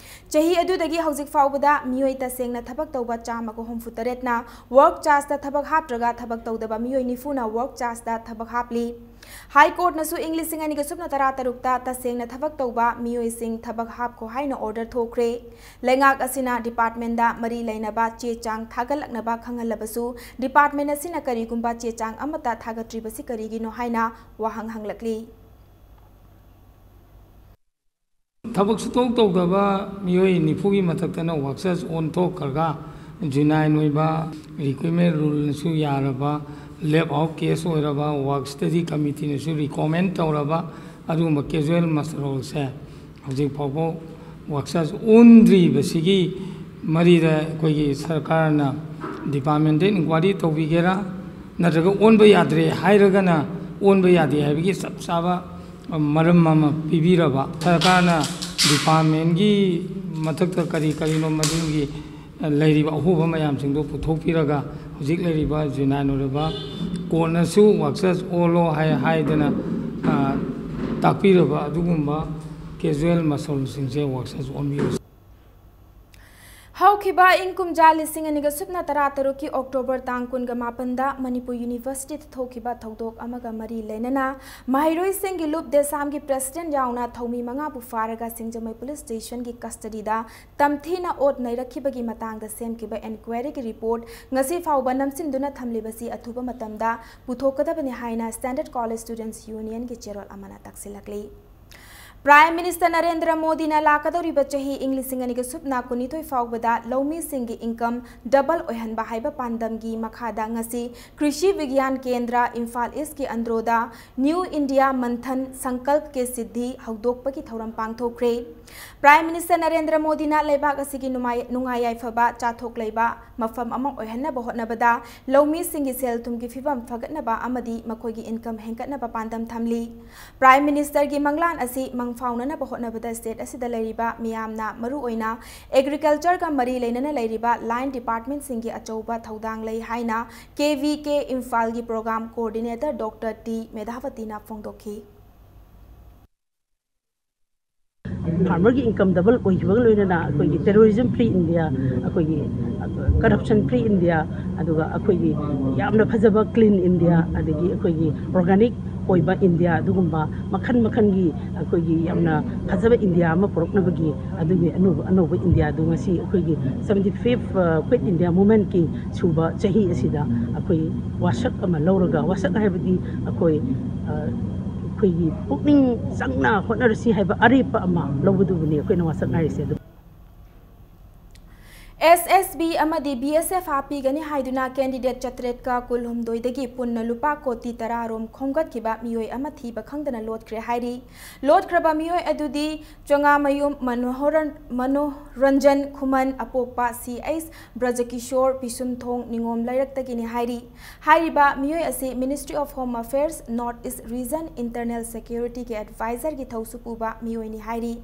ꯆꯍꯤ ꯑꯗꯨꯗꯒꯤ ꯍꯧꯖꯤꯛ ꯐꯥꯎꯕꯗ ꯃꯤꯑꯣꯏ ꯇꯁꯦꯡꯅ ꯊꯕꯛ ꯇꯧꯕ ꯆꯥꯝꯃꯒ ꯍꯨꯝꯐꯨ ꯇꯔꯦꯠꯅ work charge ꯇ ꯊꯕꯛ ꯍꯥꯞꯇ꯭ꯔꯒ ꯊꯕꯛ ꯇꯧꯗꯕ ꯃꯤꯑꯣꯏ ꯅꯤꯐꯨꯅ work charge ꯇ ꯊꯕꯛ ꯍꯥꯞꯂꯤ꯫ High Court ꯅꯁꯨ ꯏꯪ ꯂꯤꯁꯤꯡ ꯑꯅꯤꯒ ꯁꯨꯞꯅ ꯇꯔꯥ ꯇꯔꯨꯛꯇ ꯇꯁꯦꯡꯅ ꯊꯕꯛ ꯇꯧꯕ ꯃꯤꯑꯣꯏꯁꯤꯡ ꯊꯕꯛ ꯍꯥꯞꯈꯣ ꯍꯥꯏꯅ order ꯊꯣꯛꯈ꯭ꯔꯦ꯫ ꯂꯩꯉꯥꯛ ꯑꯁꯤꯅ department ꯗ ꯃꯔꯤ ꯂꯩꯅꯕ ꯆꯦ ꯆꯥꯡ ꯊꯥꯒꯠꯂꯛꯅꯕ ꯈꯪꯍꯜꯂꯕꯁꯨ department ꯑꯁꯤꯅ ꯀꯔꯤꯒꯨꯝꯕ ꯆꯦ ꯆꯥꯡ ꯑꯃꯠꯇ ꯊꯥꯒꯠꯇ꯭ꯔꯤꯕꯁꯤ ꯀꯔꯤꯒꯤꯅꯣ ꯍꯥꯏꯅ ꯋꯥꯍꯪ ꯍꯪꯂꯛꯂꯤ꯫ ꯊꯕꯛ ꯁꯨꯇꯧ ꯇꯧꯗꯕ ꯃꯤꯑꯣꯏ ꯅꯤꯐꯨꯒꯤ ꯃꯊꯛꯇꯅ work charge ꯑꯣꯟꯊꯣꯛꯈ꯭ꯔꯒ, genuine ꯑꯣꯏꯕ recruitment rule ꯅꯁꯨ ꯌꯥꯔꯕ, left out case ꯑꯣꯏꯔꯕ, work study committee ꯅꯁꯨ recommend ꯇꯧꯔꯕ ꯑꯗꯨꯒꯨꯝꯕ casual muster roll ꯁꯦ ꯍꯧꯖꯤꯛ ꯐꯥꯎꯕ ꯋꯥꯛꯁꯣꯞ ꯑꯣꯟꯗ꯭ꯔꯤꯕꯁꯤꯒꯤ ꯃꯔꯤꯗ ꯑꯩꯈꯣꯏꯒꯤ ꯁꯔꯀꯥꯔꯅ ꯗꯤꯄꯥꯔꯠꯃꯦꯟꯗ ꯏꯟꯀ꯭ꯋꯥꯏꯔꯤ ꯇꯧꯕꯤꯒꯦꯔꯥ, ꯅꯠꯇ꯭ꯔꯒ ꯑꯣꯟꯕ ꯌꯥꯗ꯭ꯔꯦ ꯍꯥꯏꯔꯒꯅ ꯑꯣꯟꯕ ꯌꯥꯗꯦ ꯍꯥꯏꯕꯒꯤ ꯆꯞ ꯆꯥꯕ ꯃꯔꯝ ꯑꯃ ꯄꯤꯕꯤꯔꯕ, ꯁꯔꯀꯥꯔꯅ ꯗꯤꯄꯥꯔꯠꯃꯦꯟꯒꯤ ꯃꯊꯛꯇ ꯀꯔꯤ ꯀꯔꯤꯅꯣ ꯃꯗꯨꯒꯤ ꯂꯩꯔꯤꯕ ꯑꯍꯣꯕ ꯃꯌꯥꯝꯁꯤꯡꯗꯣ ꯄꯨꯊꯣꯛꯄꯤꯔꯒ ꯍꯧꯖꯤꯛ ꯂꯩꯔꯤꯕ ꯖꯨꯅꯥꯏꯟ ꯑꯣꯏꯔꯕ ꯀꯣꯔꯠꯅꯁꯨ ꯋꯥꯛꯁꯣꯞ ꯑꯣꯜꯂꯣ ꯍꯥꯏ ꯍꯥꯏꯗꯅ, ꯑ, ꯇꯥꯛꯄꯤꯔꯕ ꯑꯗꯨꯒꯨꯝꯕ ꯀꯦꯖꯨꯋꯦꯜ ꯃꯁꯜꯁꯤꯡꯁꯦ ꯋꯥꯛꯁꯣꯞ ꯑꯣꯟꯕꯤꯌꯨ꯫ ꯍꯧꯈꯤꯕ ꯏꯪ ꯀꯨꯝꯖꯥ ꯂꯤꯁꯤꯡ ꯑꯅꯤꯒ ꯁꯨꯞꯅ ꯇꯔꯥ ꯇꯔꯨꯛꯀꯤ ꯑꯣꯛꯇꯣꯕꯔ ꯇꯥꯡ ꯀꯨꯟꯒ ꯃꯥꯄꯟꯗ ꯃꯅꯤꯄꯨꯔ ꯌꯨꯅꯤꯚꯔꯁꯤꯇꯤꯗ ꯊꯣꯛꯈꯤꯕ ꯊꯧꯗꯣꯛ ꯑꯃꯒ ꯃꯔꯤ ꯂꯩꯅꯅ ꯃꯍꯩꯔꯣꯏꯁꯤꯡꯒꯤ ꯂꯨꯞ ꯗꯦꯁꯥꯝꯒꯤ ꯄ꯭ꯔꯦꯁꯤꯗꯦꯟꯠ ꯌꯥꯎꯅ ꯊꯧꯃꯤ ꯃꯉꯥꯕꯨ ꯐꯥꯔꯒ ꯁꯤꯡꯖꯃꯩ ꯄꯨꯂꯤꯁ ꯁ꯭ꯇꯦꯁꯟꯒꯤ ꯀꯁꯇꯗꯤꯗ ꯇꯝꯊꯤꯅ ꯑꯣꯠ ꯅꯩꯔꯛꯈꯤꯕꯒꯤ ꯃꯇꯥꯡꯗ ꯁꯦꯝꯈꯤꯕ ꯏꯟꯀ꯭ꯋꯥꯏꯔꯤꯒꯤ ꯔꯤꯄꯣꯔꯠ ꯉꯁꯤ ꯐꯥꯎꯕ ꯅꯝꯁꯤꯟꯗꯨꯅ ꯊꯝꯂꯤꯕꯁꯤ ꯑꯊꯨꯕ ꯃꯇꯝꯗ ꯄꯨꯊꯣꯛꯀꯗꯕꯅꯤ ꯍꯥꯏꯅ ꯁ꯭ꯇꯦꯟꯗꯔꯗ ꯀꯣꯂꯦꯖ ꯁ꯭ꯇꯨꯗꯦꯟꯠꯁ ꯌꯨꯅꯤꯌꯟꯒꯤ ꯆꯦꯔꯣꯜ ꯑꯃꯅ ꯇꯥꯛꯁꯤꯜꯂꯛꯂꯤ꯫ ꯄ꯭ꯔꯥꯏꯝ ꯃꯤꯅꯤꯁꯇꯔ ꯅꯔꯦꯟꯗ꯭ꯔ ꯃꯣꯗꯤꯅ ꯂꯥꯛꯀꯗꯧꯔꯤꯕ ꯆꯍꯤ ꯏꯪ ꯂꯤꯁꯤꯡ ꯑꯅꯤꯒ ꯁꯨꯞꯅ ꯀꯨꯟꯅꯤꯊꯣꯏ ꯐꯥꯎꯕꯗ ꯂꯧꯃꯤꯁꯤꯡꯒꯤ ꯏꯟꯀꯝ ꯗꯕꯜ ꯑꯣꯏꯍꯟꯕ ꯍꯥꯏꯕ ꯄꯥꯟꯗꯝꯒꯤ ꯃꯈꯥꯗ ꯉꯁꯤ ꯀ꯭ꯔꯤꯁꯤ ꯕꯤꯒ꯭ꯌꯥꯟ ꯀꯦꯟꯗ꯭ꯔ, ꯏꯝꯐꯥꯜ ꯏꯁꯀꯤ ꯑꯟꯗ꯭ꯔꯣꯗ ꯅ꯭ꯌꯨ ꯏꯟꯗꯤꯌꯥ ꯃꯟꯊꯟ ꯁꯪꯀꯜꯞ ꯀꯦ ꯁꯤꯗ꯭ꯙꯤ ꯍꯧꯗꯣꯛꯄꯒꯤ ꯊꯧꯔꯝ ꯄꯥꯡꯊꯣꯛꯈ꯭ꯔꯦ꯫ ꯄ꯭ꯔꯥꯏꯝ ꯃꯤꯅꯤꯁꯇꯔ ꯅꯔꯦꯟꯗ꯭ꯔ ꯃꯣꯗꯤꯅ ꯂꯩꯕꯥꯛ ꯑꯁꯤꯒꯤ ꯅꯨꯡꯉꯥꯏ-, ꯅꯨꯡꯉꯥꯏ ꯌꯥꯏꯐꯕ ꯆꯥꯊꯣꯛ ꯂꯩꯕ ꯃꯐꯝ ꯑꯃ ꯑꯣꯏꯍꯟꯅꯕ ꯍꯣꯠꯅꯕꯗ ꯂꯧꯃꯤꯁꯤꯡꯒꯤ ꯁꯦꯜ ꯊꯨꯝꯒꯤ ꯐꯤꯕꯝ ꯐꯒꯠꯅꯕ ꯑꯃꯗꯤ ꯃꯈꯣꯏꯒꯤ ꯏꯟꯀꯝ ꯍꯦꯟꯒꯠꯅꯕ ꯄꯥꯟꯗꯝ ꯊꯝꯂꯤ꯫ ꯄ꯭ꯔꯥꯏꯝ ꯃꯤꯅꯤꯁꯇꯔꯒꯤ ꯃꯪꯂꯥꯟ ꯑꯁꯤ ꯃꯪ ꯐꯥꯎꯅꯅꯕ ꯍꯣꯠꯅꯕꯗ ꯁ꯭ꯇꯦꯠ ꯑꯁꯤꯗ ꯂꯩꯔꯤꯕ ꯃꯤꯌꯥꯝꯅ, ꯃꯔꯨꯑꯣꯏꯅ ꯑꯦꯒ꯭ꯔꯤꯀꯜꯆꯔꯒ ꯃꯔꯤ ꯂꯩꯅꯅ ꯂꯩꯔꯤꯕ ꯂꯥꯏꯟ ꯗꯤꯄꯥꯔꯠꯃꯦꯟꯠꯁꯤꯡꯒꯤ ꯑꯆꯧꯕ ꯊꯧꯗꯥꯡ ꯂꯩ ꯍꯥꯏꯅ ꯀꯦ ꯚꯤ ꯀꯦ ꯏꯝꯐꯥꯜꯒꯤ ꯄ꯭ꯔꯣꯒ꯭ꯔꯥꯝ ꯀꯣꯑꯣꯔꯗꯤꯅꯦꯇꯔ ꯗꯣꯛꯇꯔ ꯇꯤ ꯃꯦꯙꯥꯕꯇꯤꯅ ꯐꯣꯡꯗꯣꯛꯈꯤ꯫ ꯐꯥꯔꯃꯔꯒꯤ ꯏꯟꯀꯝ ꯗꯕꯜ ꯑꯣꯏꯈꯤꯕꯒ ꯂꯣꯏꯅꯅ ꯑꯩꯈꯣꯏꯒꯤ ꯇꯦꯔꯣꯔꯤꯖꯝ ꯐ꯭ꯔꯤ ꯏꯟꯗꯤꯌꯥ, ꯑꯩꯈꯣꯏꯒꯤ ꯀꯔꯞꯁꯟ ꯐ꯭ꯔꯤ ꯏꯟꯗꯤꯌꯥ, ꯑꯗꯨꯒ ꯑꯩꯈꯣꯏꯒꯤ ꯌꯥꯝꯅ ꯐꯖꯕ ꯀ꯭ꯂꯤꯟ ꯏꯟꯗꯤꯌꯥ, ꯑꯗꯒꯤ ꯑꯩꯈꯣꯏꯒꯤ ꯑꯣꯔꯒꯥꯅꯤꯛ ꯑꯣꯏꯕ ꯏꯟꯗꯤꯌꯥ, ꯑꯗꯨꯒꯨꯝꯕ ꯃꯈꯜ ꯃꯈꯜꯒꯤ ꯑꯩꯈꯣꯏꯒꯤ ꯌꯥꯝꯅ ꯐꯖꯕ ꯏꯟꯗꯤꯌꯥ ꯑꯃ ꯄꯨꯔꯛꯅꯕꯒꯤ ꯑꯗꯨꯒꯤ ꯑꯅꯧꯕ, ꯑꯅꯧꯕ ꯏꯟꯗꯤꯌꯥꯗꯨ ꯉꯁꯤ ꯑꯩꯈꯣꯏꯒꯤ seventy fifth Quit India Movementꯀꯤ ꯁꯨꯕ ꯆꯍꯤ ꯑꯁꯤꯗ ꯑꯩꯈꯣꯏ ꯋꯥꯁꯛ ꯑꯃ ꯂꯧꯔꯒ, ꯋꯥꯁꯛ ꯍꯥꯏꯕꯗꯤ ꯑꯩꯈꯣꯏ, ꯑ, ꯑꯩꯈꯣꯏꯒꯤ ꯄꯨꯛꯅꯤꯡ ꯆꯪꯅ ꯍꯣꯠꯅꯔꯁꯤ ꯍꯥꯏꯕ ꯑꯔꯦꯞꯄ ꯑꯃ ꯂꯧꯕꯗꯨꯕꯨꯅꯤ ꯑꯩꯈꯣꯏꯅ ꯋꯥꯁꯛ ꯍꯥꯏꯔꯤꯁꯦ꯫ ꯑꯗꯨ ꯑꯦꯁ ꯑꯦꯁ ꯕꯤ ꯑꯃꯗꯤ ꯕꯤ ꯑꯦꯁ ꯑꯦꯐ ꯍꯥꯞꯄꯤꯒꯅꯤ ꯍꯥꯏꯗꯨꯅ candidate ꯆꯥꯇ꯭ꯔꯦꯠꯀ ꯀꯨꯟꯍꯨꯝꯗꯣꯏꯗꯒꯤ ꯄꯨꯟꯅ ꯂꯨꯄꯥ ꯀꯣꯇꯤ ꯇꯔꯥ ꯔꯣꯝ ꯈꯣꯝꯒꯠꯈꯤꯕ ꯃꯤꯑꯣꯏ ꯑꯃ ꯊꯤꯕ ꯈꯪꯗꯅ ꯂꯣꯠꯈ꯭ꯔꯦ ꯍꯥꯏꯔꯤ꯫ ꯂꯣꯠꯈ꯭ꯔꯕ ꯃꯤꯑꯣꯏ ꯑꯗꯨꯗꯤ ꯆꯉꯥꯃꯌꯨꯝ ꯃꯅꯣꯍꯔꯟ-, ꯃꯅꯣꯔꯟꯖꯟ ꯈꯨꯃꯟ, ꯑꯄꯣꯛꯄ ꯁꯤ ꯑꯩꯆ ꯕ꯭ꯔꯖꯀꯤꯁꯣꯔ, ꯄꯤꯁꯨꯝꯊꯣꯡ ꯅꯤꯉꯣꯝ ꯂꯩꯔꯛꯇꯒꯤꯅꯤ ꯍꯥꯏꯔꯤ꯫ ꯍꯥꯏꯔꯤꯕ ꯃꯤꯑꯣꯏ ꯑꯁꯤ Ministry of Home Affairs North East Region Internal Security ꯒꯤ advisor ꯒꯤ ꯊꯧꯁꯨ ꯄꯨꯕ ꯃꯤꯑꯣꯏꯅꯤ ꯍꯥꯏꯔꯤ꯫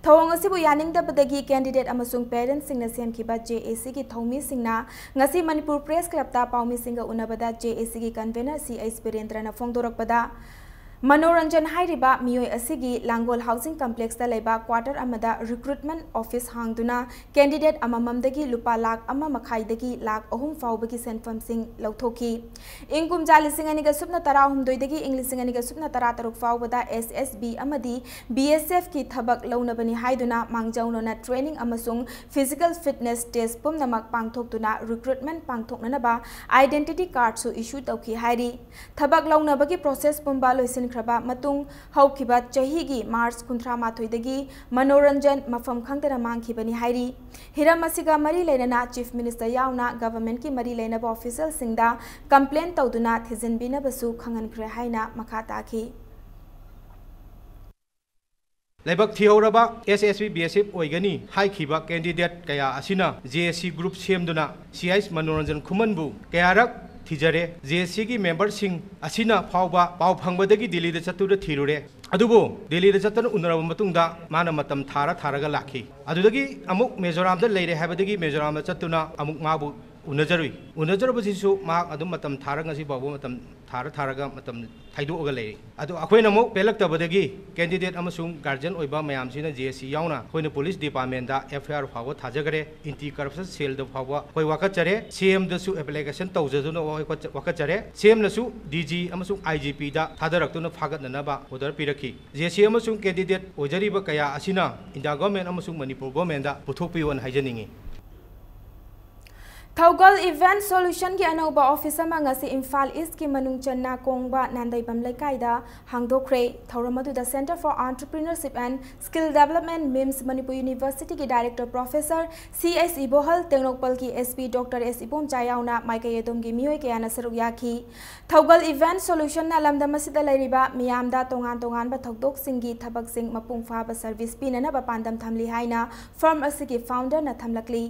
ꯊꯧꯑꯣꯡ ꯑꯁꯤꯕꯨ ꯌꯥꯅꯤꯡꯗꯕꯗꯒꯤ candidate ꯑꯃꯁꯨꯡ parent ꯁꯤꯡꯅ ꯁꯦꯝꯈꯤꯕ ꯖꯦ ꯑꯦ ꯁꯤ ꯒꯤ ꯊꯧꯃꯤꯁꯤꯡꯅ ꯉꯁꯤ ꯃꯅꯤꯄꯨꯔ Press Club ꯇ ꯄꯥꯎꯃꯤꯁꯤꯡꯒ ꯎꯅꯕꯗ ꯖꯦ ꯑꯦ ꯁꯤ ꯒꯤ convener ꯁꯤ ꯑꯩꯆ ꯕꯤꯔꯦꯟꯗ꯭ꯔꯅ ꯐꯣꯡꯗꯣꯔꯛꯄꯗ, ꯃꯅꯣꯔꯟꯖꯟ ꯍꯥꯏꯔꯤꯕ ꯃꯤꯑꯣꯏ ꯑꯁꯤꯒꯤ ꯂꯥꯡꯒꯣꯜ Housing Complex ꯇ ꯂꯩꯕ quarter ꯑꯃꯗ recruitment office ꯍꯥꯡꯗꯨꯅ candidate ꯑꯃꯃꯝꯗꯒꯤ ꯂꯨꯄꯥ ꯂꯥꯈ ꯑꯃ ꯃꯈꯥꯏꯗꯒꯤ ꯂꯥꯈ ꯑꯍꯨꯝ ꯐꯥꯎꯕꯒꯤ ꯁꯦꯟꯐꯝꯁꯤꯡ ꯂꯧꯊꯣꯛꯈꯤ꯫ ꯏꯪ ꯀꯨꯝꯖꯥ ꯂꯤꯁꯤꯡ ꯑꯅꯤꯒ ꯁꯨꯞꯅ ꯇꯔꯥꯍꯨꯝꯗꯣꯏꯗꯒꯤ ꯏꯪ ꯂꯤꯁꯤꯡ ꯑꯅꯤꯒ ꯁꯨꯞꯅ ꯇꯔꯥꯇꯔꯨꯛ ꯐꯥꯎꯕꯗ ꯑꯦꯁ ꯑꯦꯁ ꯕꯤ ꯑꯃꯗꯤ ꯕꯤ ꯑꯦꯁ ꯑꯦꯐ ꯀꯤ ꯊꯕꯛ ꯂꯧꯅꯕꯅꯤ ꯍꯥꯏꯗꯨꯅ ꯃꯥꯡꯖꯧꯅꯅ training ꯑꯃꯁꯨꯡ physical fitness test ꯄꯨꯝꯅꯃꯛ ꯄꯥꯡꯊꯣꯛꯇꯨꯅ recruitment ꯄꯥꯡꯊꯣꯛꯅꯅꯕ identity card ꯁꯨ issue ꯇꯧꯈꯤ ꯍꯥꯏꯔꯤ꯫ ꯊꯕꯛ ꯂꯧꯅꯕꯒꯤ process ꯄꯨꯝꯕ ꯂꯣꯏꯁꯤꯟꯈ꯭ꯔꯕ ꯃꯇꯨꯡ, ꯍꯧꯈꯤꯕ ꯆꯍꯤꯒꯤ ꯃꯥꯔꯆ ꯀꯨꯟꯊ꯭ꯔꯥ ꯃꯥꯊꯣꯏꯗꯒꯤ ꯃꯅꯣꯔꯟꯖꯟ ꯃꯐꯝ ꯈꯪꯗꯅ ꯃꯥꯡꯈꯤꯕꯅꯤ ꯍꯥꯏꯔꯤ꯫ ꯍꯤꯔꯝ ꯑꯁꯤꯒ ꯃꯔꯤ ꯂꯩꯅꯅ Chief Minister ꯌꯥꯎꯅ government ꯀꯤ ꯃꯔꯤ ꯂꯩꯅꯕ official ꯁꯤꯡꯗ complain ꯇꯧꯗꯨꯅ ꯊꯤꯖꯤꯟꯕꯤꯅꯕꯁꯨ ꯈꯪꯍꯟꯈ꯭ꯔꯦ ꯍꯥꯏꯅ ꯃꯈꯥ ꯇꯥꯈꯤ꯫ ꯂꯥꯏꯕꯛ ꯊꯤꯍꯧꯔꯕ ꯑꯦꯁ ꯑꯦꯁ ꯕꯤ ꯕꯤ ꯑꯦꯁ ꯑꯦꯐ ꯑꯣꯏꯒꯅꯤ ꯍꯥꯏꯈꯤꯕ candidate ꯀꯌꯥ ꯑꯁꯤꯅ ꯖꯦ ꯑꯦ ꯁꯤ group ꯁꯦꯝꯗꯨꯅ ꯁꯤ ꯑꯩꯆ ꯃꯅꯣꯔꯟꯖꯟ ꯈꯨꯃꯟꯕꯨ ꯀꯌꯥꯔꯛ ꯊꯤꯖꯔꯦ꯫ ꯖꯦ ꯑꯦ ꯁꯤ ꯒꯤ member ꯁꯤꯡ ꯑꯁꯤꯅ ꯐꯥꯎꯕ ꯄꯥꯎ ꯐꯪꯕꯗꯒꯤ ꯗꯤꯜꯂꯤꯗ ꯆꯠꯇꯨꯅ ꯊꯤꯔꯨꯔꯦ꯫ ꯑꯗꯨꯕꯨ ꯗꯤꯜꯂꯤꯗ ꯆꯠꯇꯨꯅ ꯎꯅꯔꯕ ꯃꯇꯨꯡꯗ ꯃꯥꯅ ꯃꯇꯝ ꯊꯥꯔ ꯊꯥꯔꯒ ꯂꯥꯛꯈꯤ꯫ ꯑꯗꯨꯗꯒꯤ ꯑꯃꯨꯛ ꯃꯤꯖꯣꯔꯥꯝꯗ ꯂꯩꯔꯦ ꯍꯥꯏꯕꯗꯒꯤ ꯃꯤꯖꯣꯔꯥꯝꯗ ꯆꯠꯇꯨꯅ ꯑꯃꯨꯛ ꯃꯥꯕꯨ ꯎꯅꯖꯔꯨꯏ꯫ ꯎꯅꯖꯔꯨꯕꯁꯤꯁꯨ ꯃꯍꯥꯛ ꯑꯗꯨꯝ ꯃꯇꯝ ꯊꯥꯔꯒ ꯉꯁꯤ ꯐꯥꯎꯕ ꯃꯇꯝ ꯊꯥꯔ ꯊꯥꯔꯒ ꯃꯇꯝ ꯈꯥꯏꯗꯣꯛꯑꯒ ꯂꯩꯔꯤ꯫ ꯑꯗꯣ ꯑꯩꯈꯣꯏꯅ ꯑꯃꯨꯛ ꯄꯦꯜꯂꯛꯇꯕꯗꯒꯤ candidate ꯑꯃꯁꯨꯡ guardian ꯑꯣꯏꯕ ꯃꯌꯥꯝꯁꯤꯅ ꯖꯦ ꯑꯦ ꯁꯤ ꯌꯥꯎꯅ ꯑꯩꯈꯣꯏꯅ police department ꯗ ꯑꯦꯐ ꯑꯥꯏ ꯑꯥꯔ ꯐꯥꯎꯕ ꯊꯥꯖꯈ꯭ꯔꯦ, anti corruption cell ꯗ ꯐꯥꯎꯕ ꯑꯩꯈꯣꯏ ꯋꯥꯀꯠꯆꯔꯦ, ꯁꯤ ꯑꯦꯝ ꯗꯁꯨ application ꯇꯧꯖꯗꯨꯅ ꯋꯥꯀꯠꯆ-, ꯋꯥꯀꯠꯆꯔꯦ꯫ ꯁꯤ ꯑꯦꯝ ꯅꯁꯨ ꯗꯤ ꯖꯤ ꯑꯃꯁꯨꯡ ꯑꯥꯏ ꯖꯤ ꯄꯤ ꯗ ꯊꯥꯗꯔꯛꯇꯨꯅ ꯐꯥꯒꯠꯅꯅꯕ order ꯄꯤꯔꯛꯈꯤ꯫ ꯖꯦ ꯑꯦ ꯁꯤ ꯑꯃꯁꯨꯡ candidate ꯑꯣꯏꯖꯔꯤꯕ ꯀꯌꯥ ꯑꯁꯤꯅ India government ꯑꯃꯁꯨꯡ ꯃꯅꯤꯄꯨꯔ government ꯗ ꯄꯨꯊꯣꯛꯄꯤꯌꯣꯅ ꯍꯥꯏꯖꯅꯤꯡꯏ꯫ ꯊꯧꯒꯜ Event Solutionꯒꯤ ꯑꯅꯧꯕ office ꯑꯃ ꯉꯁꯤ ꯏꯝꯐꯥꯜ Eastꯀꯤ ꯃꯅꯨꯡ ꯆꯟꯅ ꯀꯣꯡꯕ ꯅꯥꯟꯗꯩꯕꯝ ꯂꯩꯀꯥꯏꯗ ꯍꯥꯡꯗꯣꯛꯈ꯭ꯔꯦ꯫ ꯊꯧꯔꯝ ꯑꯗꯨꯗ Centre for Entrepreneurship and Skill Development, MIMS, Manipur Universityꯒꯤ Director Professor C S ꯏꯕꯣꯍꯜ, ꯇꯦꯡꯅꯧꯄꯜꯒꯤ S P Doctor S Ibomcha ꯌꯥꯎꯅ ꯃꯥꯏꯀꯩ ꯑꯗꯣꯝꯒꯤ ꯃꯤꯑꯣꯏ ꯀꯌꯥꯅ ꯁꯔꯨꯛ ꯌꯥꯈꯤ꯫ ꯊꯧꯒꯜ Event Solutionꯅ ꯂꯝꯗꯝ ꯑꯁꯤꯗ ꯂꯩꯔꯤꯕ ꯃꯤꯌꯥꯝꯗ ꯇꯣꯉꯥꯟ ꯇꯣꯉꯥꯟꯕ ꯊꯧꯗꯣꯛꯁꯤꯡꯒꯤ ꯊꯕꯛꯁꯤꯡ ꯃꯄꯨꯡ ꯐꯥꯕ service ꯄꯤꯅꯅꯕ ꯄꯥꯟꯗꯝ ꯊꯝꯂꯤ ꯍꯥꯏꯅ firm ꯑꯁꯤꯒꯤ founderꯅ ꯊꯝꯂꯛꯂꯤ꯫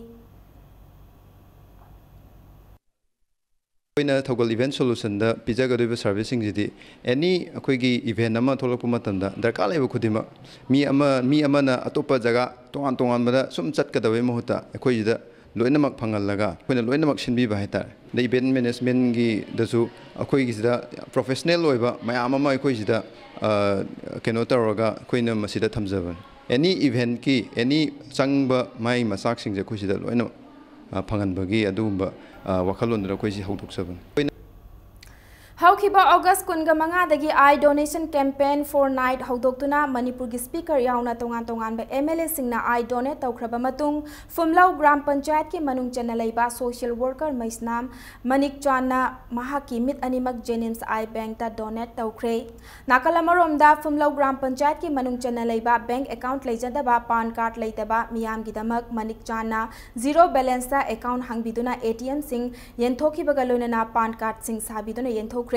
ꯑꯩꯈꯣꯏꯅ ꯊꯧꯒꯜ Event Solutionꯗ ꯄꯤꯖꯒꯗꯧꯔꯤꯕ serviceꯁꯤꯡꯁꯤꯗꯤ, any ꯑꯩꯈꯣꯏꯒꯤ event ꯑꯃ ꯊꯣꯛꯂꯛꯄ ꯃꯇꯝꯗ ꯗꯔꯀꯥꯔ ꯂꯩꯕ ꯈꯨꯗꯤꯡꯃꯛ, ꯃꯤ ꯑꯃ, ꯃꯤ ꯑꯃꯅ ꯑꯇꯣꯞꯄ ꯖꯒꯥ ꯇꯣꯉꯥꯟ ꯇꯣꯉꯥꯟꯕꯗ ꯁꯨꯝ ꯆꯠꯀꯗꯕꯒꯤ ꯃꯍꯨꯠꯇ, ꯑꯩꯈꯣꯏꯁꯤꯗ ꯂꯣꯏꯅꯃꯛ ꯐꯪꯍꯜꯂꯒ ꯑꯩꯈꯣꯏꯅ ꯂꯣꯏꯅꯃꯛ ꯁꯤꯟꯕꯤꯕ ꯍꯥꯏꯇꯥꯔꯦ꯫ ꯑꯗꯩ event managementꯒꯤꯗꯁꯨ ꯑꯩꯈꯣꯏꯒꯤꯁꯤꯗ professional ꯑꯣꯏꯕ ꯃꯌꯥꯝ ꯑꯃ ꯑꯩꯈꯣꯏꯁꯤꯗ, ꯑ, ꯀꯩꯅꯣ ꯇꯧꯔꯒ ꯑꯩꯈꯣꯏꯅ ꯃꯁꯤꯗ ꯊꯝꯖꯕꯅꯤ꯫ Any eventꯀꯤ, any ꯆꯪꯕ ꯃꯥꯒꯤ ꯃꯆꯥꯛꯁꯤꯡꯁꯦ ꯑꯩꯈꯣꯏꯁꯤꯗ ꯂꯣꯏꯅꯃꯛ, ꯑ, ꯐꯪꯍꯟꯕꯒꯤ ꯑꯗꯨꯒꯨꯝꯕ, ꯑ, ꯋꯥꯈꯜꯂꯣꯟꯗꯨꯅ ꯑꯩꯈꯣꯏꯁꯤ ꯍꯧꯗꯣꯛꯆꯕꯅꯤ꯫ ꯑꯩꯈꯣꯏꯅ ꯍꯧꯈꯤꯕ August ꯀꯨꯟꯒ ꯃꯉꯥꯗꯒꯤ Eye Donation Campaign for Night ꯍꯧꯗꯣꯛꯇꯨꯅ ꯃꯅꯤꯄꯨꯔꯒꯤ speaker ꯌꯥꯎꯅ ꯇꯣꯉꯥꯟ ꯇꯣꯉꯥꯟꯕ M L Aꯁꯤꯡꯅ eye donate ꯇꯧꯈ꯭ꯔꯕ ꯃꯇꯨꯡ, ꯐꯨꯝꯂꯧ ꯒ꯭ꯔꯥꯝ ꯄꯟꯆꯥꯌꯠꯀꯤ ꯃꯅꯨꯡ ꯆꯟꯅ ꯂꯩꯕ social worker ꯃꯩꯁꯅꯥꯝ ꯃꯅꯤꯛ ꯆꯥꯟꯅ ꯃꯍꯥꯛꯀꯤ ꯃꯤꯠ ꯑꯅꯤꯃꯛ Jenims Eye Bankꯇ donate ꯇꯧꯈ꯭ꯔꯦ꯫ ꯅꯥꯀꯜ ꯑꯃꯔꯣꯝꯗ, ꯐꯨꯝꯂꯧ ꯒ꯭ꯔꯥꯝ ꯄꯟꯆꯥꯌꯠꯀꯤ ꯃꯅꯨꯡ ꯆꯟꯅ ꯂꯩꯕ bank account ꯂꯩꯖꯗꯕ, PAN card ꯂꯩꯇꯕ ꯃꯤꯌꯥꯝꯒꯤꯗꯃꯛ ꯃꯅꯤꯛ ꯆꯥꯟꯅ zero balanceꯇ account ꯍꯥꯡꯕꯤꯗꯨꯅ ATMꯁꯤꯡ ꯌꯦꯟꯊꯣꯛꯈꯤꯕꯒ ꯂꯣꯏꯅꯅ PAN cardꯁꯤꯡ ꯁꯥꯕꯤꯗꯨꯅ ꯌꯦꯟꯊꯣꯛꯈ꯭ꯔꯦ꯫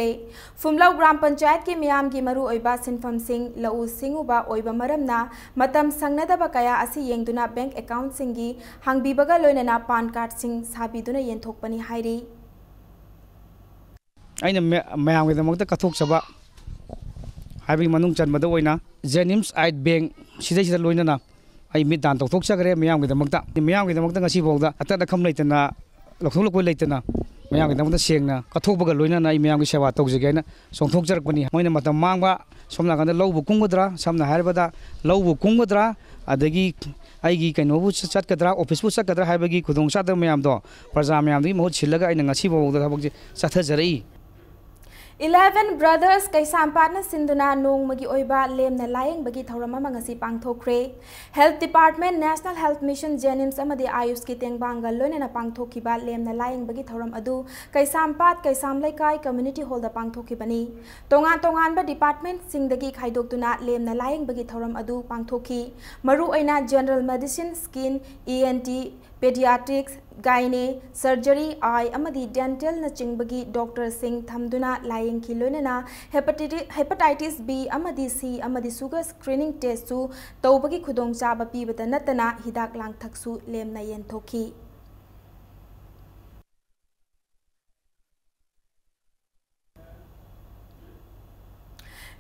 ꯐꯨꯝꯂꯧ ꯒ꯭ꯔꯥꯝ ꯄꯟꯆꯥꯌꯠꯀꯤ ꯃꯤꯌꯥꯝꯒꯤ ꯃꯔꯨꯑꯣꯏꯕ ꯁꯤꯟꯐꯝꯁꯤꯡ ꯂꯧꯎ ꯁꯤꯡꯎꯕ ꯑꯣꯏꯕ ꯃꯔꯝꯅ, ꯃꯇꯝ ꯁꯪꯅꯗꯕ ꯀꯌꯥ ꯑꯁꯤ ꯌꯦꯡꯗꯨꯅ bank accountꯁꯤꯡꯒꯤ ꯍꯥꯡꯕꯤꯕꯒ ꯂꯣꯏꯅꯅ PAN cardꯁꯤꯡ ꯁꯥꯕꯤꯗꯨꯅ ꯌꯦꯟꯊꯣꯛꯄꯅꯤ ꯍꯥꯏꯔꯤ꯫ ꯑꯩꯅ ꯃ-, ꯃꯌꯥꯝꯒꯤꯗꯃꯛꯇ ꯀꯠꯊꯣꯛꯆꯕ ꯍꯥꯏꯕꯒꯤ ꯃꯅꯨꯡ ꯆꯟꯕꯗ ꯑꯣꯏꯅ Jenims Eye Bank ꯁꯤꯗꯩꯁꯤꯗ ꯂꯣꯏꯅꯅ ꯑꯩ ꯃꯤꯠ ꯗꯥꯟ ꯇꯧꯊꯣꯛꯆꯈ꯭ꯔꯦ ꯃꯤꯌꯥꯝꯒꯤꯗꯃꯛꯇ꯫ ꯃꯤꯌꯥꯝꯒꯤꯗꯃꯛꯇ ꯉꯁꯤꯐꯥꯎꯗ ꯑꯇꯠ ꯑꯈꯝ ꯂꯩꯇꯅ, ꯂꯧꯊꯣꯛ ꯂꯧꯀꯣꯏ ꯂꯩꯇꯅ ꯃꯌꯥꯝꯒꯤꯗꯃꯛꯇ ꯁꯦꯡꯅ ꯀꯠꯊꯣꯛꯄꯒ ꯂꯣꯏꯅꯅ ꯑꯩ ꯃꯌꯥꯝꯒꯤ ꯁꯦꯕꯥ ꯇꯧꯖꯒꯦ ꯍꯥꯏꯅ ꯆꯣꯡꯊꯣꯛꯆꯔꯛꯄꯅꯤ꯫ ꯃꯣꯏꯅ ꯃꯇꯝ ꯃꯥꯡꯕ, ꯁꯣꯝ ꯅꯥꯀꯟꯗ ꯂꯧꯕꯨ ꯀꯨꯝꯒꯗ꯭ꯔꯥ, ꯁꯝꯅ ꯍꯥꯏꯔꯕꯗ ꯂꯧꯕꯨ ꯀꯨꯝꯒꯗ꯭ꯔꯥ, ꯑꯗꯒꯤ ꯑꯩꯒꯤ ꯀꯩꯅꯣꯕꯨ ꯆꯠꯀꯗ꯭ꯔꯥ, officeꯄꯨ ꯆꯠꯀꯗ꯭ꯔꯥ ꯍꯥꯏꯕꯒꯤ ꯈꯨꯗꯣꯡꯆꯥꯗꯕ ꯃꯌꯥꯝꯗꯣ ꯄ꯭ꯔꯖꯥ ꯃꯌꯥꯝꯗꯨꯒꯤ ꯃꯍꯨꯠ ꯁꯤꯜꯂꯒ ꯑꯩꯅ ꯉꯁꯤꯐꯥꯎꯕꯗ ꯊꯕꯛꯁꯦ ꯆꯠꯊꯖꯔꯛꯏ꯫ Eleven Brothers ꯀꯩꯁꯥꯝꯄꯥꯠꯅ ꯁꯤꯟꯗꯨꯅ ꯅꯣꯡꯃꯒꯤ ꯑꯣꯏꯕ ꯂꯦꯝꯅ ꯂꯥꯌꯦꯡꯕꯒꯤ ꯊꯧꯔꯝ ꯑꯃ ꯉꯁꯤ ꯄꯥꯡꯊꯣꯛꯈ꯭ꯔꯦ꯫ Health Department, National Health Mission, JNIMS ꯑꯃꯗꯤ AYUSꯀꯤ ꯇꯦꯡꯕꯥꯡꯒ ꯂꯣꯏꯅꯅ ꯄꯥꯡꯊꯣꯛꯈꯤꯕ ꯂꯦꯝꯅ ꯂꯥꯌꯦꯡꯕꯒꯤ ꯊꯧꯔꯝ ꯑꯗꯨ ꯀꯩꯁꯥꯝꯄꯥꯠ ꯀꯩꯁꯥꯝ ꯂꯩꯀꯥꯏ Community Hallꯗ ꯄꯥꯡꯊꯣꯛꯈꯤꯕꯅꯤ꯫ ꯇꯣꯉꯥꯟ ꯇꯣꯉꯥꯟꯕ departmentꯁꯤꯡꯗꯒꯤ ꯈꯥꯏꯗꯣꯛꯇꯨꯅ ꯂꯦꯝꯅ ꯂꯥꯌꯦꯡꯕꯒꯤ ꯊꯧꯔꯝ ꯑꯗꯨ ꯄꯥꯡꯊꯣꯛꯈꯤ꯫ ꯃꯔꯨꯑꯣꯏꯅ General Medicine, Skin, ENT, Pediatrics, Gynae, Surgery, Eye ꯑꯃꯗꯤ Dentalꯅꯆꯤꯡꯕꯒꯤ doctorꯁꯤꯡ ꯊꯝꯗꯨꯅ ꯂꯥꯌꯦꯡꯈꯤ꯫ ꯂꯣꯏꯅꯅ hepatitis, hepatitis B ꯑꯃꯗꯤ C ꯑꯃꯗꯤ sugar screening testꯁꯨ ꯇꯧꯕꯒꯤ ꯈꯨꯗꯣꯡꯆꯥꯕ ꯄꯤꯕꯇ ꯅꯠꯇꯅ ꯍꯤꯗꯥꯛ ꯂꯥꯡꯊꯛꯁꯨ ꯂꯦꯝꯅ ꯌꯦꯟꯊꯣꯛꯈꯤ꯫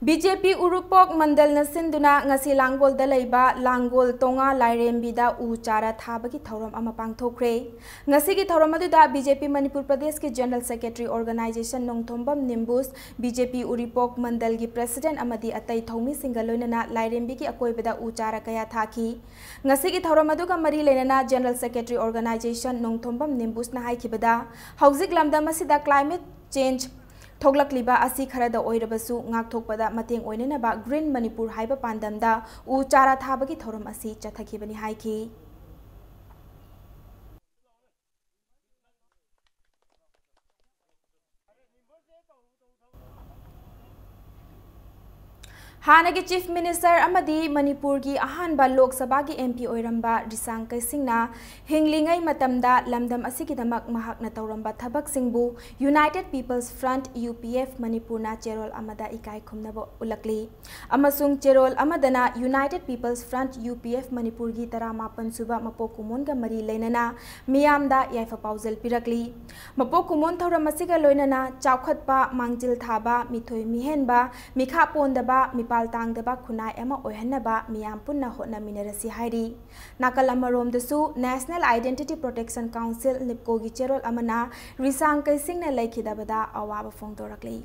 BJP ꯎꯔꯤꯄꯣꯛ ꯃꯟꯗꯜꯅ ꯁꯤꯟꯗꯨꯅ ꯉꯁꯤ ꯂꯥꯡꯒꯣꯜꯗ ꯂꯩꯕ ꯂꯥꯡꯒꯣꯜ ꯇꯣꯉꯥ ꯂꯥꯏꯔꯦꯝꯕꯤꯗ ꯎ ꯆꯥꯔꯥ ꯊꯥꯕꯒꯤ ꯊꯧꯔꯝ ꯑꯃ ꯄꯥꯡꯊꯣꯛꯈ꯭ꯔꯦ꯫ ꯉꯁꯤꯒꯤ ꯊꯧꯔꯝ ꯑꯗꯨꯗ BJP ꯃꯅꯤꯄꯨꯔ ꯄ꯭ꯔꯗꯦꯁꯀꯤ General Secretary Organization Nongthombam ꯅꯤꯝꯕꯨꯁ, BJP ꯎꯔꯤꯄꯣꯛ ꯃꯟꯗꯜꯒꯤ President ꯑꯃꯗꯤ ꯑꯇꯩ ꯊꯧꯃꯤꯁꯤꯡꯒ ꯂꯣꯏꯅꯅ ꯂꯥꯏꯔꯦꯝꯕꯤꯒꯤ ꯑꯀꯣꯏꯕꯗ ꯎ ꯆꯥꯔꯥ ꯀꯌꯥ ꯊꯥꯈꯤ꯫ ꯉꯁꯤꯒꯤ ꯊꯧꯔꯝ ꯑꯗꯨꯒ ꯃꯔꯤ ꯂꯩꯅꯅ General Secretary Organization ꯅꯣꯡꯊꯣꯝꯕꯝ ꯅꯤꯝꯕꯨꯁꯅ ꯍꯥꯏꯈꯤꯕꯗ, ꯍꯧꯖꯤꯛ ꯂꯝꯗꯝ ꯑꯁꯤꯗ climate change ꯊꯣꯛꯂꯛꯂꯤꯕ ꯑꯁꯤ ꯈꯔꯗ ꯑꯣꯏꯔꯕꯁꯨ ꯉꯥꯛꯊꯣꯛꯄꯗ ꯃꯇꯦꯡ ꯑꯣꯏꯅꯅꯕ Green ꯃꯅꯤꯄꯨꯔ ꯍꯥꯏꯕ ꯄꯥꯟꯗꯝꯗ ꯎ ꯆꯥꯔꯥ ꯊꯥꯕꯒꯤ ꯊꯧꯔꯝ ꯑꯁꯤ ꯆꯠꯊꯈꯤꯕꯅꯤ ꯍꯥꯏꯈꯤ꯫ ꯍꯥꯟꯅꯒꯤ Chief Minister ꯑꯃꯗꯤ ꯃꯅꯤꯄꯨꯔꯒꯤ ꯑꯍꯥꯟꯕ ꯂꯣꯛ ꯁꯚꯥꯒꯤ MP ꯑꯣꯏꯔꯝꯕ ꯔꯤꯁꯥꯡ ꯀꯩꯁꯤꯡꯅ ꯍꯤꯡꯂꯤꯉꯩ ꯃꯇꯝꯗ ꯂꯝꯗꯝ ꯑꯁꯤꯒꯤꯗꯃꯛ ꯃꯍꯥꯛꯅ ꯇꯧꯔꯝꯕ ꯊꯕꯛꯁꯤꯡꯕꯨ United People's Front, UPF, ꯃꯅꯤꯄꯨꯔꯅ ꯆꯦꯔꯣꯜ ꯑꯃꯗ ꯏꯀꯥꯏ ꯈꯨꯝꯅꯕ ꯎꯠꯂꯛꯂꯤ꯫ ꯑꯃꯁꯨꯡ ꯆꯦꯔꯣꯜ ꯑꯃꯗꯅ United People's Front, UPF, ꯃꯅꯤꯄꯨꯔꯒꯤ ꯇꯔꯥꯃꯥꯄꯟ ꯁꯨꯕ ꯃꯄꯣꯛ ꯀꯨꯝꯑꯣꯟꯒ ꯃꯔꯤ ꯂꯩꯅꯅ ꯃꯤꯌꯥꯝꯗ ꯌꯥꯏꯐ ꯄꯥꯎꯖꯦꯜ ꯄꯤꯔꯛꯂꯤ꯫ ꯃꯄꯣꯛ ꯀꯨꯝꯑꯣꯟ ꯊꯧꯔꯝ ꯑꯁꯤꯒ ꯂꯣꯏꯅꯅ ꯆꯥꯎꯈꯠꯄ, ꯃꯥꯡꯖꯤꯜ ꯊꯥꯕ, ꯃꯤꯊꯣꯏ ꯃꯤꯍꯦꯟꯕ, ꯃꯤꯈꯥ ꯄꯣꯟꯗꯕ, ꯃꯤꯄꯥꯜ ꯇꯥꯡꯗꯕ ꯈꯨꯟꯅꯥꯏ ꯑꯃ ꯑꯣꯏꯍꯟꯅꯕ ꯃꯤꯌꯥꯝ ꯄꯨꯟꯅ ꯍꯣꯠꯅꯃꯤꯟꯅꯔꯁꯤ ꯍꯥꯏꯔꯤ꯫ ꯅꯥꯀꯜ ꯑꯃꯔꯣꯝꯗꯁꯨ National Identity Protection Council, NIPCOꯒꯤ ꯆꯦꯔꯣꯜ ꯑꯃꯅ ꯔꯤꯁꯥꯡ ꯀꯩꯁꯤꯡꯅ ꯂꯩꯈꯤꯗꯕꯗ ꯑꯋꯥꯕ ꯐꯣꯡꯗꯣꯔꯛꯂꯤ꯫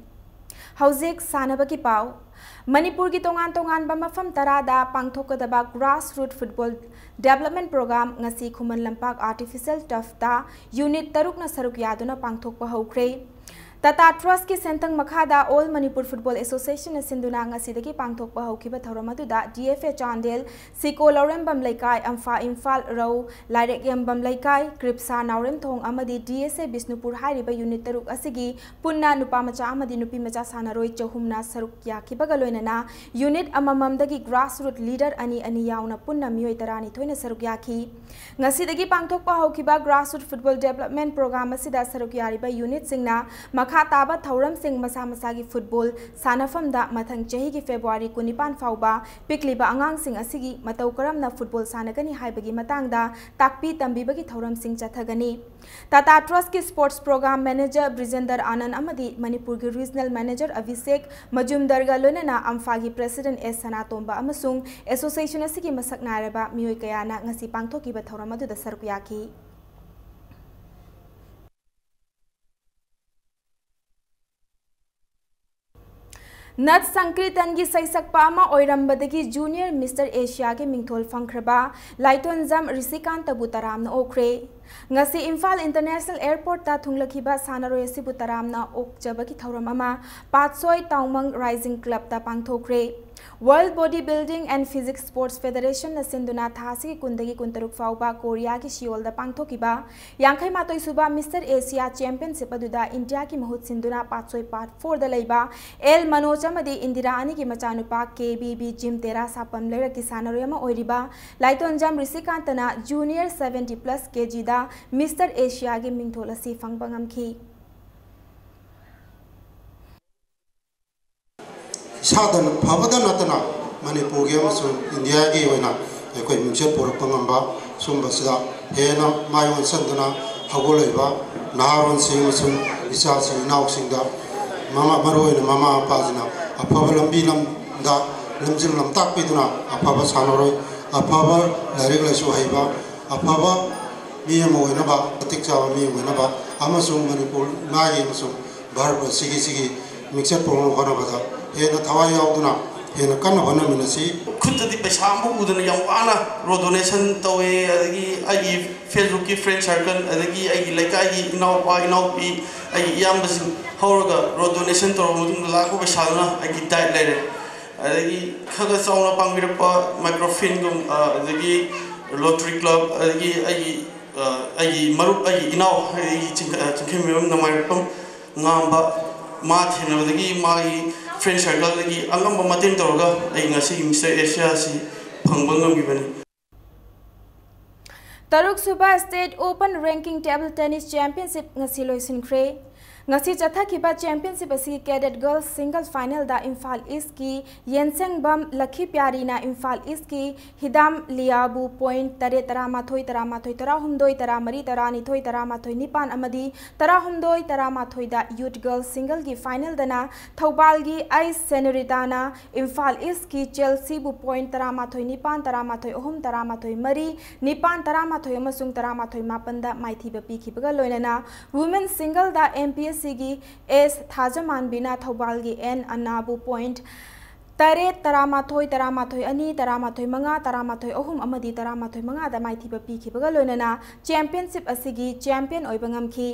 ꯍꯧꯖꯤꯛ ꯁꯥꯟꯅꯕꯒꯤ ꯄꯥꯎ꯫ ꯃꯅꯤꯄꯨꯔꯒꯤ ꯇꯣꯉꯥꯟ ꯇꯣꯉꯥꯟꯕ ꯃꯐꯝ ꯇꯔꯥꯗ ꯄꯥꯡꯊꯣꯛꯀꯗꯕ Grassroot Football Development Program ꯉꯁꯤ ꯈꯨꯃꯟ ꯂꯝꯄꯥꯛ Artificial Turfꯇ unit ꯇꯔꯨꯛꯅ ꯁꯔꯨꯛ ꯌꯥꯗꯨꯅ ꯄꯥꯡꯊꯣꯛꯄ ꯍꯧꯈ꯭ꯔꯦ꯫ ꯇꯥꯇꯥ ꯇ꯭ꯔꯁꯀꯤ ꯁꯦꯟꯊꯪ ꯃꯈꯥꯗ All Manipur Football Associationꯅ ꯁꯤꯟꯗꯨꯅ ꯉꯁꯤꯗꯒꯤ ꯄꯥꯡꯊꯣꯛꯄ ꯍꯧꯈꯤꯕ ꯊꯧꯔꯝ ꯑꯗꯨꯗ D F A ꯆꯥꯟꯗꯦꯜ, ꯁꯤꯀꯣ ꯂꯧꯔꯦꯝꯕꯝ ꯂꯩꯀꯥꯏ, ꯑꯝꯐꯥ ꯏꯝꯐꯥꯜ, ꯔꯧ, ꯂꯥꯏꯔꯦꯛꯌꯦꯝꯕꯝ ꯂꯩꯀꯥꯏ, ꯀ꯭ꯔꯤꯞꯁꯥ ꯅꯥꯎꯔꯦꯝꯊꯣꯡ ꯑꯃꯗꯤ D S A ꯕꯤꯁꯅꯨꯄꯨꯔ ꯍꯥꯏꯔꯤꯕ unit ꯇꯔꯨꯛ ꯑꯁꯤꯒꯤ ꯄꯨꯟꯅ ꯅꯨꯄꯥ ꯃꯆꯥ ꯑꯃꯗꯤ ꯅꯨꯄꯤ ꯃꯆꯥ ꯁꯥꯟꯅꯔꯣꯏ ꯆꯍꯨꯝꯅ ꯁꯔꯨꯛ ꯌꯥꯈꯤꯕꯒ ꯂꯣꯏꯅꯅ unit ꯑꯃꯃꯝꯗꯒꯤ grassroot leader ꯑꯅꯤ ꯑꯅꯤ ꯌꯥꯎꯅ ꯄꯨꯟꯅ ꯃꯤꯑꯣꯏ ꯇꯔꯥꯅꯤꯊꯣꯏꯅ ꯁꯔꯨꯛ ꯌꯥꯈꯤ꯫ ꯉꯁꯤꯗꯒꯤ ꯄꯥꯡꯊꯣꯛꯄ ꯍꯧꯈꯤꯕ grassroot football development program ꯑꯁꯤꯗ ꯁꯔꯨꯛ ꯌꯥꯔꯤꯕ unitꯁꯤꯡꯅ ꯃꯈꯥ ꯇꯥꯕ ꯊꯧꯔꯝꯁꯤꯡ ꯃꯁꯥ ꯃꯁꯥꯒꯤ football ꯁꯥꯟꯅꯐꯝꯗ ꯃꯊꯪ ꯆꯍꯤꯒꯤ February ꯀꯨꯟꯅꯤꯄꯥꯟ ꯐꯥꯎꯕ ꯄꯤꯛꯂꯤꯕ ꯑꯉꯥꯡꯁꯤꯡ ꯑꯁꯤꯒꯤ ꯃꯇꯧ ꯀꯔꯝꯅ football ꯁꯥꯟꯅꯒꯅꯤ ꯍꯥꯏꯕꯒꯤ ꯃꯇꯥꯡꯗ ꯇꯥꯛꯄꯤ ꯇꯝꯕꯤꯕꯒꯤ ꯊꯧꯔꯝꯁꯤꯡ ꯆꯠꯊꯒꯅꯤ꯫ ꯇꯥꯇꯥ ꯇ꯭ꯔꯁꯀꯤ sports program manager ꯕ꯭ꯔꯤꯖꯦꯟꯗꯔ ꯑꯥꯅꯟ ꯑꯃꯗꯤ ꯃꯅꯤꯄꯨꯔꯒꯤ regional manager ꯑꯚꯤꯁꯦꯛ ꯃꯖꯨꯝꯗꯔꯒ ꯂꯣꯏꯅꯅ ꯑꯝꯐꯥꯒꯤ president S ꯁꯅꯥꯇꯣꯝꯕ ꯑꯃꯁꯨꯡ association ꯑꯁꯤꯒꯤ ꯃꯁꯛ ꯅꯥꯏꯔꯕ ꯃꯤꯑꯣꯏ ꯀꯌꯥꯅ ꯉꯁꯤ ꯄꯥꯡꯊꯣꯛꯈꯤꯕ ꯊꯧꯔꯝ ꯑꯗꯨꯗ ꯁꯔꯨꯛ ꯌꯥꯈꯤ꯫ ꯅꯠ ꯁꯪꯀ꯭ꯔꯤꯇꯟꯒꯤ ꯁꯩꯁꯛꯄ ꯑꯃ ꯑꯣꯏꯔꯝꯕꯗꯒꯤ junior Mister Asiaꯒꯤ ꯃꯤꯡꯊꯣꯜ ꯐꯪꯈ꯭ꯔꯕ ꯂꯥꯏꯇꯣꯟꯖꯝ ꯔꯤꯁꯤꯀꯥꯟꯇꯕꯨ ꯇꯔꯥꯝꯅ ꯑꯣꯛꯈ꯭ꯔꯦ꯫ ꯉꯁꯤ ꯏꯝꯐꯥꯜ International Airportꯇ ꯊꯨꯡꯂꯈꯤꯕ ꯁꯥꯟꯅꯔꯣꯏ ꯑꯁꯤꯕꯨ ꯇꯔꯥꯝꯅ ꯑꯣꯛꯆꯕꯒꯤ ꯊꯧꯔꯝ ꯑꯃ ꯄꯥꯠꯁꯣꯏ ꯇꯥꯎꯃꯪ Rising Clubꯇ ꯄꯥꯡꯊꯣꯛꯈ꯭ꯔꯦ꯫ World Body Building and Physique Sports Federationꯅ ꯁꯤꯟꯗꯨꯅ ꯊꯥ ꯑꯁꯤꯒꯤ ꯀꯨꯟꯗꯒꯤ ꯀꯨꯟꯇꯔꯨꯛ ꯐꯥꯎꯕ ꯀꯣꯔꯤꯌꯥꯒꯤ ꯁꯤꯑꯣꯜꯗ ꯄꯥꯡꯊꯣꯛꯈꯤꯕ ꯌꯥꯡꯈꯩ ꯃꯥꯊꯣꯏ ꯁꯨꯕ Mister Asia Championship ꯑꯗꯨꯗ ꯏꯟꯗꯤꯌꯥꯒꯤ ꯃꯍꯨꯠ ꯁꯤꯟꯗꯨꯅ ꯄꯥꯠꯁꯣꯏ part fourꯗ ꯂꯩꯕ ꯑꯦꯜ ꯃꯅꯣꯖ ꯑꯃꯗꯤ ꯏꯟꯗꯤꯔꯥ ꯑꯅꯤꯒꯤ ꯃꯆꯥꯅꯨꯄꯥ K B B ꯖꯤꯝ ꯇꯦꯔꯥ ꯁꯥꯄꯝ ꯂꯩꯔꯛꯀꯤ ꯁꯥꯟꯅꯔꯣꯏ ꯑꯃ ꯑꯣꯏꯔꯤꯕ ꯂꯥꯏꯇꯣꯟꯖꯝ ꯔꯤꯁꯤꯀꯥꯟꯇꯅ junior seventy plus kgꯗ Mister Asiaꯒꯤ ꯃꯤꯡꯊꯣꯜ ꯑꯁꯤ ꯐꯪꯕ ꯉꯝꯈꯤ꯫ ꯏꯁꯥꯗ ꯐꯕꯗ ꯅꯠꯇꯅ ꯃꯅꯤꯄꯨꯔꯒꯤ ꯑꯃꯁꯨꯡ ꯏꯟꯗꯤꯌꯥꯒꯤ ꯑꯣꯏꯅ ꯑꯩꯈꯣꯏ ꯃꯤꯡꯆꯠ ꯄꯨꯔꯛꯄ ꯉꯝꯕ ꯁꯨꯝꯕꯁꯤꯗ ꯍꯦꯟꯅ ꯃꯥꯏ ꯑꯣꯟꯁꯤꯟꯗꯨꯅ ꯍꯧꯒꯠꯂꯛꯏꯕ ꯅꯍꯥꯔꯣꯜꯁꯤꯡ ꯑꯃꯁꯨꯡ ꯏꯆꯥꯁꯤꯡ ꯏꯅꯥꯎꯁꯤꯡꯗ ꯃꯃꯥ, ꯃꯔꯨꯑꯣꯏꯅ ꯃꯃꯥ ꯃꯄꯥꯁꯤꯅ ꯑꯐꯕ ꯂꯝꯕꯤ ꯂꯝꯗ ꯂꯝꯖꯤꯡ ꯂꯝꯇꯥꯛꯄꯤꯗꯨꯅ ꯑꯐꯕ ꯁꯥꯟꯅꯔꯣꯏ, ꯑꯐꯕ ꯂꯥꯏꯔꯤꯛ ꯂꯥꯏꯁꯨ ꯍꯩꯕ, ꯑꯐꯕ ꯃꯤ ꯑꯃ ꯑꯣꯏꯅꯕ, ꯃꯇꯤꯛ ꯆꯥꯕ ꯃꯤ ꯑꯃ ꯑꯣꯏꯅꯕ ꯑꯃꯁꯨꯡ ꯃꯅꯤꯄꯨꯔ ꯏꯃꯥꯒꯤ ꯑꯃꯁꯨꯡ ꯚꯥꯔꯠ ꯑꯁꯤꯒꯤ ꯁꯤꯒꯤ ꯃꯤꯡꯆꯠ ꯄꯨꯔꯛꯅꯕ ꯍꯣꯠꯅꯕꯗ ꯍꯦꯟꯅ ꯊꯋꯥꯏ ꯌꯥꯎꯗꯨꯅ ꯍꯦꯟꯅ ꯀꯟꯅ ꯍꯣꯠꯅꯃꯤꯟꯅꯁꯤ꯫ ꯈꯨꯠꯇꯗꯤ ꯄꯩꯁꯥ ꯑꯃ ꯎꯗꯅ ꯌꯥꯝ ꯋꯥꯅ ꯔꯣ ꯗꯣꯅꯦꯁꯟ ꯇꯧꯋꯦ꯫ ꯑꯗꯒꯤ ꯑꯩꯒꯤ ꯐꯦꯁꯕꯨꯛꯀꯤ ꯐ꯭ꯔꯦꯟ ꯁꯥꯔꯀꯜ, ꯑꯗꯒꯤ ꯑꯩꯒꯤ ꯂꯩꯀꯥꯏꯒꯤ ꯏꯅꯥꯎꯄꯥ ꯏꯅꯥꯎꯄꯤ, ꯑꯩꯒꯤ ꯏꯌꯥꯝꯕꯁꯤꯡ ꯍꯧꯔꯒ ꯔꯣ ꯗꯣꯅꯦꯁꯟ ꯇꯧꯔꯕ ꯃꯇꯨꯡꯗ ꯂꯥꯛꯄ ꯄꯩꯁꯥꯗꯨꯅ ꯑꯩꯒꯤ ꯗꯥꯏꯠ ꯂꯩꯔꯦ꯫ ꯑꯗꯒꯤ ꯈꯔ ꯈꯔ ꯆꯥꯎꯅ ꯄꯥꯡꯕꯤꯔꯛꯄ ꯃꯥꯏꯀ꯭ꯔꯣꯐꯤꯟꯒꯨꯝ, ꯑ, ꯑꯗꯒꯤ ꯔꯣꯇꯔꯤ ꯀ꯭ꯂꯕ, ꯑꯗꯒꯤ ꯑꯩꯒꯤ, ꯑ, ꯑꯩꯒꯤ ꯃꯔꯨꯞ, ꯑꯩꯒꯤ ꯏꯅꯥꯎ, ꯑꯩꯒꯤ ꯆꯤꯡꯈ-, ꯑ, ꯆꯤꯡꯈꯩꯃꯌꯨꯝ ꯅꯃꯥꯏꯔꯛꯄꯝ ꯉꯥꯝꯕ, ꯃꯥ ꯊꯦꯡꯅꯕꯗꯒꯤ ꯃꯥꯒꯤ ꯐ꯭ꯔꯦꯟ ꯁꯥꯔꯀꯜꯗꯒꯤ ꯑꯉꯝꯕ ꯃꯇꯦꯡ ꯇꯧꯔꯒ ꯑꯩ ꯉꯁꯤꯒꯤ ꯃꯤꯁꯇꯔ ꯑꯦꯁꯤꯌꯥ ꯑꯁꯤ ꯐꯪꯕ ꯉꯝꯈꯤꯕꯅꯤ꯫ ꯇꯔꯨꯛꯁꯨꯕ State Open Ranking Table Tennis Championship ꯉꯁꯤ ꯂꯣꯏꯁꯤꯟꯈ꯭ꯔꯦ꯫ ꯉꯁꯤ ꯆꯠꯊꯈꯤꯕ championship ꯑꯁꯤꯒꯤ cadet girls single finalꯗ Imphal Eastꯀꯤ ꯌꯦꯟꯁꯦꯡꯕꯝ ꯂꯈꯤꯄ꯭ꯌꯥꯔꯤꯅ Imphal Eastꯀꯤ ꯍꯤꯗꯥꯝ ꯂꯤꯌꯥꯕꯨ point ꯇꯔꯦꯠ, ꯇꯔꯥꯃꯥꯊꯣꯏ, ꯇꯔꯥꯃꯥꯊꯣꯏ, ꯇꯔꯥꯍꯨꯝꯗꯣꯏ, ꯇꯔꯥꯃꯔꯤ, ꯇꯔꯥꯅꯤꯊꯣꯏ, ꯇꯔꯥꯃꯥꯊꯣꯏ, ꯅꯤꯄꯥꯟ ꯑꯃꯗꯤ ꯇꯔꯥꯍꯨꯝꯗꯣꯏ, ꯇꯔꯥꯃꯥꯊꯣꯏꯗ youth girls singleꯒꯤ finalꯗꯅ ꯊꯧꯕꯥꯜꯒꯤ ꯑꯩꯁ ꯁꯦꯅꯣꯔꯤꯇꯥꯅ ꯏꯝꯐꯥꯜ Eastꯀꯤ ꯆꯦꯜꯁꯤꯕꯨ point ꯇꯔꯥꯃꯥꯊꯣꯏ, ꯅꯤꯄꯥꯟ, ꯇꯔꯥꯃꯥꯊꯣꯏ, ꯑꯍꯨꯝ, ꯇꯔꯥꯃꯥꯊꯣꯏ, ꯃꯔꯤ, ꯅꯤꯄꯥꯟ, ꯇꯔꯥꯃꯥꯊꯣꯏ ꯑꯃꯁꯨꯡ ꯇꯔꯥꯃꯥꯊꯣꯏ, ꯃꯥꯄꯟꯗ ꯃꯥꯏꯊꯤꯕ ꯄꯤꯈꯤꯕꯒ ꯂꯣꯏꯅꯅ women singleꯗ MPSCꯒꯤ ꯑꯦꯁ ꯊꯥꯖꯃꯥꯟꯕꯤꯅ ꯊꯧꯕꯥꯜꯒꯤ ꯑꯦꯟ ꯑꯅꯥꯕꯨ point ꯇꯔꯦꯠ, ꯇꯔꯥꯃꯥꯊꯣꯏ, ꯇꯔꯥꯃꯥꯊꯣꯏ, ꯑꯅꯤ, ꯇꯔꯥꯃꯥꯊꯣꯏ, ꯃꯉꯥ, ꯇꯔꯥꯃꯥꯊꯣꯏ, ꯑꯍꯨꯝ ꯑꯃꯗꯤ ꯇꯔꯥꯃꯥꯊꯣꯏ, ꯃꯉꯥꯗ ꯃꯥꯏꯊꯤꯕ ꯄꯤꯈꯤꯕꯒ ꯂꯣꯏꯅꯅ championship ꯑꯁꯤꯒꯤ champion ꯑꯣꯏꯕ ꯉꯝꯈꯤ꯫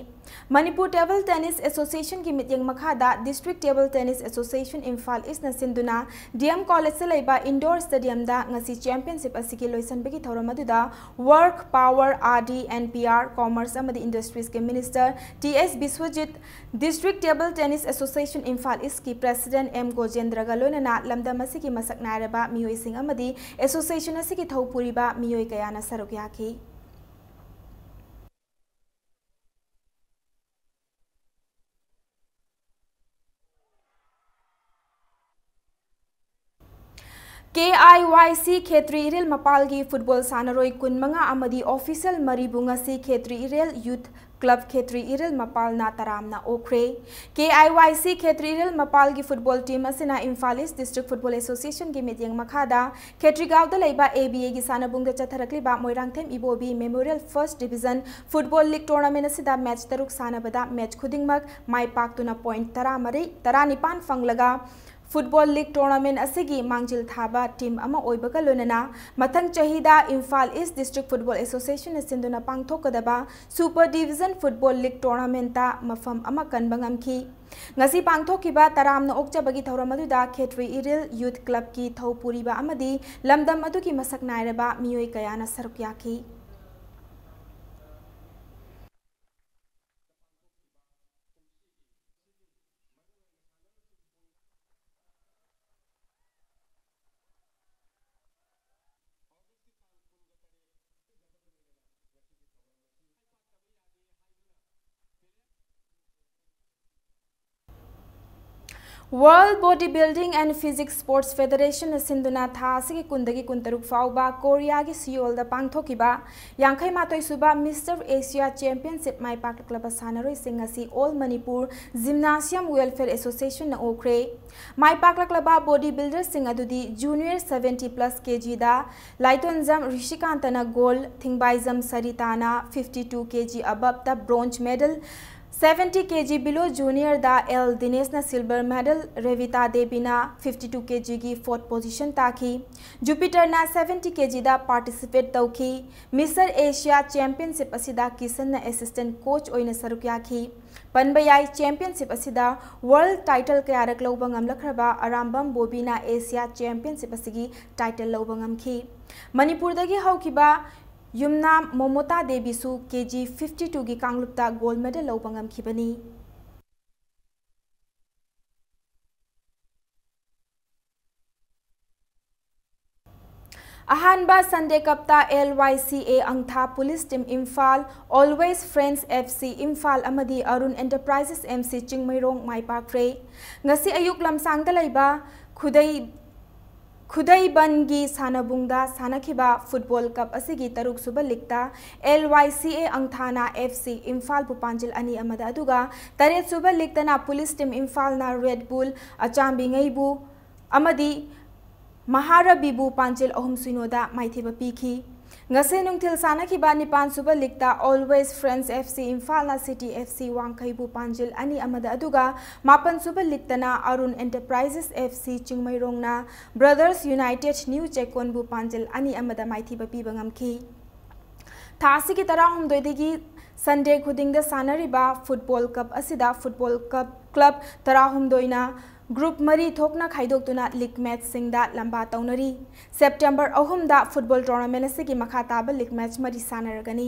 ꯃꯅꯤꯄꯨꯔ Table Tennis Associationꯒꯤ ꯃꯤꯠꯌꯦꯡ ꯃꯈꯥꯗ District Table Tennis Association Imphal Eastꯅ ꯁꯤꯟꯗꯨꯅ DM Collegeꯇ ꯂꯩꯕ indoor stadiumꯗ ꯉꯁꯤ championship ꯑꯁꯤꯒꯤ ꯂꯣꯏꯁꯤꯟꯕꯒꯤ ꯊꯧꯔꯝ ꯑꯗꯨꯗ Work, Power, RD and PR, Commerce ꯑꯃꯗꯤ Industriesꯀꯤ minister T S Biswajit, District Table Tennis Association Imphal Eastꯀꯤ president ꯑꯦꯝ ꯒꯣꯖꯦꯟꯗ꯭ꯔꯒ ꯂꯣꯏꯅꯅ ꯂꯝꯗꯝ ꯑꯁꯤꯒꯤ ꯃꯁꯛ ꯅꯥꯏꯔꯕ ꯃꯤꯑꯣꯏꯁꯤꯡ ꯑꯃꯗꯤ association ꯑꯁꯤꯒꯤ ꯊꯧꯄꯨꯔꯤꯕ ꯃꯤꯑꯣꯏ ꯀꯌꯥꯅ ꯁꯔꯨꯛ ꯌꯥꯈꯤ꯫ KIYC ꯈꯦꯇ꯭ꯔꯤ ꯏꯔꯤꯜ ꯃꯄꯥꯜꯒꯤ football ꯁꯥꯟꯅꯔꯣꯏ ꯀꯨꯟꯃꯉꯥ ꯑꯃꯗꯤ official ꯃꯔꯤꯕꯨ ꯉꯁꯤ ꯈꯦꯇ꯭ꯔꯤ ꯏꯔꯤꯜ Youth Club ꯈꯦꯇ꯭ꯔꯤ ꯏꯔꯤꯜ ꯃꯄꯥꯜꯅ ꯇꯔꯥꯝꯅ ꯑꯣꯛꯈ꯭ꯔꯦ꯫ KIYC ꯈꯦꯇ꯭ꯔꯤ ꯏꯔꯤꯜ ꯃꯄꯥꯜꯒꯤ football team ꯑꯁꯤꯅ ꯏꯝꯐꯥꯜ East District Football Associationꯒꯤ ꯃꯤꯠꯌꯦꯡ ꯃꯈꯥꯗ ꯈꯦꯇ꯭ꯔꯤꯒꯥꯎꯗ ꯂꯩꯕ ABAꯒꯤ ꯁꯥꯟꯅꯕꯨꯡꯗ ꯆꯠꯊꯔꯛꯂꯤꯕ ꯃꯣꯏꯔꯥꯡꯊꯦꯝ ꯏꯕꯣꯕꯤ Memorial First Division Football League Tournament ꯑꯁꯤꯗ match ꯇꯔꯨꯛ ꯁꯥꯟꯅꯕꯗ match ꯈꯨꯗꯤꯡꯃꯛ ꯃꯥꯏ ꯄꯥꯛꯇꯨꯅ point ꯇꯔꯥꯃꯔꯤ, ꯇꯔꯥꯅꯤꯄꯥꯟ ꯐꯪꯂꯒ Football League Tournament ꯑꯁꯤꯒꯤ ꯃꯥꯡꯖꯤꯜ ꯊꯥꯕ team ꯑꯃ ꯑꯣꯏꯕꯒ ꯂꯣꯏꯅꯅ ꯃꯊꯪ ꯆꯍꯤꯗ Imphal East District Football Association ꯅ ꯁꯤꯟꯗꯨꯅ ꯄꯥꯡꯊꯣꯛꯀꯗꯕ Super Division Football League Tournament ꯇ ꯃꯐꯝ ꯑꯃ ꯀꯟꯕ ꯉꯝꯈꯤ꯫ ꯉꯁꯤ ꯄꯥꯡꯊꯣꯛꯈꯤꯕ ꯇꯔꯥꯝꯅ ꯑꯣꯛꯆꯕꯒꯤ ꯊꯧꯔꯝ ꯑꯗꯨꯗ ꯈꯦꯇ꯭ꯔꯤ ꯏꯔꯤꯜ Youth Club ꯀꯤ ꯊꯧ ꯄꯨꯔꯤꯕ ꯑꯃꯗꯤ ꯂꯝꯗꯝ ꯑꯗꯨꯒꯤ ꯃꯁꯛ ꯅꯥꯏꯔꯕ ꯃꯤꯑꯣꯏ ꯀꯌꯥꯅ ꯁꯔꯨꯛ ꯌꯥꯈꯤ꯫ World Body Building and Physique Sports Federation ꯅ ꯁꯤꯟꯗꯨꯅ ꯊꯥ ꯑꯁꯤꯒꯤ ꯀꯨꯟꯗꯒꯤ ꯀꯨꯟꯇꯔꯨꯛ ꯐꯥꯎꯕ ꯀꯣꯔꯤꯌꯥꯒꯤ ꯁꯤꯑꯣꯜꯗ ꯄꯥꯡꯊꯣꯛꯈꯤꯕ ꯌꯥꯡꯈꯩ ꯃꯥꯊꯣꯏ ꯁꯨꯕ Mister Asia Championship ꯃꯥꯏ ꯄꯥꯛꯂꯛꯂꯕ ꯁꯥꯟꯅꯔꯣꯏꯁꯤꯡ ꯑꯁꯤ All Manipur Gymnasium Welfare Association ꯅ ꯑꯣꯛꯈ꯭ꯔꯦ꯫ ꯃꯥꯏ ꯄꯥꯛꯂꯛꯂꯕ body builder ꯁꯤꯡ ꯑꯗꯨꯗꯤ junior seventy plus kg ꯗ ꯂꯥꯏꯇꯣꯟꯖꯝ ꯔꯤꯁꯤꯀꯥꯟꯇꯅ gold, ꯊꯤꯡꯕꯥꯏꯖꯝ ꯁꯔꯤꯇꯥꯅ fifty two kg above ꯇ bronze medal, seventy kg below junior ꯗ ꯑꯦꯜ ꯗꯤꯅꯦꯁꯅ silver medal, ꯔꯦꯕꯤꯇꯥ ꯗꯦꯕꯤꯅ fifty two kg ꯒꯤ fourth position ꯇꯥꯈꯤ꯫ ꯖꯨꯄꯤꯇꯔꯅ seventy kg ꯗ participate ꯇꯧꯈꯤ꯫ Mister Asia Championship ꯑꯁꯤꯗ ꯀꯤꯁꯟꯅ assistant coach ꯑꯣꯏꯅ ꯁꯔꯨꯛ ꯌꯥꯈꯤ꯫ ꯄꯟꯕ ꯌꯥꯏ, championship ꯑꯁꯤꯗ world title ꯀꯌꯥꯔꯛ ꯂꯧꯕ ꯉꯝꯂꯛꯈ꯭ꯔꯕ ꯑꯔꯥꯝꯕꯝ ꯕꯣꯕꯤꯅ Asia Championship ꯑꯁꯤꯒꯤ title ꯂꯧꯕ ꯉꯝꯈꯤ꯫ ꯃꯅꯤꯄꯨꯔꯗꯒꯤ ꯍꯧꯈꯤꯕ ꯌꯨꯝꯅꯥꯝ ꯃꯣꯃꯣꯇꯥ ꯗꯦꯕꯤꯁꯨ kg fifty two ꯒꯤ ꯀꯥꯡꯂꯨꯞꯇ gold medal ꯂꯧꯕ ꯉꯝꯈꯤꯕꯅꯤ꯫ ꯑꯍꯥꯟꯕ Sunday Cup ꯇ L Y C A ꯑꯪꯊꯥ, Police Team Imphal, Always Friends F C Imphal ꯑꯃꯗꯤ Arun Enterprises M C Chingmeirong ꯃꯥꯏ ꯄꯥꯛꯈ꯭ꯔꯦ꯫ ꯉꯁꯤ ꯑꯌꯨꯛ ꯂꯝꯁꯥꯡꯗ ꯂꯩꯕ ꯈꯨꯗꯩ, ꯈꯨꯗꯩꯕꯟꯒꯤ ꯁꯥꯟꯅꯕꯨꯡꯗ ꯁꯥꯟꯅꯈꯤꯕ Football Cup ꯑꯁꯤꯒꯤ ꯇꯔꯨꯛ ꯁꯨꯕ league ꯇ L Y C A ꯑꯪꯊꯥꯅ F C ꯏꯝꯐꯥꯜꯕꯨ ꯄꯥꯟꯖꯤꯜ ꯑꯅꯤ ꯑꯃꯗ, ꯑꯗꯨꯒ ꯇꯔꯦꯠ ꯁꯨꯕ league ꯇꯅ Police Team ꯏꯝꯐꯥꯜꯅ Red Bull ꯑꯆꯥꯝꯕꯤꯉꯩꯕꯨ ꯑꯃꯗꯤ ꯃꯍꯥꯔꯕꯤꯕꯨ ꯄꯥꯟꯖꯤꯜ ꯑꯍꯨꯝ ꯁꯤꯅꯣꯗ ꯃꯥꯏꯊꯤꯕ ꯄꯤꯈꯤ꯫ ꯉꯁꯤ ꯅꯨꯡꯊꯤꯜ ꯁꯥꯟꯅꯈꯤꯕ ꯅꯤꯄꯥꯟ ꯁꯨꯕ ꯂꯤꯛꯇ Always Friends F C ꯏꯝꯐꯥꯜꯅ City F C ꯋꯥꯡꯈꯩꯕꯨ ꯄꯥꯟꯖꯤꯜ ꯑꯅꯤ ꯑꯃꯗ, ꯑꯗꯨꯒ ꯃꯥꯄꯟ ꯁꯨꯕ ꯂꯤꯛꯇꯅ Arun Enterprises F C ꯆꯤꯡꯃꯩꯔꯣꯡꯅ Brothers United New ꯆꯦꯛꯀꯣꯟꯕꯨ ꯄꯥꯟꯖꯤꯜ ꯑꯅꯤ ꯑꯃꯗ ꯃꯥꯏꯊꯤꯕ ꯄꯤꯕ ꯉꯝꯈꯤ꯫ ꯊꯥ ꯑꯁꯤꯒꯤ ꯇꯔꯥꯍꯨꯝꯗꯣꯏꯗꯒꯤ Sunday ꯈꯨꯗꯤꯡꯗ ꯁꯥꯟꯅꯔꯤꯕ Football Cup ꯑꯁꯤꯗ Football Cup club ꯇꯔꯥꯍꯨꯝꯗꯣꯏꯅ group ꯃꯔꯤ ꯊꯣꯛꯅ ꯈꯥꯏꯗꯣꯛꯇꯨꯅ league matchꯁꯤꯡꯗ ꯂꯝꯕꯥ ꯇꯧꯅꯔꯤ꯫ September ꯑꯍꯨꯝꯗ football tournament ꯑꯁꯤꯒꯤ ꯃꯈꯥ ꯇꯥꯕ league match ꯃꯔꯤ ꯁꯥꯟꯅꯔꯒꯅꯤ꯫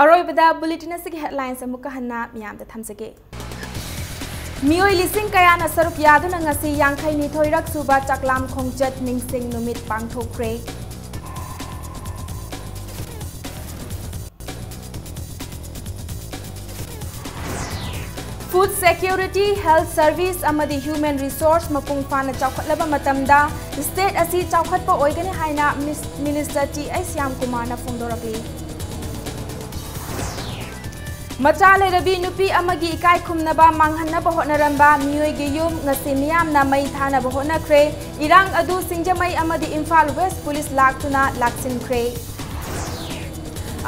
ꯑꯔꯣꯏꯕꯗ bulletin ꯑꯁꯤꯒꯤ headlines ꯑꯃꯨꯛꯀ ꯍꯟꯅ ꯃꯤꯌꯥꯝꯗ ꯊꯝꯖꯒꯦ꯫ ꯃꯤꯑꯣꯏ ꯂꯤꯁꯤꯡ ꯀꯌꯥꯅ ꯁꯔꯨꯛ ꯌꯥꯗꯨꯅ ꯉꯁꯤ ꯌꯥꯡꯈꯩꯅꯤꯊꯣꯏꯔꯛ ꯁꯨꯕ ꯆꯥꯛꯂꯥꯝ ꯈꯣꯡꯆꯠ ꯅꯤꯡꯁꯤꯡ ꯅꯨꯃꯤꯠ ꯄꯥꯡꯊꯣꯛꯈ꯭ꯔꯦ꯫ Food security, health service ꯑꯃꯗꯤ human resource ꯃꯄꯨꯡ ꯐꯥꯅ ꯆꯥꯎꯈꯠꯂꯕ ꯃꯇꯝꯗ state ꯑꯁꯤ ꯆꯥꯎꯈꯠꯄ ꯑꯣꯏꯒꯅꯤ ꯍꯥꯏꯅ ꯃꯤꯁ-, Minister ꯇꯤ ꯑꯩꯆ ꯁ꯭ꯌꯥꯝꯀꯨꯃꯥꯔꯅ ꯐꯣꯡꯗꯣꯔꯛꯂꯤ꯫ ꯃꯆꯥ ꯂꯩꯔꯕꯤ ꯅꯨꯄꯤ ꯑꯃꯒꯤ ꯏꯀꯥꯏ ꯈꯨꯝꯅꯕ ꯃꯥꯡꯍꯟꯅꯕ ꯍꯣꯠꯅꯔꯝꯕ ꯃꯤꯑꯣꯏꯒꯤ ꯌꯨꯝ ꯉꯁꯤ ꯃꯤꯌꯥꯝꯅ ꯃꯩ ꯊꯥꯅꯕ ꯍꯣꯠꯅꯈ꯭ꯔꯦ꯫ ꯏꯔꯥꯡ ꯑꯗꯨ ꯁꯤꯡꯖꯃꯩ ꯑꯃꯗꯤ ꯏꯝꯐꯥꯜ West police ꯂꯥꯛꯇꯨꯅ ꯂꯥꯛꯁꯤꯟꯈ꯭ꯔꯦ꯫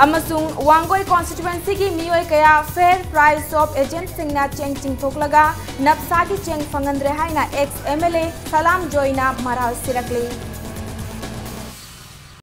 ꯑꯃꯁꯨꯡ ꯋꯥꯡꯒꯣꯏ constituencyꯒꯤ ꯃꯤꯑꯣꯏ ꯀꯌꯥ fair price shop agentꯁꯤꯡꯅ ꯆꯦꯡ ꯆꯤꯡꯊꯣꯛꯂꯒ ꯅꯞꯁꯥꯒꯤ ꯆꯦꯡ ꯐꯪꯍꯟꯗ꯭ꯔꯦ ꯍꯥꯏꯅ ex M L A ꯁꯂꯥꯝ ꯖꯣꯏꯅ ꯃꯔꯥꯜ ꯁꯤꯔꯛꯂꯤ꯫